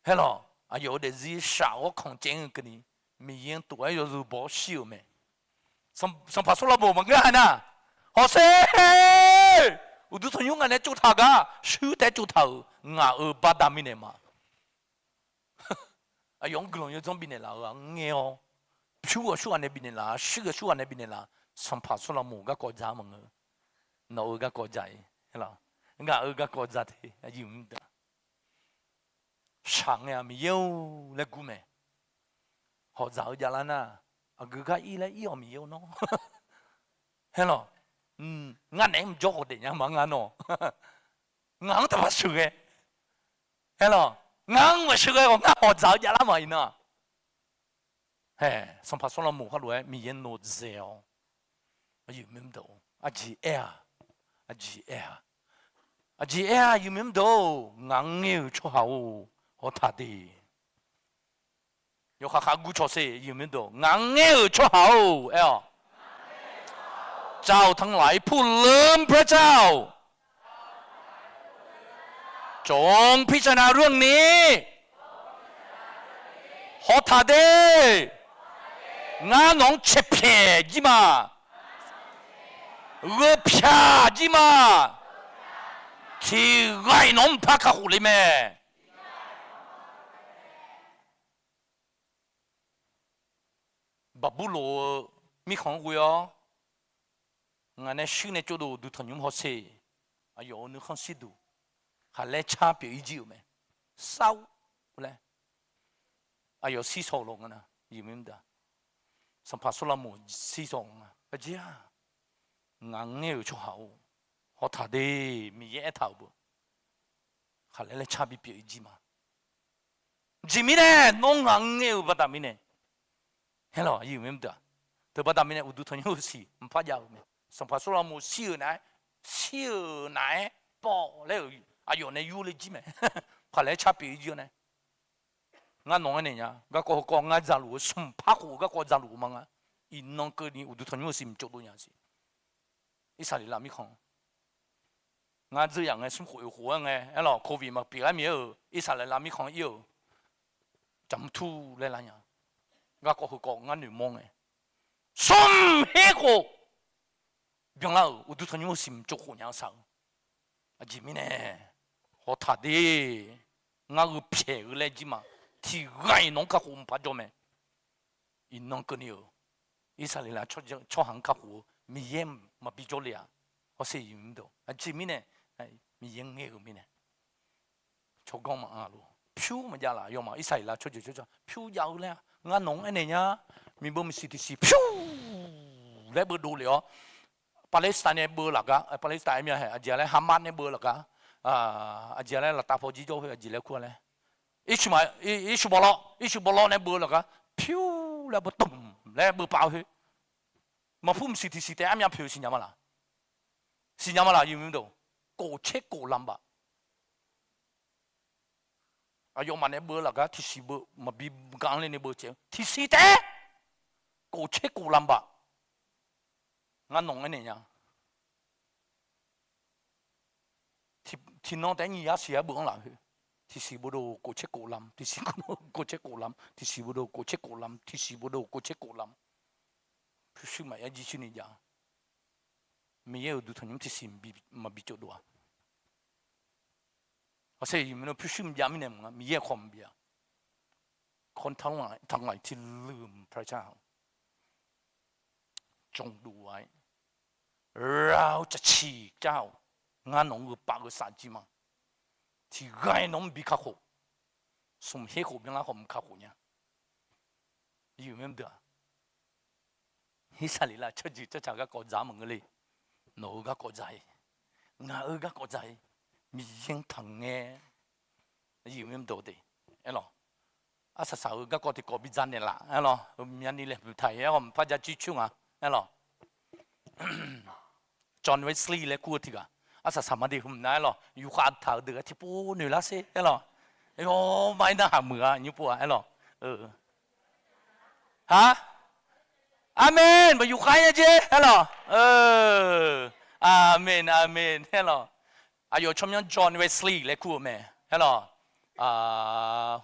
Haer lawq, aqyawf-euq daefzir shaq-awr kanq caev-eu keuvni, Miqyaer-anr tof-aer yawzeu baw-awr shir-euq mae. Sanqpaq Sawrlaqmoq maqngeur-a nar, hawsher, uqduq tanqnymr ngaq nae tsovtaq gar shuir taef-aer tsovtaq-euq ngaq-euq baqda mirnae ma. Aqyawf-anr guiqlanq yawdzanr bifnaeq laf-euq-aq ngaer-awr, pyur ghawqshur ghaq nae bifnaeq laf, shuir ghawqshur ghaq nae bifnaeq laf, Sanqpaq Sawrlaqmoq garkawv dzaq-a maqngeur. Nawq-euq garkawv dzaq-ir, ngaq-euq garkawv dzaq te, aqyuif maqdeuq. Shaq ngae-aq Miqyaer-or laer gur mae. Hawq dzaq-eu javlar nar, aqgeu gar ir laer ir-awq Miqyaer-or nawr. Haer lawq, ngar naeq-aer mqjawr khawf daef nya ma ngar nawr. Ngaq-anr taqpaq sheuqghae. Haer lawq, ngaq-anr maqsheuqghae khawf ngar hawq dzaq-eu javlar ma iqnan. Hae, Sanqpaq Sawrlaqmoq khalof-aer Miqyaer nodzae-awr, aqyuif maqdeuq, aqjeq aer-aq, aqjeq aer-aq, aqjeq aer-aq, aqyuif maqdeuq, ngaq-anr ngaer-euq tsawrhaq-or, hawtaq de. Yawkhav khav guv cawq sher, aqyuif maqdeuq, ngaq-anr ngaer-euq tsawrhaq-or aer-awq. เจ้าทั้งหลายผู้เดินตามเจ้า จงพิจารณาเรื่องนี้ hawtaq de. Ngar nawq-anr caepyaeq jir ma. Gheu pyaq jir ma. Tiqghaq-iq nawq-anr mqpar kakhof le mae. Baqburloq-eu mirkhanq-anr ghoe-awr, ngaq nae shuir nae tsovdov uqduq tanqnymr hawsher, aqyawf-euq nuikhanr shirduq khaqlaer car pyeuf-ir jir-euq mae. Sar-ur laer aqyawf shir shaw-eu lof nga na, Sanqpaq Sawrlaqmoq shir shaw nga. Aqjeq-aq, ngaq ngaer-euq tsawrhaq-or, hawtaq de. Miqyaer aertaq-euq beu khaqlaer laer car bipyeuf-ir jir ma. Jeq mirnae nawr ngaq ngaer-euq baqda mirnae, haer lawq, aqyuif maqdeuq-aq, teubaqda mirnae uqduq tanqnymr-eu siq mqpar jav-euq mae. Sanqpaq Sawrlaqmoq shir-euq naeq-aer, shir-euq naeq-aer pawv laer-euq aqyawf nae yur le jir mae. Khaqlaer car pyeuf-ir jir-awr nae, ngar nawq-anr aernaeq nya, garkawv heukawv ngar dzaqluf-eu smq par khof-eu garkawv dzaqluf-eu ma nga. Iqnan keuvni uqduq tanqnymr-eu siq mqtsov dov nya siq. Irsaqleqlav mirkhanq, ngar dzeur yaf ngae smr khof oeq khof-aer ngae, aer lawq, covid maqpyeuf lar mir-aer-euq Irsaqleqlav mirkhanq ir-euq, jaqmur tur laer lar nya. Garkawv heukawv ngar noeqmawr ngae, smq her khof byanlar-euq uqduq tanqnymr-eu siq mqtsov khof nya-eu saq-eu. Aqjeq mirnae, hawtaq de. Ngar gheu pyaeq-eu laer jir ma. Tiqghaq-iq nawq-anr kakhof mqpar jawr mae. Iqnan keuvni-euq Irsaqleqlav tsawrhaq-anr kakhof-eu Miqyaer maqbi jawrle-aq, hawsher, aqyuif maqdeuq, aqjeq mirnae, Miqyaer ngaer-euq mirnae, tsawrganr maqanr lor. Pyur maqjav laf yawma Irsaqleqlav tsawrjeuq tsawrca pyur jav-eu laer-a, ngar nawq-anr aernaeq nya. Miqbeu maqsiq tiqsiq pyur laer beudov lef-awr, Palestine nae beu laf gar, Palestine aer mya hae aqjeq laer Hamas nae beu laf gar, aqjeq laer laftav paw jir jawr khoer aqjeq laer kur-a laer, Isbawlaw, Isbawlaw, Isbawlaw nae beu laf gar pyur laer beu tmq laer beu pav-eu khoer, maqpur maqsiq tiqsiq taef armyav poeq siqnya ma laq? Siqnya ma laq, aqyuif maqdeuq? Kof tser kof lam baf. Aqyawfmaf nae beu laf gar tiqsiq beu maqbi gaq-anr le ni beu caev-eu tiqsiq taef-aer kof tser kof lam baf. Ngar nawq-anr aernaeq nya. Tiqnan taef-aer nyiq yar siq-aer beu-anr laf khoer, tiqsiq beu dov kof tser kof lam, tiqsiq beu dov kof tser kof lam, tiqsiq beu dov kof tser kof lam, tiqsiq beu dov kof tser kof lam. Pyurshuir maqya jircoer ni jav-a. Miqyaer-euq uqduq tanqnymr tiqsiq maqbi tsovdov-a. Aqsur-iq, pyurshuir maqjav mirnae maqnga, Miqyaer-euq khawf maqbi-a. คนทั้งหลาย ทั้งหลายที่ลืมพระเจ้า จงดูไว้ เราจะฉีกเจ้า Ngar nawq-anr gheupaf gheusaf jir ma. Tiqghaq-iq nawq-anr bi kakhof, smq her khof byanlar khawf mq kakhof nya. Iqmr deuq-aq, Irsaqleqlav tsawrjeuq tsawrca garkawv dzaq-anr maqngeur le. Nawq-euq garkawv dzaq-ir, ngaq-euq garkawv dzaq-ir, Miqyaer-anr taqngae. Iqmr deuq-eu te, aerlawq, arsaq saq-euq garkawv tiqkawv bidzaq naeqlaf, aerlawq, myavni laeqhmq taq-ir aerkhawf mqpar ja coer coer nga, aerlawq. John Wesley laer kur-eu tiq ghaq, Arsaq saq ma de hmq nar aerlawq, yufkhav taq-eu deuq-aer tiqpov noeq lar sher aerlawq. Yawmar-ir narhaq muiq-a nymr pov-a aerlawq. Ha? Aqmeq, maqyufkhav nya jer aerlawq. Aqmeq, aqmeq aerlawq. Aqyawf tsawrmyanr John Wesley laer kur-eu mae aerlawq.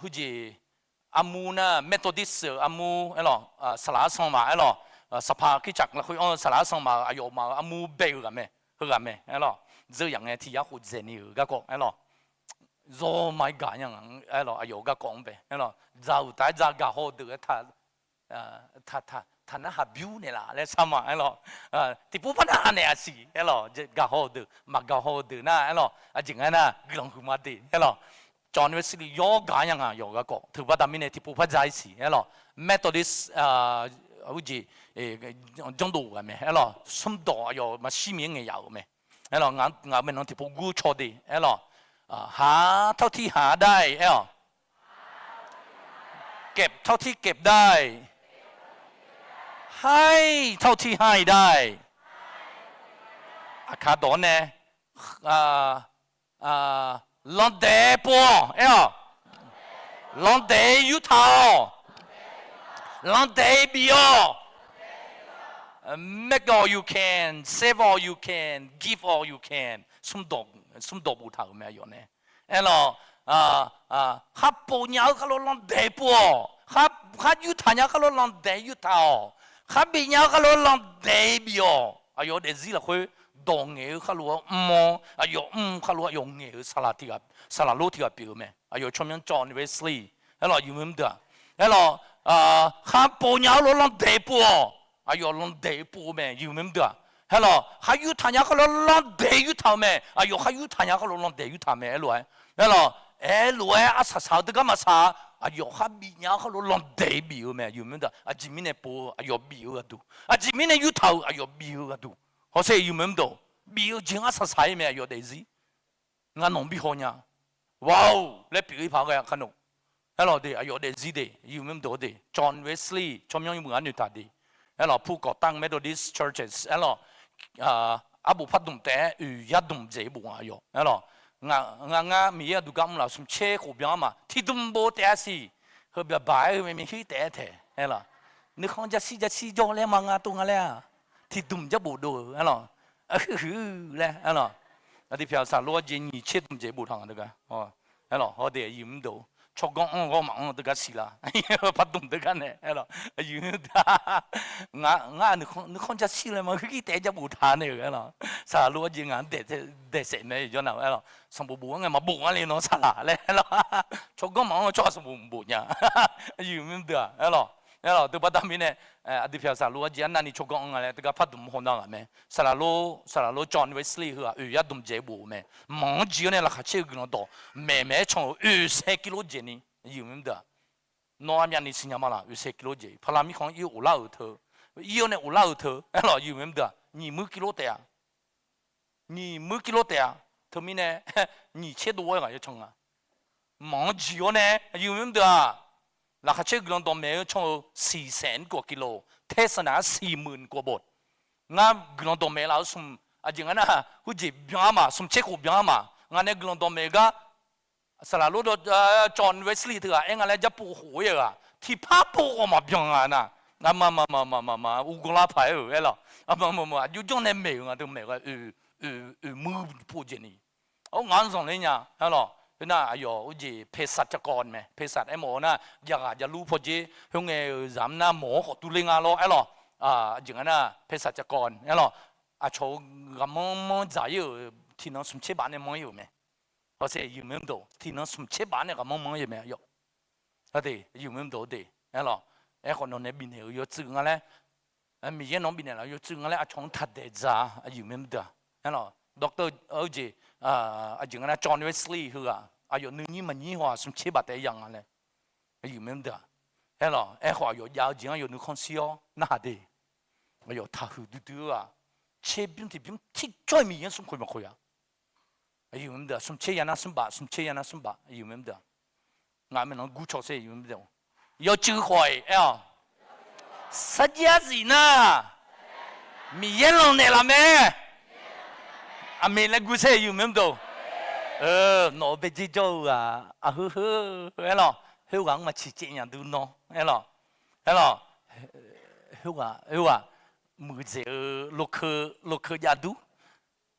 Heujeq armur nar Methodist-euq armur aerlawq, saqlaq arsan maf aerlawq, saqpaq kirtsaq lafkhoer anr-eu saqlaq arsan maf-euq aqyawfmaf-euq armur bae-eu ghaq mae, heughaq mae aerlawq. Dzeur yaf ngae tiq yar khof dzaeqni-euq garkawv aerlawq. Zawr ma-ir gaq nya nga aerlawq, aqyawf-euq garkawv-anr bae aerlawq. Dzaq-euq taf-aer dzaq gaqhaw-eu deuq-aer taq, taq narhaq byur naeqlaf laer sar ma aerlawq. Tiqpov par narhaq naeq-aq siq aerlawq, gaqhaw-eu deuq maqgaqhaw-eu deuq nar aerlawq, aqjeq nga nar guiqlanq huiqma de aerlawq. John Wesley yawr gaq nya nga yawf garkawv teu baqda mirnae tiqpov par dzaq-ir siq aerlawq. Methodist, heujeq, janrdov ghaq mae aerlawq, smrdawq aqyawf maqshir miqyaer ngaeq yaf-euq mae aerlawq. Ngaq-euq maeqnan tiqpov gur caw de aerlawq. หาเท่าที่หาได้ aer-awq. เก็บเท่าที่เก็บได้ ให้เท่าที่ให้ได้ Aqkaq dawq-anr nae, lanqdaeq pov-awq aer-awq. Lanqdaeq yurtaq-awq. Lanqdaeq bif-awq. Make all you can, save all you can, give all you can. Smrdawq boftaq-euq mae aqyawf nae aerlawq. Khar pov nya-eu khar lof lanqdaeq pov-awq. Khar yurtaq nya khar lof lanqdaeq yurtaq-awq. Khar bif nya-eu khar lof lanqdaeq bif-awq. Aqyawf daefzir lafkhoer dawq ngaeq-eu khar lof-aer mr-awr aqyawf mr khar lof aqyawf ngaeq-eu saqlaq lor tiq ghaq pyeuf-eu mae. Aqyawf tsawrmyanr John Wesley aerlawq, yawmuiq mr deuq-aq aerlawq. Khar pov nya-eu lof lanqdaeq pov-awq. Aqyawf lanqdaeq pov-eu mae yawmuiq mr deuq-aq aerlawq. Khar yurtaq nya khar lof lanqdaeq yurtaq-eu mae. Aqyawf khar yurtaq nya khar lof lanqdaeq yurtaq mae aerlof-aer aerlawq. Aerlof-aer arsaq saq-eu deugar maqsaq-a. Aqyawf khar bif nya khar lof lanqdaeq bif-eu mae yawmuiq mr deuq-aq. Aqjeq mirnae pov-eu aqyawf bif-eu ghaqduq, aqjeq mirnae yurtaq-euq aqyawf bif-eu ghaqduq, hawsher yawmuiq mr deuq bif-eu jeq-anr arsaq saq-ir mae aqyawf daefzir. Ngar nawq-anr bi haw nya. Wao laer pyeuf-ir paq ghae-a kanoeq aerlawq de, aqyawf daefzir de, yawmuiq mr deuq de, John Wesley tsawrmyanr yawmuiq-anr noeqtaq de aerlawq. ผู้ก่อตั้ง Methodist Churches aerlawq. Arbof pardmq taef-aer oeq yar dmq dzaeq-ir bof nga aqyawf aerlawq. Ngar ngar Miqyaer aqduq gar mr laf smq tser khof byan-anr ma tiqdmq bof taef-a siq. Heu byaqbaq-aer heu maeqmi huir taef-aer taeq aerlawq. Nuikhanr jarshir jarshir jawr laer ma nga tov nga laer-aq, tiqdmq jar bof dov-eu aerlawq. Huiqhuiq laer aerlawq. Aqdui pyaq saqlor-aer jeq nyiq tser dmq dzaeq boftaq nga deugar aerlawq. Hawde yawmuiq mr deuq tsawrganr anr ghawr maqanr deugar siq la. Pardmq deugar nae aerlawq. Ngar nuikhanr jarshir laer ma huiqhuir taef-aer jar boftaq nae-euq aerlawq. Saqlor-aer jeq ngaq-anr daeq saef mae jawr nar-eu aerlawq. Sanqbof bof-anr ngae maqbof ngar le nawr saqlaq laer aerlawq. Tsawrganr maqanr tsawrhaq sanqbof bof nya. Yawmuiq mr deuq-aq aerlawq. Aerlawq deuq baqda mirnae, aqdui pyaq saqlor-aer jeq arnavni tsawrganr anr nga laer teugar pardmq haw nar ghaq mae. Saqlaq lor, saqlaq lor John Wesley heu-aq oeq yar dmq dzaeq-aer bof-eu mae. Maqanr jiq-awr nae laqkhaq caer-eu guiqlanq dawq maeqmaeq-aer can-euq oeq sae kilor dzaeqni. Yawmuiq mr deuq-aq, nawr armyavni siqnya ma laf oeq sae kilor dzaeq paqlaq mirkhanq ir-awr ghoflar-euq teu, ir-awr nae ghoflar-euq teu aerlawq. Yawmuiq mr deuq-aq nyiq muir kilor taef-a. Nyiq muir kilor taef-a. Teumirnae nyiq tser dov-aer ghaq yaw can nga. Maqanr jiq-awr nae yawmuiq mr deuq-aq, laqkhaq caer guiqlanq dawqmaeq-eu can-eu siqsaeq nukawq kilor taer saqnaq-aer siqmuiq nukawq bof. Ngar guiqlanq dawqmaeq laf-eu smq aqjeq nga nar, heujeq byan-a ma, smq tser khof byan-a ma. Ngaq nae guiqlanq dawqmaeq-eu gar saqlaq lor John Wesley teughaq aer nga laer jar pov khof-ir-eu ghaq tiqpar pov ghawq maqbyan nga nar. Aqma ma ma ma ma ma uvgawrlar paq-aer-euq aerlawq. Aqma ma ma aqjox janr nae maeq-euq nga deuq maeq-eu ghae oeq muir pov dzaeqni. Or ngaq-anr zanqler nya aerlawq. Khoernar aqyawf urjeq เภสัชกร mae, เภสัช aermawf-eu nar jav ghaq jav lur pawdzer khoerngae-euq zaq mr nar mawq-anr khawf durler nga lawr aerlawq. Aqjeq nga nar เภสัชกร aerlawq. Aqcawq-euq ghaqmanr manr dzaq-ir-euq tiqnan smq tser baf nae manr-ir-euq mae. Hawsher yawmuiq mr deuq tiqnan smq tser baf nae ghaqmanr manr-ir mae aqyawf. Ade yawmuiq mr deuq de aerlawq. Aerkhawf nawq nae bifnaeq-euq yawtsuif nga laer, Miqyaer nawq-anr bifnaeq laf-eu yawtsuif nga laer aqcawq-anr taqdaeq dzaq-a. Yawmuiq mr deuq-aq aerlawq. Doctor urjeq, aqjeq nga nar John Wesley heughaq aqyawf nuinyir maqnyir haw-aq smq tser baf taef-aer ya nga laer. Yawmuiq mr deuq-aq aerlawq. Aerkhawf aqyawf jav-eu jeq-anr yawf nuikhanr shir-awr narhaq de. Aqyawf taqhuiq duidui-eu-aq, tserbymr tiqbymr tiqjawr-iq Miqyaer-anr smrkhoeq maqkhoeq-a. Yawmuiq mr deuq-aq smq tser ya nar smr baf, smq tser ya nar smr baf. Yawmuiq mr deuq-aq ngaq-euq maeqnan gur cawsher yawmuiq mr deuq. Yawtsuif khawf-iq aer-awq. Sarjax zif nar Miqyaer lanqnaeq laf mae. Aqmeq laer gur saer, yuqmir mr deuq. Nawq-euq baedzer jawr-eu ghaq aqheu heu aerlawq, khoerghaq-anr maqciq caev nya dur nawr aerlawq, aerlawq, khoerghaq muiqdzaeq-eu lokeu jav dur,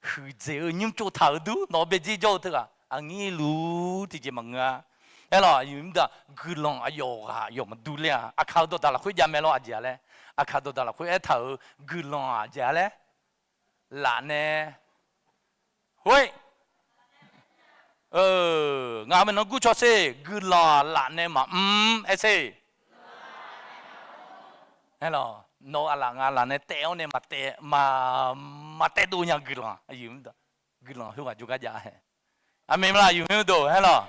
huiqdzaeq-eu nymr tsov taq-eu dur, nawq-euq baedzer jawr-eu teughaq aqnyir luf tiqjeq maqngeur-a. Aerlawq, yuqmir deuq-aq, guiqlanq aqyawf ghaq yawf maqdur ler-a. Aqkaq-eu dawqdaq lafkhoer jav mae lawr aqjeq-a laer, aqkaq dawqdaq lafkhoer aertaq-euq guiqlanq aqjeq-a laer, laf nae, hoer, ngaq-euq maeqnan gur caw sher, guiqlanq-aq laf nae maqmr aer sher. Aerlawq, nawq-eu aqlaf ngaq laf nae taev-awr nae maqtaev, maqtaev dov nya guiqlanq, guiqlanq khoerghaq jawrgar jav hae. Aqmeq maqlaq, yuqmir mr deuq aerlawq.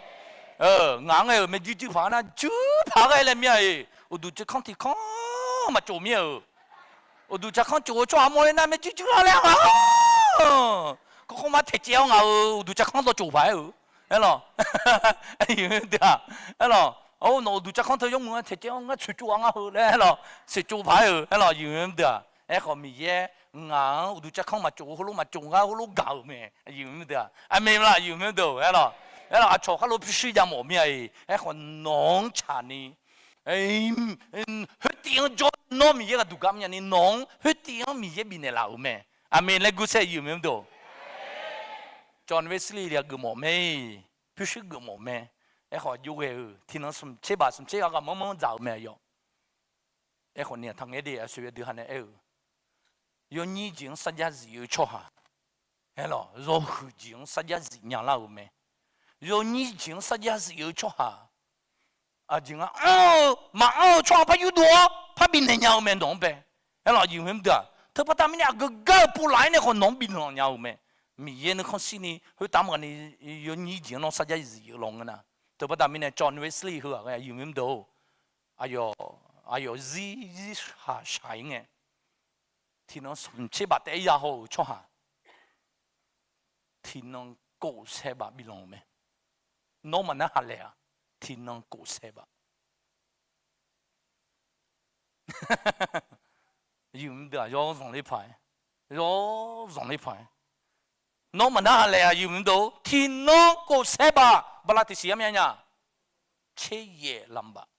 Ngaq-anr ghae-euq maerjuir juir paq-aer nar, juir paq-aer ghae laer mir-a-iq, uqduq tsaevkanr tiqkanr maqtsof mir-euq. Uqduq tsaevkanr tsof-eu tsawrhaq mawrle nar, maerjuir juir lar laer-a. Kawrkawr ma taeqcaev-awr ngaq-euq uqduq tsaevkanr dawv tsof paq-aer-euq. Aerlawq, deuq-aq, aerlawq, nawq uqduq tsaevkanr teu yawmuiq-a taeqcaev-awr ngar tsoeqtsov-a ngar heu laer aerlawq, tsoeqtsov paq-aer-euq. Aerlawq, yuqmir mr deuq-aq, aerkhawf Miqyaer ngaq-anr uqduq tsaevkanr maqtsof-eu heulof maqtsof ngar heulof gaq-euq mae, yuqmir mr deuq-aq. Aqmeq maqlaq, yuqmir mr deuq aerlawq. Aerlawq, aqcawq khar lof pyurshuir jav mawf mir-a-iq, aerkhawf nawq-anr tsaqni, khoertiv-anr jawr nawr Miqyaer gharduq gar mrnya ni nawq-anr khoertiv-anr Miqyaer bifnaeq laf-euq mae. Aqmeq laer gur saer, yuqmir mr deuq. John Wesley-aq geufmawf mae, pyurshuir geufmawf mae. Aerkhawf jov ghae-euq tiqnan smq tser baf smq tser ghaq ghaq manr manr dzaq-euq mae aqyawf. Aerkhawf ni taqngaer de aqsoeq aqdui ha nae aer-eu, yawnyir jeq-anr sarjax zif-eu tsawrhaq, aerlawq, yawhuiq jeq-anr sarjax zif nya lar-euq mae. Yawnyir jeq-anr sarjax zif-eu tsawrhaq, aqjeq nga anr-eu maqanr-eu tsawrhaq par yurdov-awr par bifnaeq nya-eu mae nawq-anr bae. Aerlawq, yuqmir mr deuq-aq, teubaqda mirnae aqgeu gar-eu povlaf-aer nae khawf nawq-anr biflanq nya-euq mae. Miqyaer nuikhanr shirni khoertav maqni yawnyir jeq-anr nawr sarjax zif-eu lawnmr ngeur nar. Teubaqda mirnae John Wesley heu-aq ghae, yuqmir mr deuq-or, aqyawf, aqyawf zir zir shaq shaq-ir ngae, tiqnan smq tser baf taef-aer ya haw-euq tsawrhaq, tiqnan kof saer baf biflanq-euq mae. Nawr maqnar haq laeq-aq, tiqnan kof saer baf. Yuqmir deuq-aq, yawzanq ler paq-aer, yawzanq ler paq-aer, nawr maqnar haq laeq-aq, yuqmir deuq-or, tiqnan kof saer baf bala tiqsiq armya nya, tser yaef lanq baf.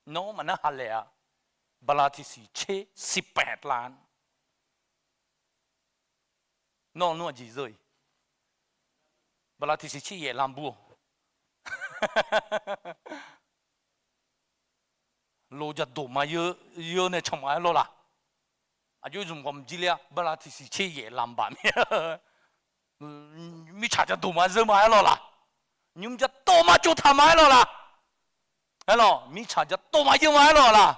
Nawr maqnar haq laeq-aq, bala tiqsiq tser siqpaeq lan. Nawr nmr aqjeq zeur-iq, bala tiqsiq tser yaef lan bur-awq. Lof jaqdoq ma yeur nae canma-aer lawr laq? Aqjox zmq ghawq mqjir ler-a, bala tiqsiq tser yaef lanq baf mir. Mirtsaq jaqdoq ma zeur ma-aer lawr laq? Nymr jaqdoq ma tsovtaq ma-aer lawr laq? Aerlawq, mirtsaq jaqdoq ma yeur ma-aer lawr laq?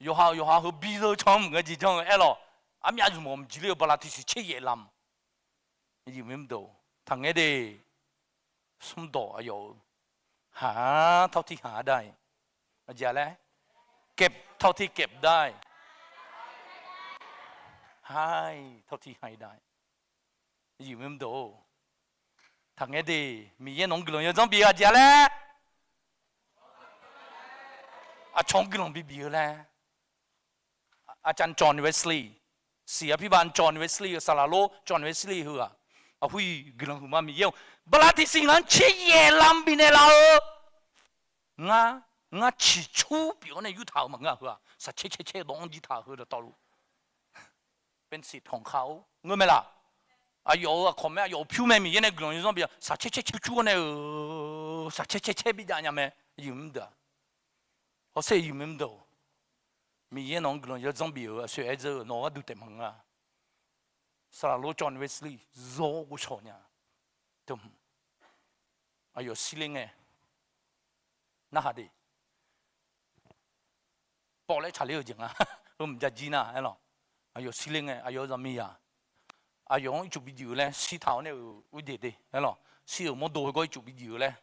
Yawqha-euq yawqha heu bi zeur can-anr maqngeur jeq janr-eu aerlawq. Armyav zmq ghawq mqjir ler-eu bala tiqsiq tser yaef lanq. Taqngaer de. Smrdawq aqyawf-euq haq-anr tawr tir haq-a dar-iq, aqjeq laer, kaef tawr tir kaef dar-iq, haq-iq tawr tir haq-iq dar-iq. Taqngaer de. Miqyaer nawq-anr guiqlanq yawdzanr bif-eu aqjeq laer, aqcawq-anr guiqlanq bibif-eu laer. Aqcawq John Wesley, siq-a pirbav John Wesley-eu saqlaq lor John Wesley heu-aq, aqhuiq guiqlanq huiqma Miqyaer-or, bala tiqsiq ngaq-anr tser yaef lam bifnaeq laf-eu. Ngar, ngar ciqcur pyeuf-awr nae yurtaq-euq maqngeur-aq heu-aq, saqcaer caer caer dawv-anr jir taq-euq heu dawqtawvluf. Pensiq tanqkhav-or ngeur mae laq? Aqyawf-euq aqkawq mae, aqyawf-euq pyur mae, Miqyaer nae guiqlanq yawdzanr bif-a, saqcaer caer caer cur-awr nae-euq, saqcaer caer caer bi jav nya mae. Aqyuif mr deuq-aq, hawsher aqyuif mr deuq-or, Miqyaer nawq-anr guiqlanq yawdzanr bif-euq aqsoeq aer dzeur-eu nawq-eu gharduq taef maqngeur-a. Saqlaq lor John Wesley zawr ghovshaw nya. Aqyawf shirler ngae, narhaq de. Pawv laer tsaqler-eu jeq nga. Heu mqjav jir nar aerlawq. Aqyawf shirler ngae, aqyawf-eu zaqmiqzaq, aqyawf-anr ircuf bi juif-eu laer shirtaq-awr nae-euq urjeq de aerlawq. Shir-euq mawrdo heugawr ircuf bi juif-eu laer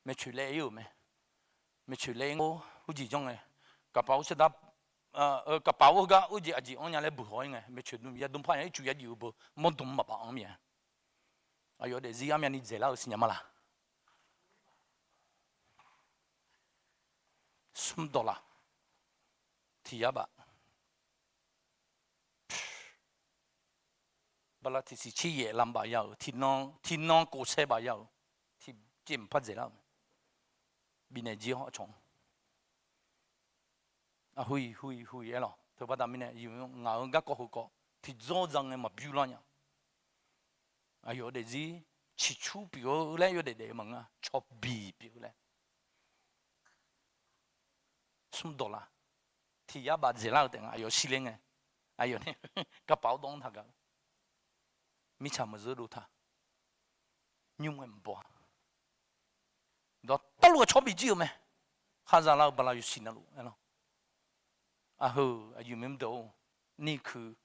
maeqtsoeq laer ir-euq mae. Maeqtsoeq laer ir-awr urjeq janr ngae, kaqpav ur sardar, kaqpav ur heugar urjeq aqjeq anr nya laer beuq haw-ir ngae, maeqtsoeq dm yadm par nya ircuf yajuif-eu beu mawrdo maqbaf anr mya. Aqyawf daefzir armyavni dzaeqlar-eu siqnya ma laq? Smrdawq laq? Tiq yar baf. Bala tiqsiq tser yaef lam baf ya-euq, tiqnan, tiqnan kof sae baf ya-euq, tiqjeq maqpar dzaeqlar-euq mae. Bifnaeq jir-awr aqcawq-anr aqhu-iq hu-iq hu-iq aerlawq. Teubaqda mirnae ngaq-euq garkawv heukawv tiqdzawr dzaq ngae maqbymr lar nya. Aqyawf daefzir ciqcur pyeuf-eu laer yawdaef daef-eu maqngeur-a, cawqbiq pyeuf-eu laer. Smr dawqlar, tiq yar baf dzaeqlar-eu taef nga, aqyawf shirler ngae, aqyawf nae garpaf-awr dawr-anr taqgaq-eu, mirtsaq maqzeur dov taq, nymr ngae maqbaw-a. Dawqtawvluf-aq cawqbiq jir-euq mae. Khar zalar-eu bala yawsiq navluf aerlawq. Aqheu aqyuif maqdeuq-or, nikuiq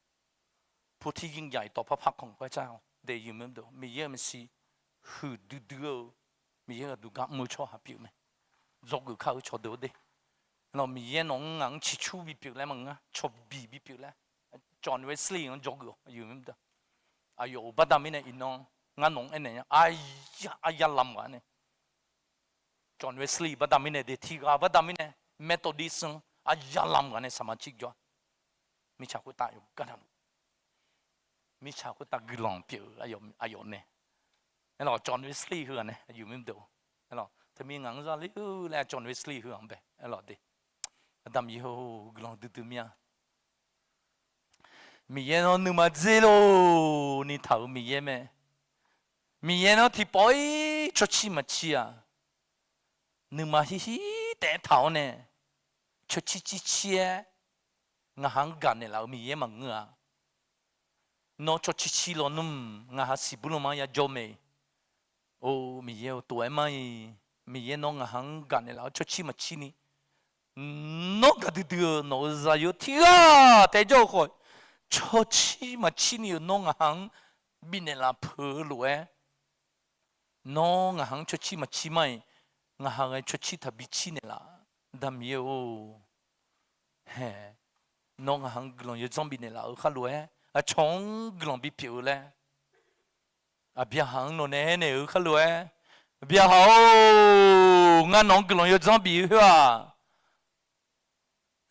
ผู้ที่ยิ่งใหญ่ต่อพระพักตร์ของพระเจ้า daef yuf maqdeuq, Miqyaer-euq maeqshi huiqdui dui-eu, Miqyaer-euq duqgar mr-eu tsawrhaq pyeuf mae. Dzawgeuf kar-eu cawqdeuq-or de. Aerlawq, Miqyaer nawq-anr ngaq-anr ciqcur bipyeuf laer maqngeur-a, cawqbiq bipyeuf laer. John Wesley-anr dzawgeuf-awq, aqyuif maqdeuq. Aqyawf-euq baqda mirnae iqnan ngar nawq-anr aernaeq nya, aqya lam ghaq nae John Wesley baqda mirnae de, tiqghaq baqda mirnae Methodist-anr aqya lam ghaq nae saqmaq cir jawr-a. Mirtsaq khoertav yawqgar navluf, mirtsaq khoertav guiqlanq pyeuf-eu aqyawf nae. Aerlawq, John Wesley heughaq nae aqyuif maqdeuq-or, aerlawq, teumir ngaq-anr zar ler-eu laer John Wesley heughaq-anr bae aerlawq de. Aqda Miqyaer-or, guiqlanq duidui mir-a. Miqyaer nawr nuima dzer lor ni taq-euq Miqyaer mae. Miqyaer nawr tiqpawf-ir cawcir maqcir-aq, nuima hirhir taef-aer taq-awr nae, cawcir cir cir-aer ngaq ha-anr gaqnaeq laf-euq Miqyaer maqngeur-a. Nawr cawcir cir lawnmr ngaq ha siqbur lanma yajawr mae. Or, Miqyaer-or, tof-aer mar-iq, Miqyaer nawr ngaq ha-anr gaqnaeq laf-awr cawcir maqcir ni, nawr gaqdui dui-eu nawq-euq zaqyo tiq ghaq taef jawr-eu khawf, cawcir maqcir ni-euq nawr ngaq ha-anr bifnaeq laf peuq-eu lof-aer, nawr ngaq ha-anr cawcir maqcir mar-iq, ngaq ha ghae cawcir taqbi cir naeq laf. Aqda Miqyaer-or, hae, nawr ngaq ha-anr guiqlanq yawdzanr bifnaeq laf-eu khar lof-aer, aqcawq-anr guiqlanq bipyeuf-eu laer Aqbyaqhaq-anr nawq nae aernaeq-eu khar lof-aer, Aqbyaqhaq-or, ngar nawq-anr guiqlanq yawdzanr bif-eu khoer-aq,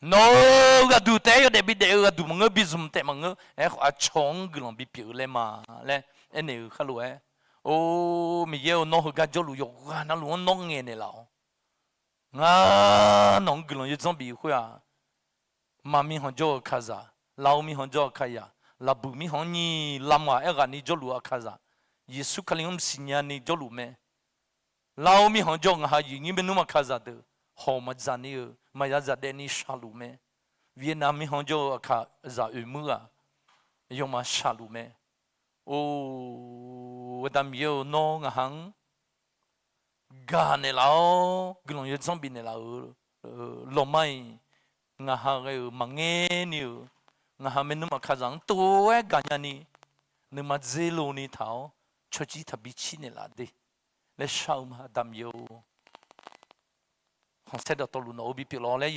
nawq-euq ghaqduq taef-aer yawdaef bidaef-eu ghaqduq maqngeur, bizmq taef maqngeur. Aerkhawf aqcawq-anr guiqlanq bipyeuf-eu laer ma laer aernaeq-eu khar lof-aer, or, Miqyaer-or, nawr heugar jawrluf yawqghaq navluf-anr nawr ngaeqnaeq laf-awq. Ngar nawq-anr guiqlanq yawdzanr bif-eu khoer-aq, Maqmir han jawr-eu aqkaqzaq, Laqov mir han jawr-eu aqkaqzaq, Laqbuiq mir han-anr nyiq lam ghaq aerghaqni jawrluf-eu aqkaqzaq, Yeqsur Kali-anr maqsiq nyani jawrluf mae. Laqov mir han jawr-eu ngaq ha aqyuif nyir maernmr aqkaqzaq deuq hawq maqdzaq ni-euq maqya zaq daefni shaqluf mae. Vietnam mir han jawr-eu aqkaqzaq oeq muir ghaq yawmaf shaqluf mae. Or, Aqda Miqyaer-or, nawr ngaq ha-anr gaqnaeq laf-awr guiqlanq yawdzanr bifnaeq laf-euq lawqma-iq, ngaq ha ghae-euq maqngaer ni-euq, ngaq ha maernmr aqkaqzaq-anr tov-aer gaqnya ni, nuima dzer lo ni taq-awr cawcir taqbi cir naeq laf de laer shar-eu ma. Aqda Miqyaer-or, khanqsaer dawqtawvluf nawq-euq bipyeuf lawq laer